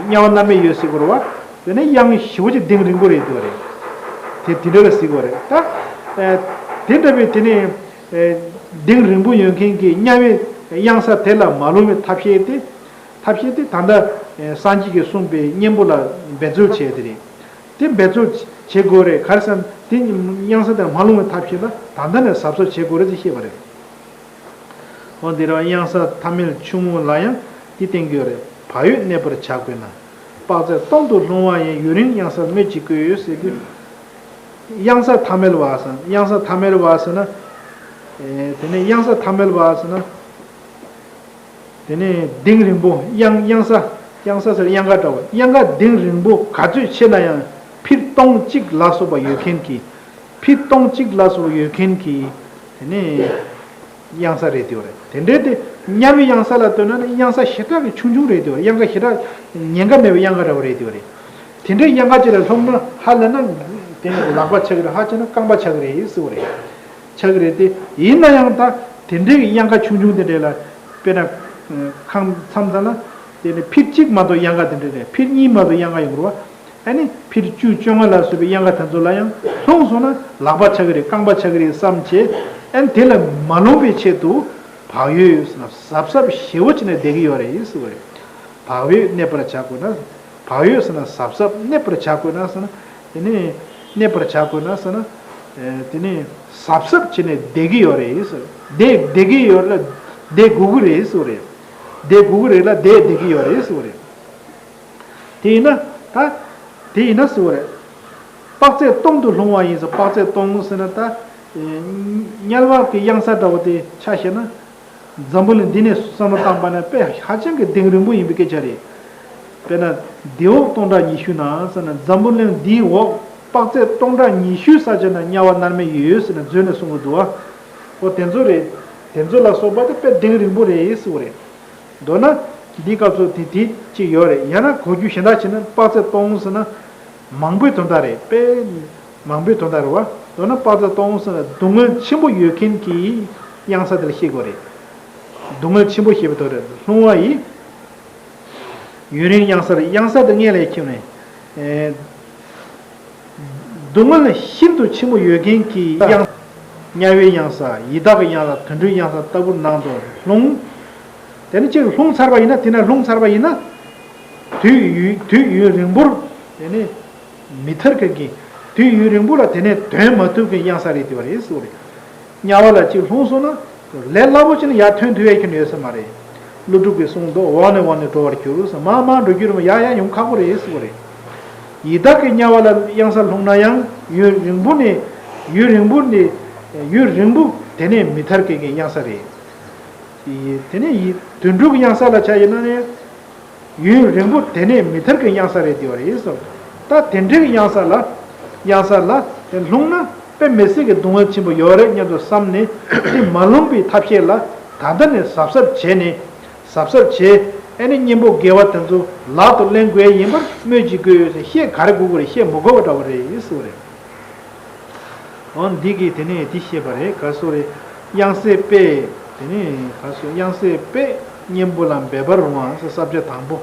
དམྱལ་བ་མནར་མེད་ཡོད་ཟེར་གྱི་རེད་པ། དེ་ནས་གཡང་ཞེ་པོ་ཅིག་གཏིང་རིང་པོ་རེད་དེ་བ་རེད། དེ་དེ་འདྲ་ལ་ཟེར་གྱི་རེད། ད་ཨ་དེ་འདྲ་བའི་དེ་ནས་ཨ་གཏིང་རིང་པོ་ཡོད་མཁན་གྱི་དམྱལ་བའི་གཡང་ས་དེ་ལ་མ་ལྷུང་བའི་ཐབས་ཤེས་དེ། ཐབས་ཤེས་དེ་ད་ལྟ་ཨ་སངས་རྒྱས་ཀྱིས་གསུངས་པའི་གཉེན་པོ་ལ་འབད་རྩོལ་བྱས་དེ་རེད། དེ་འབད་རྩོལ་བྱེད་དགོས་རེད། ག་རེ་ཟེར་ན་དེ་གཡང་ས་དེ་མ་ལྷུང་བའི་ཐབས་ཤེས་ལ་ད་ལྟ་ནས་གཟབ་གཟབ་བྱེད་དགོས་རེད་ཅེས་བཤད་པ་རེད། འོ་འདིར་གཡང་ས་ཐ་མལ་ཆུང་ངུ་ལ་ཡང་འདི་བསྟན་གྱི་ཡོད་རེད། བག་ཡོད་གནས་པར་བྱ་དགོས་ན། དཔག་ཚད་སྟོང་དུ་ལྷུང་བ་ཡིན། ཡུན་རིང་གཡང་སར་སྨོས་ཅི་དགོས་ཟེར་དུས། གཡང་ས་ཐ་མལ་བ་ཟེར། གཡང་ས་ཐ་མལ་བ་ཟེར་ན། ཨེ་དེ་ནས་གཡང་ས་ཐ་མལ་བ་ཟེར་ན། དེ་ནས་གཏིང་རིང་པོ། གཡང་གཡང་ས། གཡང་ས་ཟེར་གཡང་ཁ་འདྲ་བོ། གཡང་ཁ་གཏིང་རིང་པོ་ག་ཚོད་ཆེ་ན་ཡང་ཕིཊ་སྟོང་གཅིག་ལ་སོགས་པ་ཡོད་མཁན་གྱི། ཕིཊ་སྟོང་གཅིག་ལ་སོགས་པ་ཡོད་མཁན་གྱི། དེ་ནས་གཡང་ས་རེད་དེ་བ་རེད། དེ་འདྲའི་དེ་དམྱལ་བའི་གཡང་ས་ལ་ལྟོས་ན་ནི་གཡང་ས་ཞེ་དྲག་གི་ཆུང་ཆུང་རེད་དེ་བ་རེད། གཡང་ཁ་ཞེ་དྲག་ཉེན་ཁ་མེད་པའི་གཡང་ཁ་འདྲ་བོ་རེད་དེ་བ་རེད། དེ་འདྲའི་གཡང་ཁ་ཅིག་ལ་ལྷུང་ན་ཧ་ལས་ན་དེ་ནི་ལག་པ་ཆག་གི་རེད། ཧ་ཅང་ན་རྐང་པ་ཆག་གི་རེད་ཟེར་བ་རེད། ཆགས་ཀྱི་རེད་དེ། ཡིན་ན་ཡང་ད་དེ་འདྲའི་གི་གཡང་ཁ་ཆུང་ཆུང་དེ་འདྲས་ལ། དཔེར་ན་ཁམས་མཚམས་མཚམས་ལ་དེ་ནི་ཕིཊ་གཅིག་མ་གཏོགས་གཡང་ཁ་དེ་འདྲས་རེད། ཕིཊ་གཉིས་མ་གཏོགས་གཡང་ཁ་ཡོང་གི་རེད་པ། ཨ་ནི་ཕིཊ་བཅུ་བཅོ་ལྔ་ལ་སོགས་པའི་གཡང་ཁ་དེ་ཚོ་ལ་ཡང་ལྷུང་སོང་ན་ལག་པ་ཆགས་ཀྱི་རེད། རྐང་པ་ཆགས་ཀྱི་རེད་བསམ་བྱས། ཨ་ནི་དེ་ལ་མ་ལྷུང་བའི་ཆེད་དུ་བག་ཡོད་ཟེར་ན་གཟབ་གཟབ་ཞེ་པོ་བྱས་ནས་བསྡད་ཀྱི་ཡོད་རེད་ཟེར་བ་རེད། བག་ཡོད་གནས་པར་བྱ་དགོས་ན། བག་ཡོད་ཟེར་ན་གཟབ་གཟབ། གནས་པར་བྱ་དགོས་ན་ཟེར་ན། དེ་ནས་གནས་པར་བྱ་དགོས་ན་ཟེར་ན། ཨེ་དེ་ནས་གཟབ་གཟབ་བྱས་ནས་བསྡད་ཀྱི་ཡོད་རེད་ཟེར། བསྡད་བསྡད་ཀྱི་ཡོད་ལ་བསྡད་དགོས་ཀྱི་རེད་ཟེར་བ་རེད། བསྡད་དགོས་ཀྱི་རེད་ལ་བསྡད་བསྡད་ཀྱི་ཡོད་རེད་ཟེར་བ་རེད། དེ་ཡིན་ན་ད། དེ་ཡིན་ན་ཟེར་བ་རེད། དཔག་ཚད་སྟོང་དུ་ལྷུང་བ་ཡིན་ཟེར། དཔག་ཚད་སྟོང་ཟེར་ན་ད། ཨེ་དམྱལ་བ་གི་གཡང་ས་འདྲ་བོ་དེ་ཆ་བཞག་ན། འཛམ་བུ་གླིང་འདི་ནས་བསམ་བློ་བཏང་པ་ན་དཔེ་ཧ་ཅང་གི་གཏིང་རིང་པོ་ཡིན་པའི་སྐད་ཆ་རེད། དཔེར་ན། དེ་འོག་སྟོང་ཕྲག་ཉི་ཤུ་ན་ཟེར་ན། འཛམ་བུ་གླིང་འདིའི་འོག་དཔག་ཚད་སྟོང་ཕྲག་ཉི་ཤུའི་ས་ཆ་ན་དམྱལ་བ་མནར་མེད་ཡོད་ཟེར་ནས་མཛོད་ནས་གསུང་གི་འདུག་ཨ། འོ་དེ་ཚོ་རེད། དེ་ཚོ་ལ་སོགས་པ་དེ་དཔེ་གཏིང་རིང་པོ་རེད་ཟེར་བ་རེད། མདོར་ན། འདི་སྐབས་སུ་དེ་དེ་གཅིག་ཡོད་རེད། ཡང་ན་གོ་རྒྱུ་གཞན་དག་བྱས་ན་དཔག་ཚད་སྟོང་ཟེར་ན་མང་པོའི་དོན་དག་རེད། དཔེ་མང་པོའི་དོན་དག་རེད་བ། མདོར་ན་དཔག་ཚད་སྟོང་ཟེར་ན་སྡུག་བསྔལ་ཆེན་པོ་ཡོད་མཁན་གྱི་གཡང་ས་དེ་ལ་བཤད་དགོས་རེད། སྡུག་བསྔལ་ཆེན་པོ་ཞེས་པའི་དོན་རེད། ལྷུང་བ་ཡི་ཡུན་རིང་གཡང་སར། གཡང་ས་དེ་སྔོན་ལ་ཁྱེར་ནས། ཨེ། སྡུག་བསྔལ་ཤིན་ཏུ་ཆེན་པོ་ཡོད་མཁན་གྱི་གཡང་། དམྱལ་བའི་གཡང་ས། ཡི་དྭགས་ཀྱི་གཡང་ས། དུད་འགྲོའི་གཡང་ས་ལྟ་བུར་སྣང་དུ་ལྷུང་། དེ་ནི་གཅིག་ལྷུང་ཚར་བ་ཡིན་ན། དེ་ན་ལྷུང་ཚར་བ་ཡིན་ན། དུས་ཡུན་དུས་ཡུན་རིང་པོར་དེ་ནི་མི་ཐར་མཁན་གྱི། དུས་ཡུན་རིང་པོ་ལ་དེ་ནས་དོན་མ་ཐུབ་མཁན་གཡང་ས་རེད་དེ་བ་རེད་ཟེར་བ་རེད། དམྱལ་བ་ལ་གཅིག་ལྷུང་སོང་ན། ལས་སླ་པོ་ཅིག་ནི་ཡར་ཐོན་ཐུབ་ཡ་ཁྱོན་ཡོད་ས་མ་རེད། ཀླུ་སྒྲུབ་ཀྱིས་གསུངས་འདུག་འོག་ནས་འོག་ནས་འགྲོ་བར་འགྱུར་ཟེར། མར་མར་འགྲོ་རྒྱུ་རེད་མ། ཡར་ཡར་ཡོང་ཁག་པོ་རེད་ཟེར་བ་རེད། ཡི་དྭགས་ཀྱི་དམྱལ་བ་ལ་གཡང་ས་ལྷུང་ན་ཡང་ཡུན་རིང་པོ་ནས། ཡུན་རིང་པོ་ནས། ཡུན་རིང་པོ་དེ་ནས་མི་ཐར་མཁན་གྱི་གཡང་ས་རེད། དེ་ནས་ཡི་དུད་འགྲོ་གི་གཡང་ས་ལ་ཆ་བཞག་ན་ནི། ཡུན་རིང་པོ་དེ་ནས་མི་ཐར་གྱི་གཡང་ས་རེད་དེ་བ་རེད་ཟེར། ད་དེ་འདྲའི་གཡང་ས་ལ། གཡང་ས་ལ་དེ་ལྷུང་ན་དཔེ་མི་སྲིད་ཀྱི་སྡུག་བསྔལ་ཆེན་པོ་ཡོད་རེད་སྙམ་དུ་བསམ་ནས། དེ་མ་ལྷུང་པའི་ཐབས་ཤེས་ལ་ད་ལྟ་ནས་གཟབ་གཟབ་བྱས་ནས། གཟབ་གཟབ་བྱས། ཨེ་ནི་གཉེན་པོ་དགེ་བ་དེ་ཚོ་ལག་ཏུ་ལེན་དགོས་ཡིན་པར་སྨོས་ཅི་དགོས་ཟེར། བཤད་ག་རེ་དགོས་དགོས་རེད། བཤད་མི་དགོས་པ་འདྲ་བོ་རེད་ཟེར་བ་རེད། འོ་འདི་གིས་དེ་ནས་འདི་བཤད་པ་རེད། ག་སོ་རེད། གཡང་སའི་དཔེ། དེ་ནས་ག་སོ། གཡང་སའི་དཔེ་གཉེན་པོ་ལ་འབད་པར་རུང་བ་ཟེར། ས་བཅད་དང་པོ།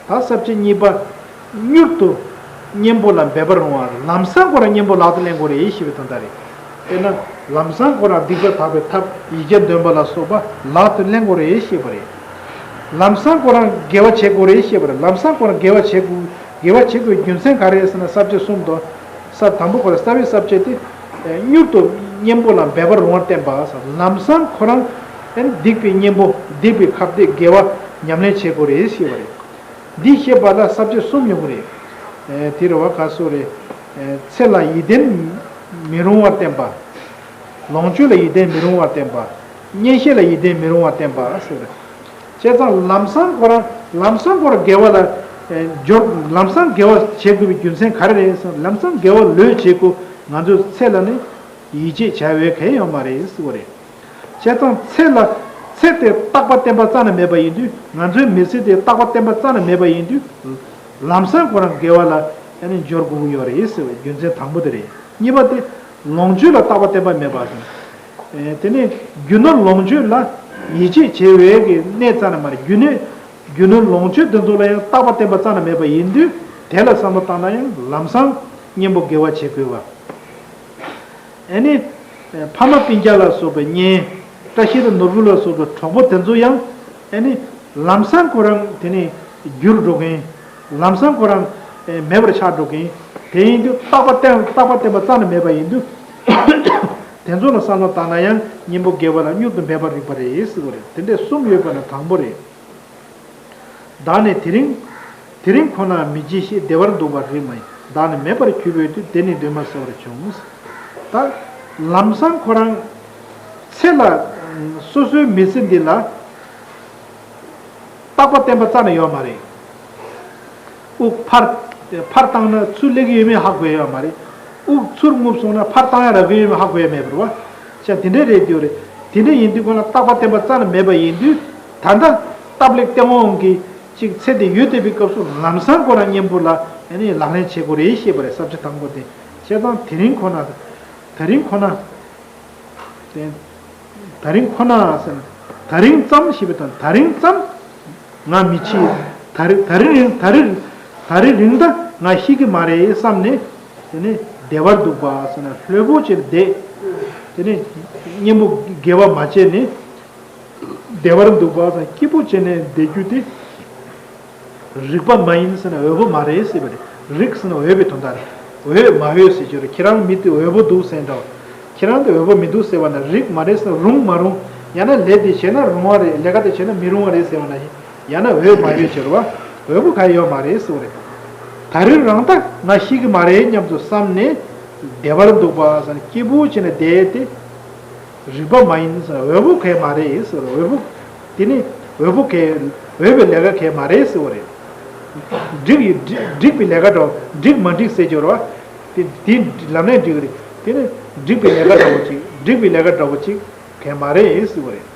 ད་ས་བཅད་གཉིས་པ། མྱུར་དུ་གཉེན་པོ་ལ་འབད་པར་རུང་བ། ལམ་སང་ཁོ་རང་གཉེན་པོ་ལག་ཏུ་ལེན་དགོས་རེད་ཞེས་པའི་དོན་དག་རེད། དཔེར་ན། ལམ་སང་ཁོ་རང་སྡིག་པ་དག་པའི་ཐབས་ཡིད་བརྒྱ་འདོན་པ་ལ་སོགས་པ་ལག་ཏུ་ལེན་དགོས་རེད་ཞེས་པ་རེད། ལམ་སང་ཁོ་རང་དགེ་བ་བྱེད་དགོས་རེད་ཞེས་པ་རེད། ལམ་སང་ཁོ་རང་དགེ་བ་བྱེད་དགོས། དགེ་བ་བྱེད་དགོས་རྒྱུ་མཚན་ག་རེ་རེད་ཟེར་ན། ས་བཅད་གསུམ་དང་། ས་དང་པོ་ཁོ་རང་རྩ་བའི་ས་བཅད་དེ། མྱུར་དུ་གཉེན་པོ་ལ་འབད་པར་རུང་བར་བསྟན་པ་ཟེར། ལམ་སང་ཁོ་རང་སྡིག་པའི་གཉེན་པོ། སྡིག་པའི་ཁ་གཏད་དགེ་བ་ཉམས་ལེན་བྱེད་དགོས་རེད་ཞེས་པ་རེད། འདི་བཤད་པ་ལ་ས་བཅད་གསུམ་ཡོང་གི་རེད། དེ་རེད་བ། ག་སོ་རེད། ཚེ་ལ་ཡིད་བརྟན་མི་རུང་བར་བསྟན་པ། ལོངས་སྤྱོད་ལ་ཡིད་བརྟན་མི་རུང་བར་བསྟན་པ། གཉེན་བཤེས་ལ་ཡིད་བརྟན་མི་རུང་བར་བསྟན་པ་ཟེར། བྱས་ཙང་ལམ་སང་ཁོ་རང་། ལམ་སང་ཁོ་རང་དགེ་བ་ལ། ཨེ། འབྱོར། ལམ་སང་དགེ་བ་བྱེད་དགོས་པའི་རྒྱུ་མཚན་ག་རེ་རེད་ཟེར་ན། ལམ་སང་དགེ་བ་ལོས་བྱེད་དགོས། ང་ཚོའི་ཚེ་ལ་ནི་ཡིད་ཆེས་བྱ་བའི་གལ་ཡོད་མ་རེད་ཟེར་བ་རེད། བྱས་ཙང་ཚེ་ལ། ཚེ་དེ་རྟག་པ་བརྟན་པ་རྩ་ནས་མེད་པ་ཡིན་དུས། ང་ཚོའི་མི་ཚེ་དེ་རྟག་པ་བརྟན་པ་རྩ་ནས་མེད་པ་ཡིན་དུས། ལམ་སང་ཁོ་རང་དགེ་བ་ལ་ཨ་ནི་འབྱོར་དགོས་ཀྱི་ཡོད་རེད་ཟེར་བའི་རྒྱུ་མཚན་དང་པོ་དེ་རེད། གཉིས་པ་དེ། ལོངས་སྤྱོད་ལ་རྟག་པ་བརྟན་པ་མེད་པ་ཟེར། དེ་ནས་རྒྱུ་ནོར་ལོངས་སྤྱོད་ལ་ཡིད་ཆེས་བྱེད་པའི་གི་གནས་རྩ་ནས་མ་རེད། རྒྱུ་ནོར། རྒྱུ་ནོར་ལོངས་སྤྱོད་དེ་ཚོ་ལ་ཡང་རྟག་པ་བརྟན་པ་རྩ་ནས་མེད་པ་ཡིན་དུས། དེ་ལ་བསམ་བློ་བཏང་ན་ཡང་ལམ་སང་གཉེན་པོ་དགེ་བ་བྱེད་དགོས་པ། ཨ་ནི། ཕ་མ་སྤུན་ཀྱག་ལ་སོགས་པའི་གཉེན། བཀྲ་ཤིས་དང་ནོར་བུ་ལ་སོགས་པའི་གྲོགས་པོ་དེ་ཚོ་ཡང་། ཨ་ནི། ལམ་སང་ཁོ་རང་དེ་ནས་འགྱུར་འགྲོ་མཁན། ལམ་སང་ཁོ་རང་མེད་པར་ཆགས་འགྲོ་མཁན། དེ་ཡིན་དུས་རྟག་པ་བརྟན། རྟག་པ་བརྟན་པ་རྩ་ནས་མེད་པ་ཡིན་དུས། དེ་ཚོ་ལ་བསམ་བློ་བཏང་ན་ཡང་གཉེན་པོ་དགེ་བ་ལ་མྱུར་དུ་འབད་པར་རིགས་པ་རེད་ཟེར་བ་རེད། དེ་འདྲས་གསུམ་ཡོད་པ་ན་དང་པོ་རེད། བདག་ནི་དེ་རིང་། དེ་རིང་ཁོ་ན་མི་བྱེད་ཤེས། བདེ་བར་འདུག་པར་རིགས་མ་ཡིན། བདག་ནི་མེད་པར་གྱུར་པའི་དུས། དེ་ནི་འདུན་མ་ཟད་པར་འབྱུང་། ད་ལམ་སང་ཁོ་རང་ཚེ་ལ། སོ་སོའི་མི་ཚེ་འདི་ལ་རྟག་པ་བརྟན་པ་རྩ་ནས་ཡོད་མ་རེད། དབུགས་ཕར། ཕར་བཏང་ན་ཚུར་སླེབས་ཀྱི་ཡོད་མེད་ཧ་གོ་ཡ་ཡོད་མ་རེད། དབུགས་ཚུར་རྔུབ་སོང་ན་ཕར་བཏང་ཡ་རག་གི་ཡོད་མེད་ཧ་གོ་ཡ་མེད་པ་རེད་བ། ཤ་དེ་འདྲ་རེད་དེ་རེད། དེ་འདྲ་ཡིན་དུས་ཁོ་ན་རྟག་པ་བརྟན་པ་རྩ་ནས་མེད་པ་ཡིན་དུས། ད་ལྟ་སྟབས་ལེགས་སྟེས་དབང་གིས་ཅིག་ཚེ་འདི་ཡོད་བསྡད་པའི་སྐབས་སུ་ལམ་སང་ཁོ་རང་གཉེན་པོ་ལ་ཨ་ནི་ལག་ལེན་བྱེད་དགོས་རེད་ཞེས་པ་རེད། ས་བཅད་དང་པོ་དེ། བྱས་ཙང་དེ་རིང་ཁོ་ན། དེ་རིང་ཁོ་ན། དེ། དེ་རིང་ཁོ་ན་ཟེར་ན། དེ་རིང་ཙམ་ཞེས་པའི་དོན། དེ་རིང་ཙམ་ང་མི་འཆི། དེ་རིང་། དེ་རིང་རིང་། དེ་རིང་། དེ་རིང་རིང་ད་ང་ཤི་གི་མ་རེད་བསམ་ནས། དེ་ནས་བདེ་བར་འདུག་པ་ཟེར་ན་ལྷོད་པོ་ཅིག་བསྡད། དེ་ནས་གཉེན་པོ་དགེ་བ་མ་བྱས་ནས་བདེ་བར་འདུག་པ་ཟེར་ན་སྐྱིད་པོ་བྱས་ནས་བསྡད་རྒྱུ་དེ། རིག་པ་མ་ཡིན་ཟེར་ན་འོས་པོ་མ་རེད་ཟེར་བ་རེད། རིག་ཟེར་ན་འོས་པའི་དོན་དག་རེད། འོས་མ་འོས་ཟེར་གྱི་རེད། ཁྱེད་རང་མི་དེ་འོས་པོ་འདུག་ཟེར་འདྲ་བ། ཁྱེད་རང་དེ་འོས་པོ་མི་འདུག་ཟེར་བ་ན་རིག་མ་རེད་ཟེར་ན་རུང་མ་རུང་། ཡང་ན་ལས་དེ་བྱས་ན་རུང་བ་རེད། ལས་ཀ་དེ་བྱས་ན་མི་རུང་བ་རེད་ཟེར་བ་ན། ཡང་ན་འོས་མ་འོས་ཟེར་བ། འོས་པོ་གང་ཡོད་མ་རེད་ཟེར་བ་རེད། ད་རེས་རང་ད་ང་ཤི་གི་མ་རེད་སྙམ་དུ་བསམ་ནས་བདེ་བར་འདུག་པ་ཟེར་ན་སྐྱིད་པོ་བྱས་ནས་བསྡད་དེ། རིག་པ་མ་ཡིན་ཟེར་འོས་པོ་གལ་མ་རེད་ཟེར། འོས་པོ། དེ་ནི་འོས་པོ་གལ། འོས་པའི་ལས་ཀ་གལ་མ་རེད་ཟེར་བ་རེད། འགྲིག་ཡིན། འགྲིག་འགྲིག་པའི་ལས་ཀ་འགྲོ། འགྲིག་མ་འགྲིག་ཟེར་རྒྱུ་རེད་བ། དེ་དེ་ལམ་ལས་འགྲིག་གི་རེད། དེ་ནི་འགྲིག་པའི་ལས་ཀ་འདྲ་བོ་ཅིག་འགྲིག་པའི་ལས་ཀ་འདྲ་བོ་ཅིག་གལ་མ་རེད་ཟེར་བ་རེད།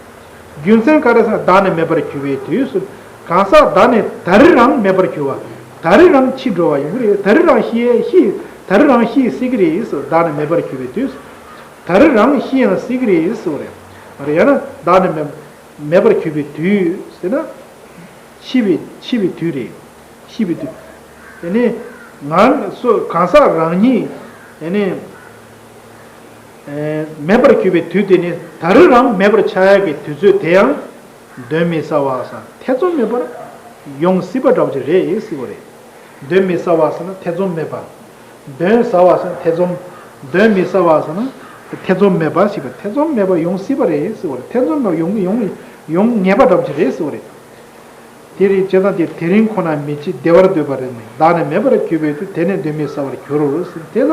རྒྱུ་མཚན་ག་རེ་ཟེར་ན་བདག་ནི་མེད་པར་གྱུར་པའི་དུས་སུ། གང་ཟག་བདག་ནི་ད་རེས་རང་མེད་པར་གྱུར་པ། ད་རེས་རང་འཆི་འགྲོ་བ་ཡོང་གི་རེད། ད་རེས་རང་ཤི་ཤི། ད་རེས་རང་ཤི་སྲིད་ཀྱི་རེད་ཟེར། བདག་ནི་མེད་པར་གྱུར་པའི་དུས། ད་རེས་རང་ཤི་ཡང་སྲིད་ཀྱི་རེད་ཟེར་བ་རེད། ཡང་ན་བདག་ནི་མེད་མེད་པར་གྱུར་པའི་དུས་ཟེར་ན། འཆི་བའི་འཆི་བའི་དུས་རེད། ཤི་བའི་དུས། དེ་ནི་ང་སོ་གང་ཟག་རང་ཉིད་དེ་ནི་མེད་པར་གྱུར་པའི་དུས་དེ་ནི་ད་རེས་རང་མེད་པར་ཆགས་ཡག་གི་དུས་ཚོད་དེ་ཡང་གདོན་མི་ཟ་བ་ཟེར་ཐེ་ཚོམ་མེད་པར་ཡོང་སྲིད་པ་འདྲ་བོ་ཅིག་རེད་ཟེར་བ་རེད། གདོན་མི་ཟ་བ་ཟེར་ན་ཐེ་ཚོམ་མེད་པ། གདོན་ཟ་བ་ཟེར་ན་ཐེ་ཚོམ། གདོན་མི་ཟ་བ་ཟེར་ན་ཐེ་ཚོམ་མེད་པ་ཞེས་པ་ཐེ་ཚོམ་མེད་པ་ཡོང་སྲིད་པ་རེད་ཟེར་བ་རེད། ཐེ་ཚོམ་མེད་པ་ཡོང་ཡོང་ཡོང་ངེས་པ་འདྲ་བོ་ཅིག་རེད་ཟེར་བ་རེད། དེ་རིང་བྱས་ཙང་དེ་དེ་རིང་ཁོ་ན་མི་འཆི་བདེ་བར་སྡོད་པ་རེད་ནི། བདག་ནི་མེད་པར་གྱུར་པའི་དུས། དེ་ནི་གདོན་མི་ཟ་བར་འགྱུར་རོ་ཟེར། དེ་ལ་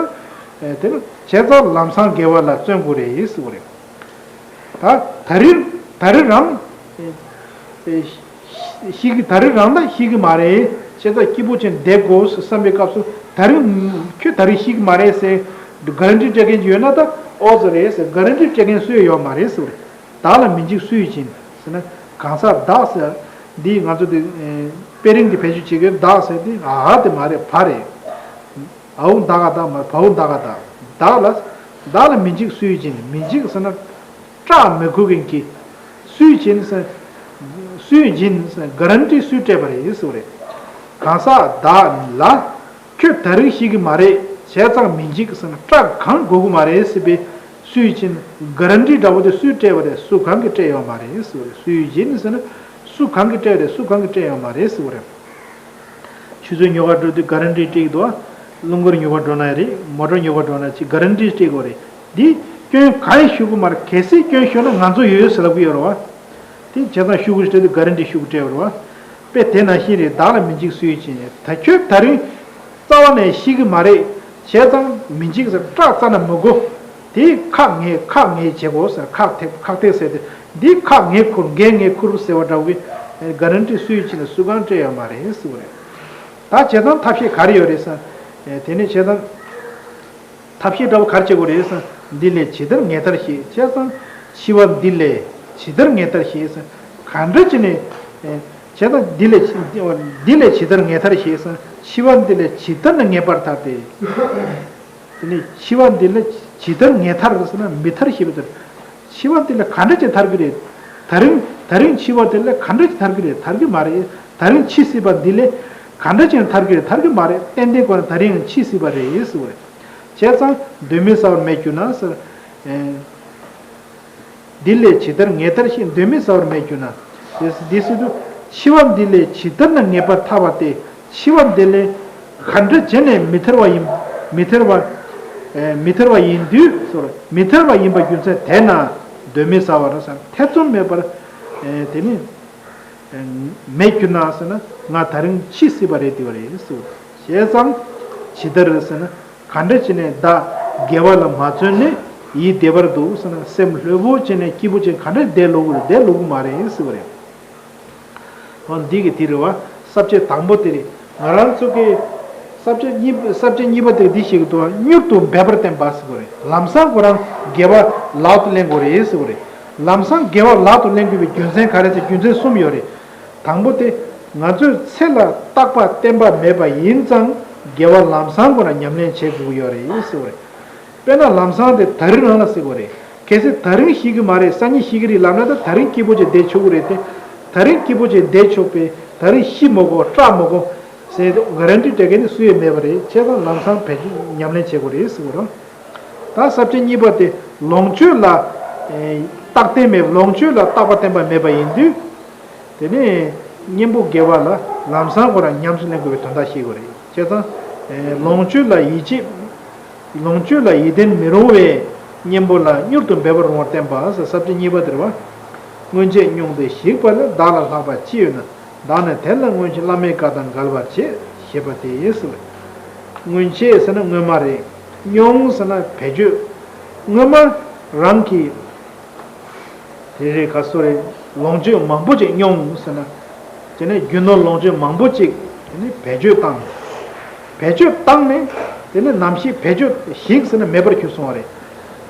དེ་ལ་བྱས་ཙང་ལམ་སང་དགེ་བ་ལ་བརྩོན་དགོས་རེད་ཟེར་བ་རེད། ད་ད་རེས་ད་རེས་རང་ཤི་གི་ད་རེས་རང་ད་ཤི་གི་མ་རེད། བྱས་ཙང་སྐྱིད་པོ་བྱས་བསྡད་དགོས་བསམ་པའི་སྐབས་སུ་ད་རེས་ཁྱོད་ད་རེས་ཤི་གི་མ་རེད་ཟེར་གྷ་རན་ཊི་སྤྲད་མཁན་ཅིག་ཡོད་ན་ད་ཨོ་ཙི་རེད་ཟེར། གྷ་རན་ཊི་སྤྲད་མཁན་སུ་ཡང་ཡོད་མ་རེད་ཟེར་བ་རེད། བདག་ལ་མི་འཇིགས་སུས་བྱིན་ཟེར་ན། གང་ཟག་བདག་ཟེར་འདི་ང་ཚོ་འདི་དཔེ་རིང་གི་བེད་སྤྱོད་བྱེད་མཁན་བདག་ཟེར་འདི་ཨ་ཧ་དེ་མ་རེད། བ་རེད། ཨའུ་བདག་ག་བདག་མ་རེད། བའུ་བདག་ག་བདག། བདག་ལ་བདག་ལ་མི་འཇིགས་སུས་བྱིན། མི་འཇིགས་ཟེར་ན་སྐྲག་མི་དགོས་མཁན་གྱི་སུས་བྱིན་ཟེར། སུས་བྱིན་ཟེར་གྷ་རན་ཊི་སུས་སྤྲད་པ་རེད་ཟེར་བ་རེད། གང་ཟག་བདག་ལ། ཁྱོད་ད་རེས་ཤི་གི་མ་རེད། བྱས་ཙང་མི་འཇིགས་ཟེར་ན་སྐྲག་གང་དགོས་ཀྱི་མ་རེད་ཟེར་བའི་སུས་བྱིན། གྷ་རན་ཊི་འདྲ་བོ་དེ་སུས་སྤྲད་པ་རེད། སུ་གང་གིས་སྤྲད་ཡོད་མ་རེད་ཟེར་བ་རེད། སུས་བྱིན་ཟེར་ན་སུ་གང་གིས་སྤྲད་རེད། སུ་གང་གིས་སྤྲད་ཡོད་མ་རེད་ཟེར་བ་རེད། ཆུ་ཚོད་ཉོ་གར་འགྲོ་དུས་གྷ་རན་ཊི་སྤྲད་ཀྱི་འདུག་ཨ། རླུང་འཁོར་ཉོ་གར་འགྲོ་ན་རེད། མོ་ཊ་ཉོ་གར་འགྲོ་ན་ཅིག་གྷ་རན་ཊི་སྤྲད་དགོས་རེད། འདི་སྐྱོན་གང་ཡང་ཞུ་གི་མ་རེད། གལ་སྲིད་སྐྱོན་ཞུ་ན་ང་ཚོ་ཡོད་ཟེར་ལབ་ཀྱི་ཡོད་རེད་བ། དེ་བྱས་ཙང་ཤོག་གུ་སྤྲད་དུས་གྷ་རན་ཊི་ཤོག་གུ་སྤྲད་པ་རེད་བ། དཔེ་དེ་ནང་བཞིན་རེད། བདག་ལ་མི་འཇིགས་སུས་བྱིན། ད་ཁྱོད་ད་རིང་རྩ་བ་ནས་ཤི་གི་མ་རེད། བྱས་ཙང་མི་འཇིགས་ཟེར་སྐྲག་རྩ་ན་མི་དགོས། དེ་ཁག་ངེས་ཁག་ངེས་བྱེད་དགོས་ཟེར། ཁག་ཐེག་ཁག་ཐེག་ཟེར་ཏེ་འདི་ཁག་ངེས་ཁུར་འགན་ངེས་ཁུར་ཟེར་བ་འདྲ་བོ་གི་གྷ་རན་ཊི་སུས་བྱིན་ལ་སུ་གང་སྤྲད་ཡོད་མ་རེད་ཟེར་བ་རེད། ད་བྱས་ཙང་ཐབས་ཤེས་ག་རེ་ཡོད་རེད་ཟེར། དེ་ནས་བྱས་ཙང་། ཐབས་ཤེས་འདྲ་བོ་ག་རེ་བྱེད་དགོས་རེད་ཟེར། འདི་ལས་ཇི་ལྟར་ངེས་ཐར་ཞེས། བྱས་ཙང་འཆི་བ་འདི་ལས་ཇི་ལྟར་ངེས་ཐར་ཞེས་ཟེར། ག་འདྲ་བྱས་ནས། ཨེ། བྱས་ཙང་འདི་ལས་འདི་ལས་ཇི་ལྟར་ངེས་ཐར་ཞེས་ཟེར། འཆི་བ་འདི་ལས་ཇི་ལྟར་ན་ངེས་པར་ཐར་ཏེ། དེ་ནས་འཆི་བ་འདི་ལས་ཇི་ལྟར་ངེས་ཐར་ཟེར་ན་མི་ཐར་ཞེས་པ་དེ། འཆི་བ་འདི་ལས་ག་འདྲ་བྱས་ཐར་གི་རེད། ད་རིང་ད་རིང་འཆི་བ་འདི་ལས་ག་འདྲ་བྱས་ཐར་གི་རེད། ཐར་གི་མ་རེད། ད་རིང་འཆི་སྲིད་པ་འདི་ལས་ག་འདྲ་བྱས་ཐར་གི་རེད། ཐར་གི་མ་རེད། ཏན་ཏན་ཁོ་ན་ད་རིང་འཆི་སྲིད་པ་རེད་ཟེར་བ་རེད། བྱས་ཙང་གདོན་མི་ཟ་བར་མེད་གྱུར་ན་ཟེར། ཨེ། འདི་ལས་ཇི་ལྟར་ངེས་ཐར་ཞེས། གདོན་མི་ཟ་བར་མེད་གྱུར་ན། དེ་འདི་སྲིད་དུ་འཆི་བ་འདི་ལས་ཇི་ལྟར་ན་ངེས་པར་ཐར་བ་སྟེ། འཆི་བ་འདི་ལས་ག་འདྲ་བྱས་ནས་མི་ཐར་བ་ཡིན། མི་ཐར་བ། ཨེ། མི་ཐར་བ་ཡིན་དུས་སོ། མི་ཐར་བ་ཡིན་པ་རྒྱུ་མཚན་དེས་ན་གདོན་མི་ཟ་བར་ཟེར་ཐེ་ཚོམ་མེད་པར། ཨེ། དེ་ནི། མེད་གྱུར་ན་ཟེར་ན་ང་ད་རིང་འཆི་སྲིད་པ་རེད་དེ་བ་རེད་ཟེར། བྱས་ཙང་ཇི་ལྟར་ཟེར་ན་ག་འདྲ་བྱས་ནས་བདག་དགེ་བ་ལ་མ་བརྩོན་ནས་ཡིད་བདེ་བར་འདུག་ཟེར་ན་སེམས་ལྷོད་པོ་བྱས་ནས་སྐྱིད་པོ་བྱས་ག་འདྲ་བསྡད་ལོག་གི་རེད། བསྡད་ལོག་གི་མ་རེད་ཟེར་བ་རེད། འོ་འདི་གི་དེ་རེད་བ། ས་བཅད་དང་པོ་དེ་རེད། ང་རང་ཚོ་གི་ས་བཅད་གཉིས་ས་བཅད་གཉིས་པ་དེ་འདི་ཞིག་ཏུ་མྱུར་དུ་འབད་པར་བསྟན་པ་ཟེར་བ་རེད། ལམ་སང་ཁོ་རང་དགེ་བ་ལག་ཏུ་ལེན་དགོས་རེད་ཟེར་བ་རེད། ལམ་སང་དགེ་བ་ལག་ཏུ་ལེན་དགོས་པའི་རྒྱུ་མཚན་ག་རེ་ཟེར། རྒྱུ་མཚན་གསུམ་ཡོད་རེད། དང་པོ་དེ། ང་ཚོས་ཚེ་ལ་རྟག་པ་བརྟན་པ་མེད་པ་ཡིན་ཙང་དགེ་བ་ལམ་སང་ཁོ་ན་ཉམས་ལེན་བྱེད་དགོས་ཀྱི་ཡོད་རེད་ཟེར་བ་རེད། དཔེར་ན་ལམ་སང་དེ་ད་རིང་རང་ལ་ཟེར་དགོས་རེད། གལ་སྲིད་ད་རིང་ཤི་གི་མ་རེད། སང་ཉིན་ཤི་གི་རེད་ལབ་ན་ད་ད་རིང་སྐྱིད་པོ་བྱས་བསྡད་ཆོག་གི་རེད་དེ། ད་རིང་སྐྱིད་པོ་བྱས་བསྡད་ཆོག་པས་ད་རིང་ཤི་མི་དགོས་སྐྲག་མི་དགོས་ཟེར་གྷ་རན་ཊི་སྤྲད་མཁན་ནི་སུ་ཡང་མེད་པ་རེད། བྱས་ཙང་ལམ་སང་བེད་སྤྱོད་ཉམས་ལེན་བྱེད་དགོས་རེད་ཟེར་བ་རེད། ད་ས་བཅད་གཉིས་པ་དེ་ལོངས་སྤྱོད་ལ་རྟག་བརྟན་མེད། ལོངས་སྤྱོད་ལ་རྟག་པ་བརྟན་པ་མེད་པ་ཡིན་དུས། དེ་ནས་གཉེན་པོ་དགེ་བ་ལ་ལམ་སང་ཁོ་རང་ཉམས་སུ་ལེན་དགོས་པའི་དོན་དག་ཤེས་དགོས་རེད། བྱས་ཙང་། ལོངས་སྤྱོད་ལ་ཡིད་ཆེས། ལོངས་སྤྱོད་ལ་ཡིད་བརྟན་མི་རུང་བའི་གཉེན་པོ་ལ་མྱུར་དུ་འབད་པར་རུང་བར་བསྟན་པ་ཟེར་ས་བཅད་གཉིས་པ་དེ་རེད་བ། སྔོན་ཆད་སྙུང་སྟེ་ཞིག་པ་ལས། བདག་ལ་ལྷག་པ་ཅི་ཡོད་ན། བདག་ནི་དེ་ལ་སྔོན་ཆད་བླ་མའི་བཀའ་དང་འགལ་བར་བྱེད། ཞེས་པ་དེ་ཡིན་ཟེར། སྔོན་ཆད་ཟེར་ན་སྔོན་མ་རེད། སྙུང་ཟེར་ན་བེད་སྤྱོད། སྔོན་མ་རང་གིས། དེ་རེད་ག་སོ་རེད། ལོངས་སྤྱོད་མང་པོ་ཅིག་སྙུང་ཟེར་ན། དེ་ནས་རྒྱུ་ནོར་ལོངས་སྤྱོད་མང་པོ་ཅིག་དེ་ནས་བེད་སྤྱོད་བཏང་། བེད་སྤྱོད་བཏང་ནས་དེ་ནས་ནམ་ཞིག་བེད་སྤྱོད་ཞིག་ཟེར་ན་མེད་པར་གྱུར་སོང་བ་རེད།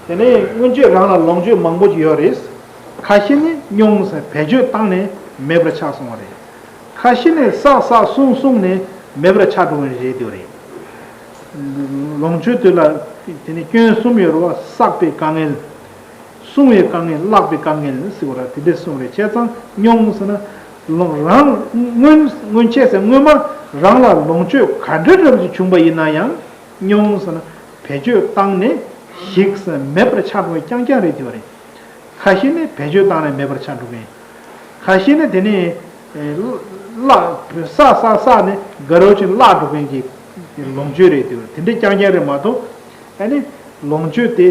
དེ་ནས་སྔོན་ཆད་རང་ལ་ལོངས་སྤྱོད་མང་པོ་ཅིག་ཡོད་རེད། ཁ་ཤས་ནི་སྙུང་ཟེར་བེད་སྤྱོད་བཏང་ནས་མེད་པར་ཆགས་སོང་བ་རེད། ཁ་ཤས་ནས་བསགས་བསགས་བསྲུང་བསྲུངས་ནས་མེད་པར་ཆགས་འགྲོ་གི་རེད་དེ་རེད། ལོངས་སྤྱོད་དེ་ལ་དེ་ནི་སྐྱོན་གསུམ་ཡོད་རེད་བ། བསགས་པའི་དཀའ་ངལ། བསྲུང་བའི་དཀའ་ངལ། བརླག་པའི་དཀའ་ངལ་ཟེར་བ་ར་དེ་འདྲས་གསུངས་རེད། བྱས་ཙང་མྱོང་ཟེར་ན། ལོང་རང་སྔོན་སྔོན་ཆད་ཟེར་སྔོན་མ་རང་ལ་ལོངས་སྤྱོད་ག་འདྲ་འདྲ་ཞིག་བྱུང་པ་ཡིན་ན་ཡང་མྱོང་ཟེར་ན་བེད་སྤྱོད་བཏང་ནས་ཞིག་ཟེར་མེད་པར་ཆགས་འགྲོ་བའི་རྐྱང་རྐྱང་རེད་དེ་བ་རེད། ཁ་ཤས་ནི་བེད་སྤྱོད་བཏང་ནས་མེད་པར་ཆགས་འགྲོ་མཁན། ཁ་ཤས་ནི་དེ་ནི་བརླག་བསགས་བསགས་བསགས་ནས་དགའ་རབ་ཅིག་བརླག་འགྲོ་མཁན་གྱི་ལོངས་སྤྱོད་རེད་དེ་བ་རེད། དེ་འདྲའི་རྐྱང་རྐྱང་རེད་མ་གཏོགས། ཨ་ནི་ལོངས་སྤྱོད་དེ་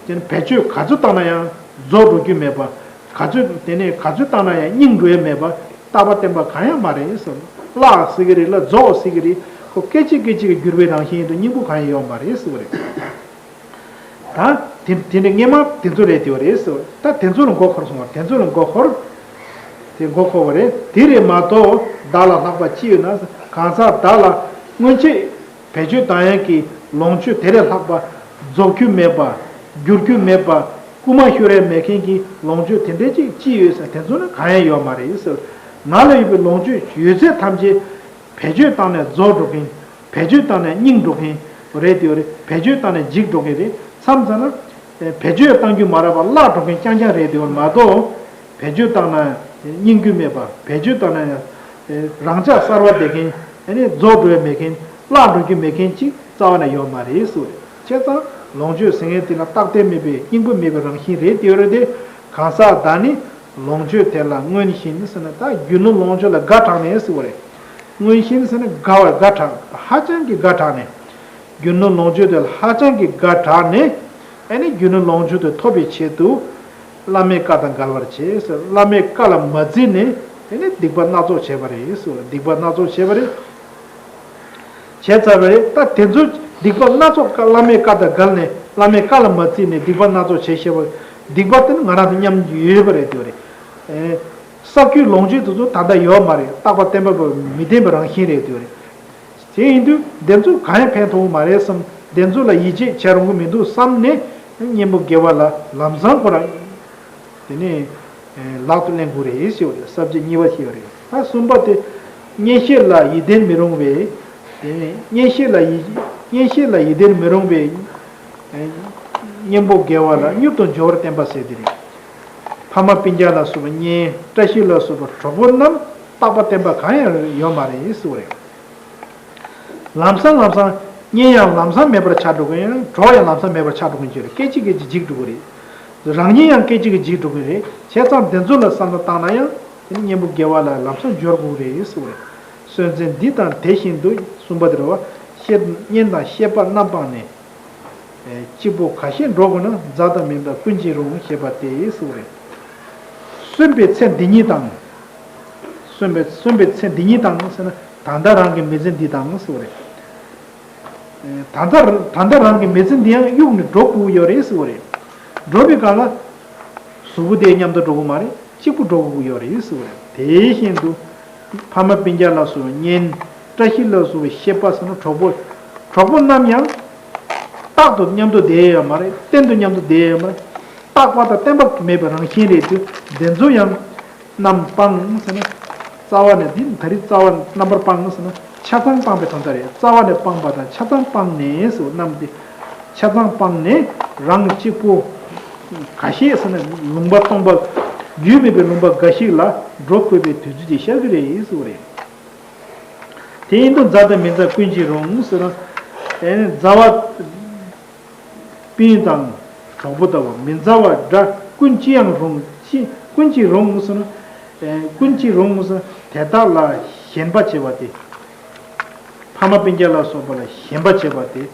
བེད་སྤྱོད་ག་ཚོད་བཏང་ན་ཡང་རྫོགས་འགྲོ་རྒྱུ་མེད་པ། ག་ཚོད་དེ་ནས་ག་ཚོད་བཏང་ན་ཡང་རྙིང་འགྲོ་ཡ་མེད་པ། རྟག་པ་བརྟན་པ་གང་ཡང་མ་རེད་ཟེར། བརླག་ཟེར་གི་རེད་ལ་རྫོགས་ཟེར་གི་རེད། ཁོ་སྐད་ཅིག་སྐད་ཅིག་གིས་འགྱུར་བའི་རང་བཞིན་ཡིན་དུས་སྙིང་པོ་གང་ཡང་ཡོད་མ་རེད་ཟེར་བ་རེད། ད་དེ་དེ་འདྲ་སྔས་མ་དེ་ཚོ་རེད་དེ་བ་རེད་ཟེར། ད་དེ་ཚོ་ལ་མགོ་འཁོར་སོང་བ། དེ་ཚོ་ལ་མགོ་འཁོར། དེ་མགོ་འཁོར་བ་རེད། དེ་རེད་མ་གཏོགས་བདག་ལ་ལྷག་པ་ཅི་ཡོད་ན། གང་ཟག་བདག་ལ་སྔོན་ཆད་བེད་སྤྱོད་བཏང་ཡག་གི་ལོངས་སྤྱོད་དེ་ལས་ལྷག་པ། རྫོགས་རྒྱུ་མེད་པ། འགྱུར་རྒྱུ་མེད་པ། རྐུ་མ་ཤོར་ཡ་མེད་མཁན་གྱི་ལོངས་སྤྱོད་དེ་འདྲ་ཅིག་ཅི་ཡོད་ཟེར། དེ་ཚོ་ནི་གང་ཡང་ཡོད་མ་རེད་ཟེར། ང་ལ་ཡོད་པའི་ལོངས་སྤྱོད་ཡོད་ཚད་ཐམས་ཅད་བེད་སྤྱོད་བཏང་ནས་རྫོགས་འགྲོ་མཁན། བེད་སྤྱོད་བཏང་ནས་རྙིང་འགྲོ་མཁན་རེད་དེ་བ་རེད། བེད་སྤྱོད་བཏང་ནས་འཇིག་འགྲོ་མཁན་རེད། མཚམས་མཚམས་ན། བེད་སྤྱོད་བཏང་རྒྱུ་མ་རག་པ་བརླག་འགྲོ་མཁན་རྐྱང་རྐྱང་རེད་དེ་བ་མ་གཏོགས། བེད་སྤྱོད་བཏང་ན་རྙིང་རྒྱུ་མེད་པ། བེད་སྤྱོད་བཏང་ན་རང་ཅག་གསར་བ་བསྡད་མཁན། ཨ་ནི་རྫོགས་འགྲོ་ཡ་མེད་མཁན། བརླག་འགྲོ་རྒྱུ་མེད་མཁན་ཅིག་རྩ་བ་ནས་ཡོད་མ་རེད་ཟེར་བ་རེད། བྱས་ཙང་ལོངས་སྤྱོད་ཟེར་མཁན་དེ་ལ་རྟག་བརྟན་མེད་པའི་སྙིང་པོ་མེད་པའི་རང་བཞིན་རེད་དེ་བ་རེད་དེ། གང་ཟག་བདག་ནི་ལོངས་སྤྱོད་དེ་ལ་སྔོན་བཞིན་ཟེར་ན། ད་རྒྱུ་ནོར་ལོངས་སྤྱོད་ལ་དགའ་དྲགས་ནས་ཟེར་བ་རེད། སྔོན་བཞིན་ཟེར་ན་དགའ་བ་དགའ་དྲགས། ཧ་ཅང་གི་དགའ་དྲགས་ནས། རྒྱུ་ནོར་ལོངས་སྤྱོད་དེ་ལ་ཧ་ཅང་གི་དགའ་དྲགས་ནས། ཨ་ནི་རྒྱུ་ནོར་ལོངས་སྤྱོད་དེ་ཐོབ་པའི་ཆེད་དུ། བླ་མའི་བཀའ་དང་འགལ་བར་བྱེད་ཟེར། བླ་མའི་བཀའ་ལ་མ་བརྩིས་ནས་ཨ་ནི་སྡིག་པ་སྣ་ཚོགས་བྱས་པ་རེད་ཟེར། སྡིག་པ་སྣ་ཚོགས་བྱས་པ་རེད། བྱས་ཚར་བ་རེད། ད་དེ་ཚོ་སྡིག་པ་སྣ་ཚོགས་བཀའ་བླ་མའི་བཀའ་དང་འགལ་ནས་བླ་མའི་བཀའ་ལ་མ་བརྩིས་ནས་སྡིག་པ་སྣ་ཚོགས་བྱས་བྱས་པ། སྡིག་པ་དེ་ནི་ང་རང་དང་མཉམ་ཡོད་པ་རེད་དེ་བ་རེད། ཨེ། བསགས་རྒྱུའི་ལོངས་སྤྱོད་དེ་ཚོ་ད་ལྟ་ཡོད་མ་རེད། རྟག་པ་བརྟན་པ་མི་ལྡན་པའི་རང་བཞིན་རེད་དེ་བ་རེད། དེ་ཡིན་དུས་འདི་ཚོ་གང་ཡང་ཕན་ཐོགས་མ་རེད་བསམ། འདི་ཚོ་ལ་ཡིད་ཆེས་བྱེད་རུང་གི་མི་འདུག་བསམ་ནས་གཉེན་པོ་དགེ་བ་ལ་ལམ་སང་ཁོ་རང་དེ་ནས་ལག་ཏུ་ལེན་དགོས་རེད་ཞེས་པ་རེད། ས་བཅད་གཉིས་པ་ཞེས་པ་རེད། ད་གསུམ་པ་དེ་གཉེན་བཤེས་ལ་ཡིད་བརྟན་མི་རུང་བས། དེ་ནས་གཉེན་བཤེས་ལ་ཡིད་གཉེན་བཤེས་ལ་ཡིད་བརྟན་མི་རུང་བས། གཉེན་པོ་དགེ་བ་ལ་མྱུར་དུ་འབྱོར་བར་བསྟན་པ་ཟེར་དེ་རེད། ཕ་མ་སྤུན་ཀྱག་ལ་སོགས་པ་གཉེན། བཀྲ་ཤིས་ལ་སོགས་པ་གྲོགས་པོ་རྣམས་རྟག་པ་བརྟན་པ་གང་ཡང་ཡོད་མ་རེད་ཟེར་བ་རེད། ལམ་སང་ལམ་སང་གཉེན་ཡང་ལམ་སང་མེད་པར་ཆགས་འགྲོ་གི་ཡང་གྲོགས་ཡང་ལམ་སང་མེད་པར་ཆགས་འགྲོ་གི་ཡོད་རེད། སྐད་ཅིག་སྐད་ཅིག་འཇིག་འགྲོ་གི་རེད། རང་ཉིད་ཡང་སྐད་ཅིག་གིས་འཇིག་འགྲོ་གི་རེད། བྱས་ཙང་དེ་ཚོ་ལ་བསམ་བློ་བཏང་ན་ཡང་དེ་ནི་གཉེན་པོ་དགེ་བ་ལ་ལམ་སང་འབྱོར་དགོས་རེད་ཟེར་བ་རེད། སྲོལ་འཛིན་འདི་དང་དེ་བཞིན་དུ་གསུམ་པ་དེ་རེད་བ། བཤེས་གཉེན་དང་བཤེས་པ་རྣམས་སྤངས་ནས། གཅིག་པུ་ཁ་ཞེ་འགྲོ་དགོས་ན། མཛའ་དང་མི་མཛའ་ཀུན་གྱིས་རུང་ཞེས་པ་སྟེ་ཟེར་བ་རེད། གསོན་པའི་ཚེ་འདི་ཉིད་དང་། གསོན་པའི་གསོན་པའི་ཚེ་འདི་ཉིད་དང་ཟེར་ན་ད་ལྟ་རང་གི་མི་ཚེ་འདི་དང་ཟེར་བ་རེད། ད་ལྟ་ད་ལྟ་རང་གི་མི་ཚེ་འདི་ཡང་གཡུགས་ནས་འགྲོ་དགོས་ཀྱི་ཡོད་རེད་ཟེར་བ་རེད། འགྲོ་བའི་སྒང་ལ་གཟུགས་པོ་དེ་མཉམ་དུ་འགྲོ་གི་མ་རེད། གཅིག་པུ་འགྲོ་དགོས་ཀྱི་ཡོད་རེད་ཟེར་བ་རེད། དེ་བཞིན་དུ་ཕ་མ་སྤུན་ཀྱག་ལ་སོགས་པའི་གཉེན། བཀྲ་ཤིས་ལ་སོགས་པའི་བཤེས་པ་ཟེར་ན་གྲོགས་པོ། གྲོགས་པོ་རྣམས་ཡང་རྟག་ཏུ་མཉམ་དུ་བསྡད་ཡོད་མ་རེད། གཏན་དུ་མཉམ་དུ་བསྡད་ཡོད་མ་རེད། རྟག་པ་དང་བརྟན་པ་མེད་པའི་རང་བཞིན་རེད་དུས་འདི་ཚོ་ཡང་རྣམས་སྤངས་ཟེར་ན། རྩ་བ་ནས་འདི་ད་རེས་རྩ་བ་རྣམ་པར་སྤངས་ཟེར་ན་ཆ་ཚང་སྤངས་པའི་དོན་དག་རེད། རྩ་བ་ནས་སྤངས་པ་དང་ཆ་ཚང་སྤངས་ནས་ཟེར་བ་རྣམས་ཏེ། ཆ་ཚང་སྤངས་ནས་རང་གཅིག་པུ་འགའ་ཤས་ཟེར་ན་ལུང་པ་སྟོང་པ། རྒྱུས་མེད་པའི་ལུང་པ་འགའ་ཞིག་ལ་འགྲོ་དགོས་པའི་དུས་ཚོད་ཅིག་ཤར་གྱི་རེད་ཟེར་བ་རེད། དེ་ཡིན་དུས་མཛའ་དང་མི་མཛའ་ཀུན་གྱིས་རུང་ཟེར་ན། ཨེ་ནི་མཛའ་བ། སྤུན་དང་གྲོགས་པོ་ལྟ་བུ་མི་མཛའ་བ་འདྲ་ཀུན་ཅི་ཡང་རུང་ཅི་ཀུན་གྱིས་རུང་ཟེར་ན། ཨེ་ཀུན་གྱིས་རུང་ཟེར་དེ་དག་ལ་ཞེན་པ་བྱེད་པ་སྟེ། ཕ་མ་སྤུན་ཀྱག་ལ་སོགས་པ་ལ་ཞེན་པ་བྱེད་པ་སྟེ།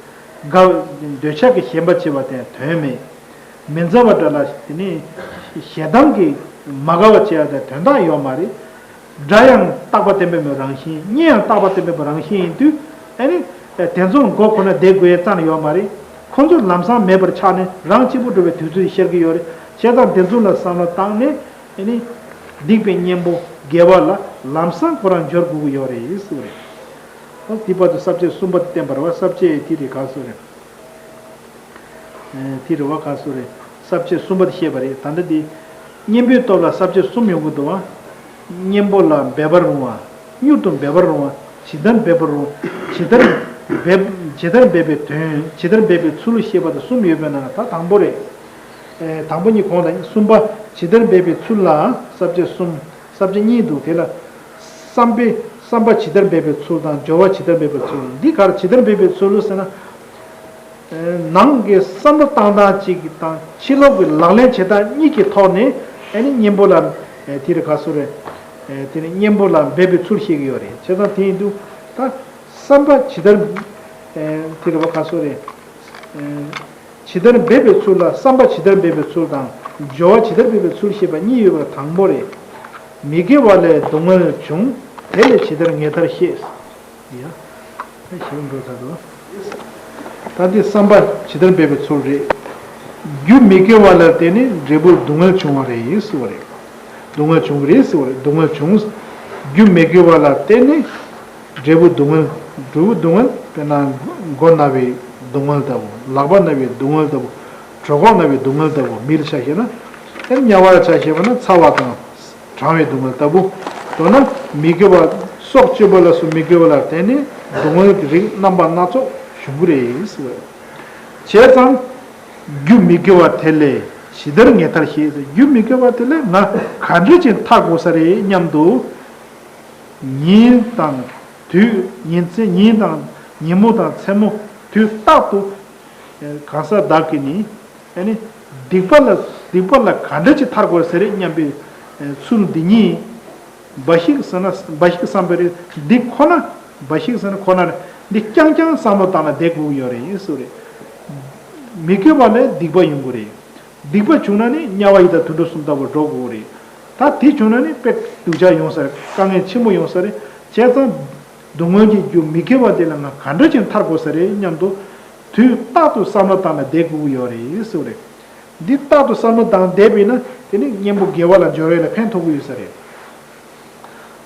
དགའ་འདོད་ཆགས་ཀྱི་ཞེན་པ་བྱེད་པ་དེ་དོན་མེད། མི་མཛའ་བ་འདྲ་ལ་དེ་ནི་ཞེ་སྡང་གིས་མ་དགའ་བ་བྱེད་ཡ་དེ་དོན་དག་ཡོད་མ་རེད། དགྲ་ཡང་རྟག་པ་བརྟན་པའི་རང་བཞིན། གཉེན་ཡང་རྟག་པ་བརྟན་པའི་རང་བཞིན་ཡིན་དུས། ཨ་ནི། དེ་ཚོ་མགོ་འཁོར་ན་བསྡད་དགོས་ཡ་རྩ་ནས་ཡོད་མ་རེད། ཁོང་ཚོ་ལམ་སང་མེད་པར་ཆགས་ནས་རང་གཅིག་པུ་འགྲོ་བའི་དུས་ཚོད་ཤར་གྱི་ཡོད་རེད། བྱས་ཙང་དེ་ཚོ་ལ་བསམ་བློ་བཏང་ནས། ཨ་ནི། སྡིག་པའི་གཉེན་པོ་དགེ་བ་ལ་ལམ་སང་ཁོ་རང་འབྱོར་དགོས་ཀྱི་ཡོད་རེད་ཟེར་བ་རེད། ཨ་དེ་བར་དུ་ས་བཅད་གསུམ་པ་དེ་བསྟན་པ་རེད་བ། ས་བཅད་དེ་རེད་ག་སོ་རེད། ཨེ་དེ་རེད་བ་ག་སོ་རེད། ས་བཅད་གསུམ་པ་དེ་བཤད་པ་རེད། ད་ལྟ་དེ། གཉེན་པོའི་སྟོབས་ལ་ས་བཅད་གསུམ་ཡོང་གི་འདུག་བ། གཉེན་པོ་ལ་འབད་པར་རུང་བ། མྱུར་དུ་འབད་པར་རུང་བ། ཇི་ལྟར་འབད་པར་རུང་། ཇི་ལྟར་འབད། ཇི་ལྟར་འབད་པའི་དོན། ཇི་ལྟར་འབད་པའི་ཚུལ་ཞེས་པ་དང་གསུམ་ཡོད་པའི་ནང་ད་དང་པོ་རེད། ཨེ། དང་པོ་གཉིས་གོང་དང་གསུམ་པ་ཇི་ལྟར་འབད་པའི་ཚུལ་ལ་ས་བཅད་གསུམ། ས་བཅད་གཉིས་འདུག་དེ་ལ་བསམ་པའི། བསམ་པ་ཇི་ལྟར་འབད་པའི་ཚུལ་དང་སྦྱོར་བ་ཇི་ལྟར་འབད་པའི་ཚུལ། འདི་གར་ཇི་ལྟར་འབད་པའི་ཚུལ་ཟེར་ན། ནང་གི་བསམ་བློ་བཏང་སྟངས་གཅིག་དང་ཕྱི་ལོགས་ཀྱི་ལག་ལེན་བྱེད་སྟངས་གཉིས་ཀྱི་ཐོག་ནས་ཨ་ནི་གཉེན་པོ་ལ། དེ་རེད་ག་སུ་རེད། དེ་ནི་གཉེན་པོ་ལ་འབད་པའི་ཚུལ་ཤེས་ཀྱི་ཡོད་རེད། བྱས་ཙང་དེ་ཡིན་དུས་ད་བསམ་པ་ཇི་ལྟར། དེ་རེད་བ་ག་སུ་རེད། ཇི་ལྟར་འབད་པའི་ཚུལ་ལ་བསམ་པ་ཇི་ལྟར་འབད་པའི་ཚུལ་དང་སྦྱོར་བ་ཇི་ལྟར་འབད་པའི་ཚུལ་ཞེས་པ་གཉིས་ཡོད་པ་དང་པོ་རེད། མི་དགེ་བ་ལས་སྡུག་བསྔལ་འབྱུང་། དེ་ལས་ཇི་ལྟར་ངེས་ཐར་ཤེས། ཡ། ད་ཞིག་འགྲོ་ཚར་འདུག་ད་འདི་བསམ་པ་ཇི་ལྟར་འབད་པའི་ཚུལ་རེད། རྒྱུ་མི་དགེ་བ་ལ་བརྟེན་ནས་འབྲས་བུ་སྡུག་བསྔལ་བྱུང་བ་རེད་ཟེར་བ་རེད། སྡུག་བསྔལ་བྱུང་གི་རེད་ཟེར་བ་རེད། སྡུག་བསྔལ་བྱུང་། རྒྱུ་མི་དགེ་བ་ལ་བརྟེན་ནས་འབྲས་བུ་སྡུག་བསྔལ། འབྲས་བུ་སྡུག་བསྔལ་དཔེར་ན་མགོ་ན་བའི་སྡུག་བསྔལ་ལྟ་བུ། ལག་པ་ན་བའི་སྡུག་བསྔལ་ལྟ་བུ། གྲོད་ཁོག་ན་བའི་སྡུག་བསྔལ་ལྟ་བུ། མི་ལ་ཆ་བཞག་ན་དཔེར་ན་དམྱལ་བ་ལ་ཆ་བཞག་པ་ན་ཚ་བ་དང་། གྲང་བའི་སྡུག་བསྔལ་ལྟ་བུ། མདོར་ན་མི་དགེ་བ། སྲོག་གཅོད་པ་ལ་སོགས་མི་དགེ་བ་ལ་བརྟེན་ནས་སྡུག་བསྔལ་གྱི་རིགས་རྣམ་པ་སྣ་ཚོགས་འབྱུང་གི་རེད་ཟེར་བ་རེད། བྱས་ཙང་། རྒྱུ་མི་དགེ་བ་དེ་ལས་ཇི་ལྟར་ངེས་ཐར་ཤེས་ཟེར། རྒྱུ་མི་དགེ་བ་དེ་ལས་ང་ག་འདྲ་ཅིག་ཐར་དགོས་ས་རེད་སྙམ་དུ། ཉིན་དང་དུས། ཉིན་མཚན། ཉིན་དང་ཉིན་མོ་དང་མཚན་མོ་དུས་རྟག་ཏུ། གང་ཟག་བདག་གིས་ནི། ཨ་ནི། སྡིག་པ་ལ། སྡིག་པ་ལ་ག་འདྲ་ཅིག་ཐར་དགོས་ཟེར་རེད་སྙམ་པའི་ཚུལ་འདི་ཉིད། འབའ་ཞིག་ཟེར་ན། འབའ་ཞིག་བསམ་པ་རེད། འདི་ཁོ་ན། འབའ་ཞིག་ཟེར་ན་ཁོ་ན་རེད། འདི་རྐྱང་རྐྱང་བསམ་བློ་བཏང་ན་བསྡད་དགོས་ཀྱི་ཡོད་རེད་ཟེར་བ་རེད། མི་དགེ་བ་ལས་སྡིག་པ་ཡོང་གི་རེད། སྡིག་པ་བྱུང་ན་ནི་དམྱལ་བ་ཡི་དྭགས་དུད་འགྲོ་གསུམ་ལྟ་བུར་འགྲོ་དགོས་རེད། ད་དེ་བྱུང་ན་ནི་དཔེ་སྡུག་ཅག་ཡོང་ས་རེད། དཀའ་ངལ་ཆེན་པོ་ཡོང་ས་རེད། བྱས་ཙང་། སྡུག་བསྔལ་གྱི་རྒྱུ་མི་དགེ་བ་དེ་ལས་ང་ག་འདྲ་ཅིག་ཐར་དགོས་ས་རེད་སྙམ་དུ། དུས་རྟག་ཏུ་བསམ་བློ་བཏང་ནས་བསྡད་དགོས་ཀྱི་ཡོད་རེད་ཟེར་བ་རེད། འདི་རྟག་ཏུ་བསམ་བློ་བཏང་བསྡད་པ་ཡིན་ན་དེ་ནི་གཉེན་པོ་དགེ་བ་ལ་སྦྱོར་བ་ལ་ཕན་ཐོགས་ཀྱི་ཡོད་ས་རེད།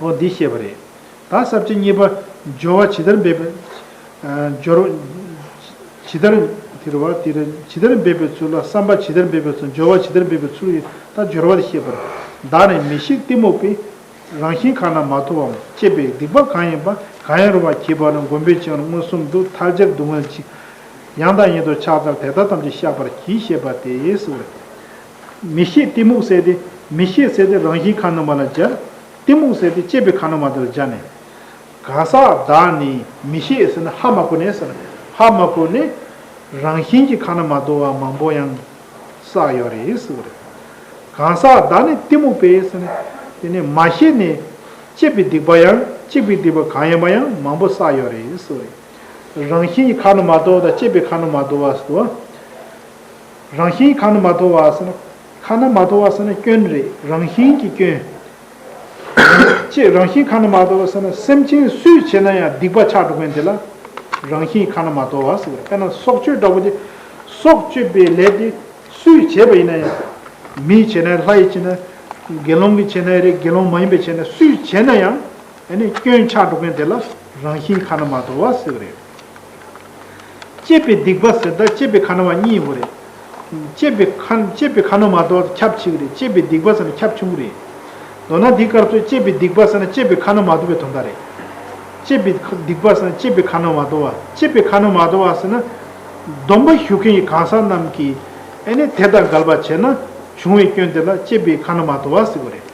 འོ་འདི་བཤད་པ་རེད། ད་ས་བཅད་གཉིས་པ། སྦྱོར་བ་ཇི་ལྟར་འབད་པའི། ཨ། སྦྱོར། ཇི་ལྟར། དེ་རེད་བ། དེ་རེད། ཇི་ལྟར་འབད་པའི་ཚུལ་ལ། བསམ་པ་ཇི་ལྟར་འབད་པའི་ཚུལ། སྦྱོར་བ་ཇི་ལྟར་འབད་པའི་ཚུལ་ཡིན། ད་སྦྱོར་བ་དེ་བཤད་པར། བདག་ནི་མི་ཤེས་གཏི་མུག་པས། རང་བཞིན་གང་ན་མ་ཐོ་བའམ། བཅས་པའི་སྡིག་པ་གང་ཡིན་པ། གང་ཡང་རུང་བ་གྱིས་པར་བསྒོམ་པས་ཀྱང་མངོན་སུམ་དུ་ཐལ་སྦྱར་སྡུག་བསྔལ་གྱི། ཡང་དག་ཉིད་དུ་ཕྱག་འཚལ་དེ་དག་ཐམས་ཅད་བཤགས་པར་གྱིས་ཞེས་པ་སྟེ་ཟེར་བ་རེད། མི་ཤེས་གཏི་མུག་ཟེར་ཏེ། མི་ཤེས་ཟེར་ཏེ་རང་བཞིན་གང་ན་མ་ལ་སྦྱར། གཏི་མུག་ཟེར་ཏེ་བཅས་པའི་གང་ན་མ་ཐོ་ལ་སྦྱར་ནས། གང་ཟག་བདག་ནི་མི་ཤེས་ཟེར་ན་ཧ་མ་གོ་ནས་ཟེར་ན། ཧ་མ་གོ་ནས་རང་བཞིན་གྱིས་གང་ན་མ་ཐོ་བ་མང་པོ་ཡང་བསགས་ཡོད་རེད་ཟེར་བ་རེད། གང་ཟག་བདག་ནི་གཏི་མུག་པས་ཟེར་ན། དེ་ནི་མ་ཤེས་ནས་བཅས་པའི་སྡིག་པ་ཡང་། བཅས་པའི་སྡིག་པ་གང་ཡིན་པ་ཡང་མང་པོ་བསགས་ཡོད་རེད་ཟེར་བ་རེད། རང་བཞིན་གྱིས་གང་ན་མ་ཐོ་བ་དང་བཅས་པའི་གང་ན་མ་ཐོ་བ་ཟེར་བ། རང་བཞིན་གང་ན་མ་ཐོ་བ་ཟེར་ན། གང་ན་མ་ཐོ་བ་ཟེར་ན་སྐྱོན་རེད། རང་བཞིན་གྱི་སྐྱོན། ཅེས་རང་བཞིན་གང་ན་མ་ཐོ་བ་ཟེར་ན་སེམས་ཅན་སུས་བྱས་ན་ཡང་སྡིག་པ་ཆགས་འགྲོ་མཁན་དེ་ལ་རང་བཞིན་གང་ན་མ་ཐོ་བ་ཟེར་བ་རེད། དཔེར་ན་སྲོག་གཅོད་འདྲ་བོ་དེ། སྲོག་གཅོད་པའི་ལས་དེ་སུས་བྱས་པ་ཡིན་ན་ཡང་། མིས་བྱས་ན་ལྷ་ཡིས་བྱས་ན། དགེ་སློང་གིས་བྱས་ན་རེད། དགེ་སློང་མ་ཡིན་པས་བྱས་ན་སུས་བྱས་ན་ཡང་། ཨ་ནི་སྐྱོན་ཆགས་འགྲོ་མཁན་དེ་ལ་རང་བཞིན་གང་ན་མ་ཐོ་བ་ཟེར་བ་རེད། བཅས་པའི་སྡིག་པ་ཟེར་ད་བཅས་པའི་གང་ན་མ་གཉིས་ཡོད་རེད། བཅས་པའི་གང་། བཅས་པའི་གང་ན་མ་ཐོ་བ་ཁྱབ་ཆེ་གི་རེད། བཅས་པའི་སྡིག་པ་ཟེར་ན་ཁྱབ་ཆུང་གི་རེད། མདོར་ན་འདིའི་སྐབས་སུ་བཅས་པའི་སྡིག་པ་ཟེར་ན་བཅས་པའི་གང་ན་མ་ཐོ་བའི་དོན་དག་རེད། བཅས་པའི་སྡིག་པ་ཟེར་ན་བཅས་པའི་གང་ན་མ་ཐོ་བ། བཅས་པའི་གང་ན་མ་ཐོ་བ་ཟེར་ན། སྡོམ་པ་ཞུ་མཁན་གྱི་གང་ཟག་རྣམས་ཀྱིས་ཨ་ནི་དེ་དང་འགལ་བ་བྱས་ན་བྱུང་བའི་སྐྱོན་དེ་ལ་བཅས་པའི་གང་ན་མ་ཐོ་བ་ཟེར་བ་རེད།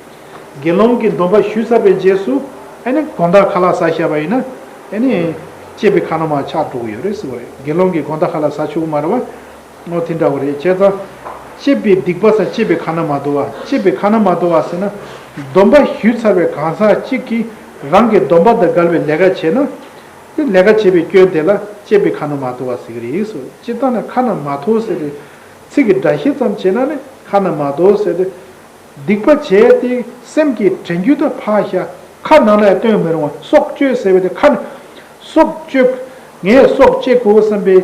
དགེ་སློང་གིས་སྡོམ་པ་ཞུས་ཚར་བའི་རྗེས་སུ་ཨ་ནི་དགོང་དག་ཁ་ལག་ཟ་བཞག་པ་ཡིན་ན་ཨ་ནི་བཅས་པའི་གང་ན་མ་ཆགས་འགྲོ་གི་ཡོད་རེད་ཟེར་བ་རེད། དགེ་སློང་གིས་དགོང་དག་ཁ་ལག་ཟ་ཆོག་གི་མ་རེད་བ། འོ་དེ་འདྲ་བོ་རེད། བྱས་ཙང་། བཅས་པའི་སྡིག་པ་ཟེར་བཅས་པའི་གང་ན་མ་ཐོ་བ། བཅས་པའི་གང་ན་མ་ཐོ་བ་ཟེར་ན། སྡོམ་པ་ཞུས་ཚར་བའི་གང་ཟག་གཅིག་གིས་རང་གི་སྡོམ་པ་དང་འགལ་བའི་ལས་ཀ་བྱས་ན། དེ་ལས་ཀ་བྱས་པའི་སྐྱོན་དེ་ལ་བཅས་པའི་གང་ན་མ་ཐོ་བ་ཟེར་གྱི་རེད་ཟེར། སྤྱིར་བཏང་ནས་གང་ན་མ་ཐོ་ཟེར་བའི་ཚིག་གི་སྒྲ་བཤད་ཙམ་བྱས་ན་ནི་གང་ན་མ་ཐོ་ཟེར་ཏེ། སྡིག་པ་བྱས་ཏེ་སེམས་ཀྱི་དྲན་རྒྱུ་དང་ཕར་བཞག་ཁ་ནང་ལ་ཡང་སྟོན་མི་རུང་བ། སྲོག་གཅོད་ཟེར་བ་དེ་ཁ་ནས་སྲོག་གཅོད། ངས་སྲོག་གཅོད་དགོས་བསམ་པའི་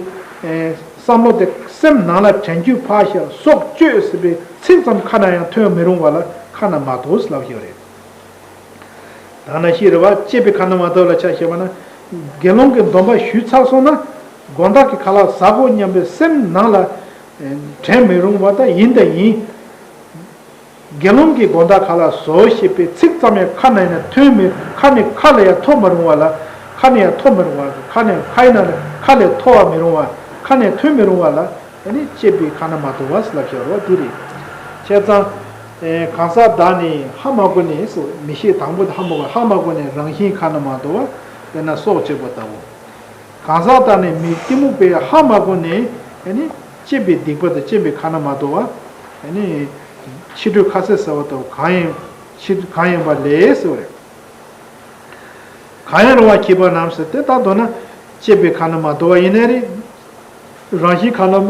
ཨེ་བསམ་བློ་དེ་སེམས་ནང་ལ་དྲན་རྒྱུ་ཕར་བཞག་སྲོག་གཅོད་ཟེར་བའི་ཚིག་ཙམ་ཁ་ནས་ཡང་ཐོན་མི་རུང་བ་ལ་གང་ན་མ་ཐོ་ཟེར་ལབ་ཡོད་རེད། ད་ནང་བཞིན་རེད་བ། བཅས་པའི་གང་ན་མ་ཐོ་ལ་ཆ་བཞག་པ་ན། དགེ་སློང་གི་སྡོམ་པ་ཞུས་ཚར་སོང་ན། དགོང་དག་གི་ཁ་ལག་ཟ་དགོས་སྙམ་པའི་སེམས་ནང་ལ་ཨེ་དྲན་མི་རུང་བ་དང་ཡིན་དང་ཡིན། དགེ་སློང་གི་དགོངས་དག་ག་ལ་བཟོ་ཞེས་པའི་ཚིག་ཙམ་ཡང་ཁ་ནས་ཡང་ཐོན་མི་ཁ་ནས་ཁ་ལས་ཡང་ཐོན་མི་རུང་བ་ལ། ཁ་ནས་ཡང་ཐོན་མི་རུང་བ། ཁ་ནས་ཁ་ཡིན་ན་ཁ་ལས་ཐོན་པ་མི་རུང་བ། ཁ་ནས་ཐོན་མི་རུང་བ་ལ། ཨ་ནི་བཅས་པའི་ཁ་ན་མ་དོ་བ་ལབ་བྱ་བ་འདི་རེད། བྱས་ཙང་། ཨེ་གང་ཟག་བདག་ནི་ཧ་མ་གོ་ནས་སོ། མི་ཤེས་དང་པོ་དེ་ཧ་མ་གོ། ཧ་མ་གོ་ནས་རང་བཞིན་ཁ་ན་མ་དོ་བ། དཔེར་ན་སྲོག་གཅོད་པ་ལྟ་བུ། གང་ཟག་དང་ནི་མི་གཏི་མུག་པས་ཧ་མ་གོ་ནས། ཨ་ནི་བཅས་པའི་སྡིག་པ་དང་བཅས་པའི་ཁ་ན་མ་དོ་བ། ཨ་ནི་ཕྱི་དྲོ་ཁ་ཟས་ཟ་བ་ལྟ་བུ་གང་ཡིན། ཕྱི་གང་ཡིན་པ་ལས་ཟེར་བ་རེད། གང་ཡང་རུང་བ་བགྱིས་པ་རྣམས་ཟེར་དེ་ལྟར་མདོར་ན་བཅས་པའི་ཁ་ན་མ་དོ་བ་ཡིན་ནའི་རེད། རང་བཞིན་ཁ་ན་མ་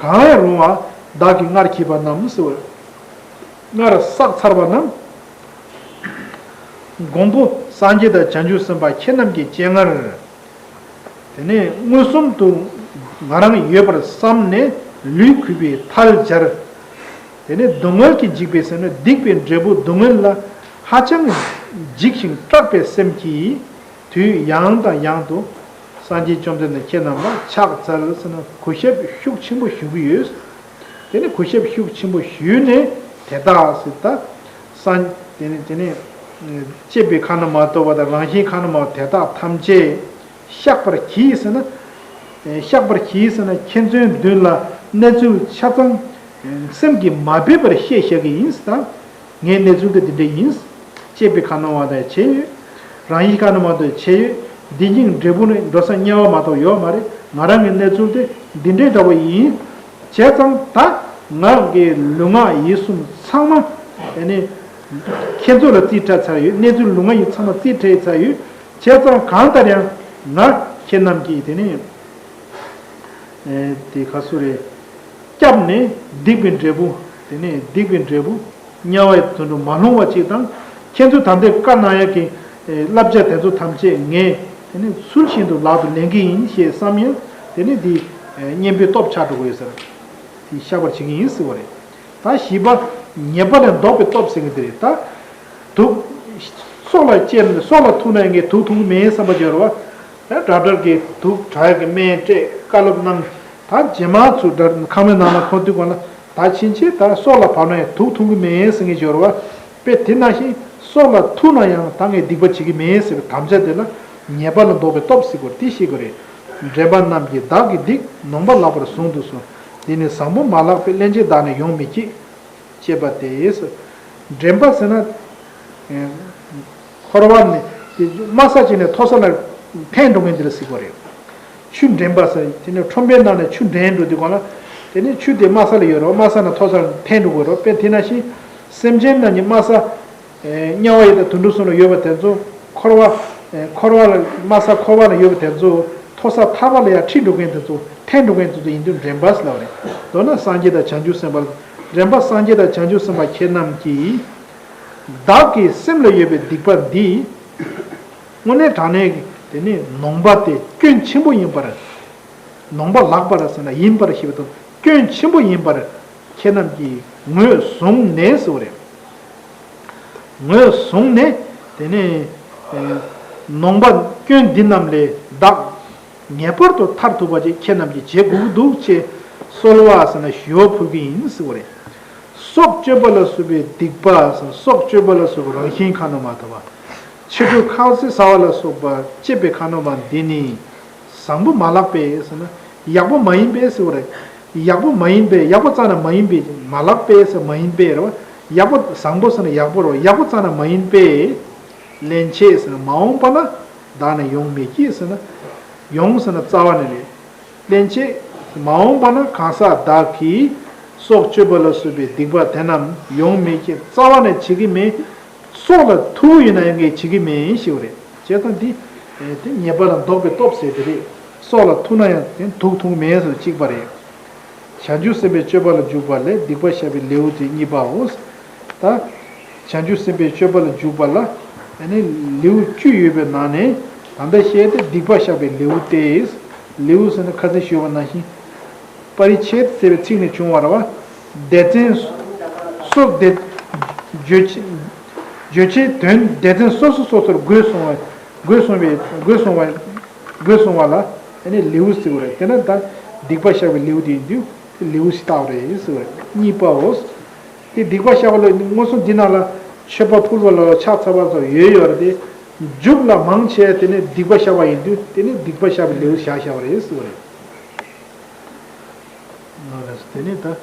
གང་ཡང་རུང་བ་བདག་གིས་སྔར་བགྱིས་པ་རྣམས་ཟེར་བ་རེད། སྔར་བསགས་ཚར་བ་རྣམས། མགོན་པོ་སངས་རྒྱས་དང་བྱང་ཆུབ་སེམས་དཔའ་ཁྱེད་རྣམས་ཀྱི་སྤྱན་སྔར། དེ་ནས་མངོན་སུམ་དུ་ང་རང་ཡོད་པར་བསམས་ནས་ལུས་གུས་པས་ཐལ་སྦྱར། དེ་ནས་སྡུག་བསྔལ་གྱིས་འཇིགས་པའི་སེམས་ནི། སྡིག་པའི་འབྲས་བུ་སྡུག་བསྔལ་ལ་ཧ་ཅང་འཇིགས་ཤིང་སྐྲག་པའི་སེམས་ཀྱིས། དུས་ཡང་དང་ཡང་དུ་སངས་རྒྱས་བཅོམ་ལྡན་འདས་ཁྱེད་རྣམས་ལ་ཕྱག་འཚལ་ཟེར་ན་གུས་ཞབས་ཤུགས་ཆེན་པོ་ཞུ་གི་ཡོད། དེ་ནི་གུས་ཞབས་ཤུགས་ཆེན་པོ་ཞུས་ནས་དེ་དག་ཟེར་ད། སངས་དེ་ནི་དེ་ནི་བཅས་པའི་ཁ་ན་མ་དོ་བ་དང་རང་བཞིན་ཁ་ན་མ་དེ་དག་ཐམས་ཅད་བཤགས་པར་གྱིས་ཟེར་ན། བཤགས་པར་གྱིས་ཟེར་ན་ཁྱེད་ཚོའི་མདུན་ལ་གནས་ཚུལ་ཆ་ཚང་སེམས་ཀྱིས་མ་སྦས་པར་བཤད་བཞག་གི་ཡིན་ཟེར་ད། ངའི་གནས་ཚུལ་དེ་འདི་འདྲ་ཡིན། བཅས་པའི་ཁ་ན་མ་དོ་བ་བྱས་ཡོད། རང་བཞིན་ཁ་ན་མ་དོ་བ་བྱས་ཡོད། འདི་གཉིས་འབྲས་བུ་ནི་འགྲོ་ས་དམྱལ་བ་མ་གཏོགས་ཡོད་མ་རེད། ང་རང་གི་གནས་ཚུལ་དེ་འདི་འདྲའི་འདྲ་བ་ཡིན། བྱས་ཙང་ད་ང་གི་ལུས་ངག་ཡིད་གསུམ་ཚང་མ་ཨ་ནི་ཁྱེད་ཚོ་ལ་རྩིས་སྤྲད་ཚར་ཡོད། གནས་ཚུལ་ལུས་ངག་ཡིད་ཚང་མ་རྩིས་སྤྲད་ཚར་ཡོད། བྱས་ཙང་གང་ལྟར་ཡང་ང་ཁྱེད་རྣམས་ཀྱིས་དེ་ནི། ཨེ་དེ་ག་སུ་རེད། སྐྱབས་ནས་སྡིག་པའི་འབྲས་བུ། དེ་ནས་སྡིག་པའི་འབྲས་བུ་དམྱལ་བའི་དོན་དུ་མ་ལྷུང་བ་ཅིག་དང་། ཁྱེད་ཚོས་ད་ལྟའི་བཀའ་གནང་ཡག་གི་ཨེ་བསླབ་བྱ་དེ་ཚོ་ཐམས་ཅད་ངས་དེ་ནས་ཚུལ་བཞིན་དུ་ལག་ཏུ་ལེན་གྱི་ཡིན་ཞེས་བསམ་ཡང་དེ་ནས་འདི་ཨེ་གཉེན་པོའི་སྟོབས་ཆགས་འགྲོ་གི་ཡོད་ཟེར། དེ་བཤགས་པར་བྱེད་ཀྱི་ཡིན་ཟེར་བ་རེད། ད་བཞི་པ། ཉེས་པ་ལས་ལྡོག་པའི་སྟོབས་ཟེར་གྱི་འདི་རེད་ད། དུག་སྲོག་ལ་བཅད་ནས་སྲོག་ལ་ཐུག་ན་ཡང་ངས་དུག་འཐུང་གི་མེད་བསམ་པ་བྱས་རོ། ད་དྲག་དྲག་གིས་དུག་དྲག་ཡག་གི་སྨན་སྤྲད་བཀའ་སློབ་གནང་། ད་རྗེས་མ་ཚུར་དྲག་ཁང་པའི་ནང་ལ་ཁོ་དུས་གོང་ལ་ད་ཕྱིན་ཆད་ད་སྲོག་ལ་བབས་ན་ཡང་དུག་འཐུང་གི་མེད་ཟེར་ངས་བྱས་རོ། དཔེ་དེ་ནང་བཞིན་སྲོག་ལ་ཐུག་ན་ཡང་ད་ངས་སྡིག་པ་བྱེད་ཀྱི་མེད་ཟེར་བའི་དམ་བཅའ་དེ་ལ་ཉེས་པ་ལས་ལྡོག་པའི་སྟོབས་ཟེར་དགོས་དེ་ཤེས་དགོས་རེད། འདྲེན་པ་རྣམས་ཀྱིས་བདག་གི་སྡིག་ནོངས་པ་ལགས་པར་བཟུང་དུ་གསོལ། འདི་ནི་བཟང་པོ་མ་ལགས་པས། སླན་ཆད་བདག་ནི་ཡོང་མི་བགྱིད། ཅེས་པ་སྟེ། འདྲེན་པ་ཟེར་ན། ཨེ་འཁོར་བ་ནས་དེ་དམའ་ས་ཅིག་ནས་མཐོ་ས་ལ་འཐེན་འགྲོ་མཁན་དེ་ལ་ཟེར་དགོས་རེད། ཆུ་འདྲེན་པ་ཟེར་དེ་ནས་ཁྲོན་པའི་ནང་ནས་ཆུ་འདྲེན་འགྲོ་དུས་གོང་ལ། དེ་ནས་ཆུ་དེ་དམའ་ས་ལ་ཡོད་རེད་པ། དམའ་ས་ནས་མཐོ་ས་ལ་འཐེན་འགྲོ་དགོས་རེད་པ། དཔེ་དེ་ནང་བཞིན་སེམས་ཅན་རྣམས་ཀྱི་དམའ་ས། ཨེ་དམྱལ་བ་ཡི་དྭགས་དུད་འགྲོ་གསུམ་ལ་ཡོད་པ་དེ་ཚོ། འཁོར་བ། ཨེ་འཁོར་བ་ལ་དམའ་ས་འཁོར་བ་ལ་ཡོད་པ་དེ་ཚོ། མཐོ་ས་ཐར་པ་ལ་ཡར་ཁྲིད་འགྲོ་མཁན་དེ་ཚོ། འཐེན་འགྲོ་མཁན་དེ་ཚོ་ཡིན་དུས་འདྲེན་པ་ཟེར་ལབ་པ་རེད། མདོར་ན་སངས་རྒྱས་དང་བྱང་ཆུབ་སེམས་དཔའ། འདྲེན་པ་སངས་རྒྱས་དང་བྱང་ཆུབ་སེམས་དཔའ་ཁྱེད་རྣམས་ཀྱིས། བདག་གི་སེམས་ལ་ཡོད་པའི་སྡིག་པ་འདི། དངོས་གནས་དྲང་གནས་ཀྱི་དེ་ནི་ནོངས་པ་སྟེ་སྐྱོན་ཆེན་པོ་ཡིན་པར། ནོངས་པ་ལགས་པར་ཟེར་ན་ཡིན་པར་ཞེས་པ་དང་སྐྱོན་ཆེན་པོ་ཡིན་པར་ཁྱེད་རྣམས་ཀྱིས་ངོས་བཟུང་ནས་ཟེར་བ་རེད། ངོས་བཟུང་ནས་དེ་ནས་ནོངས་པ་སྐྱོན་འདི་རྣམས་ལས་བདག་ངེས་པར་དུ་ཐར་ཐུབ་པ་ཅིག་ཁྱེད་རྣམས་ཀྱིས་བྱེད་དགོས་ཀྱི་འདུག་ཅེས་གསོལ་བ་ཟེར་ན་ཞུ་བ་ཕུལ་གྱི་ཡིན་ཟེར་བ་རེད། སྲོག་གཅོད་པ་ལ་སོགས་པའི་སྡིག་པ་ཟེར་ན་སྲོག་གཅོད་པ་ལ་སོགས་པའི་རང་བཞིན་ཁ་ན་མ་ཐོ་བ། ཕྱི་དྲོ་ཁ་ཟས་ཟ་བ་ལ་སོགས་པ་བཅས་པའི་ཁ་ན་མ་འདི་ནི། བཟང་པོ་མ་ལགས་པས་ཟེར་ན། ཡག་པོ་མ་ཡིན་པས་ཟེར་བ་རེད། ཡག་པོ་མ་ཡིན་པས་ཡག་པོ་རྩ་ནས་མ་ཡིན་པས་མ་ལགས་པས་ཟེར་མ་ཡིན་པས་རེད་བ། ཡག་པོ་བཟང་པོ་ཟེར་ན་ཡག་པོ་རེད་བ། ཡག་པོ་རྩ་ནས་མ་ཡིན་པས། སླན་ཆད་ཟེར་ན་མ་འོངས་པ་ན་བདག་ནི་ཡོང་མི་བགྱིད་ཟེར་ན། ཡོང་ཟེར་ན་རྩ་བ་ནས་རེད། སླན་ཆད་མ་འོངས་པ་ན་གང་ཟག་བདག་གིས་སྲོག་གཅོད་པ་ལ་སོགས་པའི་སྡིག་པ་དེ་རྣམས་ཡོང་མི་བགྱིད། རྩ་བ་ནས་བྱེད་ཀྱི་མེད། སྲོག་ལ་ཐུག་ཡིན་ན་ཡང་ངས་བྱེད་ཀྱི་མིན་ཞེས་པ་རེད། བྱས་ཙང་འདི། དེ་ཉེས་པ་ལས་ལྡོག་པའི་སྟོབས་ཟེར་དེ་རེད། སྲོག་ལ་ཐུག་ན་ཡང་དེ་དུག་འཐུང་མིན་ཟེར་གཅིག་པ་རེད། བྱང་ཆུབ་སེམས་དཔའི་སྤྱོད་པ་ལ་འཇུག་པ་ལས་སྡིག་པ་བཤགས་པའི་ལེའུ་སྟེ་གཉིས་པའོ། ད། བྱང་ཆུབ་སེམས་དཔའི་སྤྱོད་པ་ལ་འཇུག་པ་ལ། ཨ་ནི་ལེའུ་བཅུ་ཡོད་པའི་ནང་ནས་ད་ལྟ་བཤད་དེ་སྡིག་པ་བཤགས་པའི་ལེའུ་སྟེ། ལེའུ་ཟེར་ན་ཁ་སང་ཞུས་པ་ནང་བཞིན། པ་རི་ཆེད་ཟེར་བའི་ཚིག་ནས་བྱུང་བ་རེད་བ། སྡེ་ཚན་སོ་སྡེ། རྗོད་བྱེད། རྗོད་བྱེད་དོན་སྡེ་ཚན་སོ་སོ་སོ་སོར་བགོས་སོང་བ། བགོས་སོང་བའི་བགོས་སོང་བ། བགོས་སོང་བ་ལ་ཨ་ནི་ལེའུ་ཟེར་བ་རེད། དེ་ན་ད་སྡིག་པ་བཤགས་པའི་ལེའུ་དེ་ཡིན་དུས་དེ་ལེའུ་ཞེས་བཏགས་པ་རེད་ཟེར་བ་རེད། གཉིས་པའོ། དེ་སྡིག་པ་བཤགས་པ་ལ་མངོན་སུམ་འདི་ནང་ལ་མཆོད་པ་ཕུལ་བ་ལ་ཕྱག་འཚལ་བ་སོགས་ཡོད་ཡོད་རེད་དེ། མཇུག་ལ་མང་ཆེ་དེ་ནི་སྡིག་པ་བཤགས་པ་ཡིན་དུས་དེ་ནི་སྡིག་པ་བཤགས་པའི་ལེའུ་བཞག་བཞག་པ་རེད་ཟེར་བ་རེད། ལགས་སོ། དེ་ནས་ད་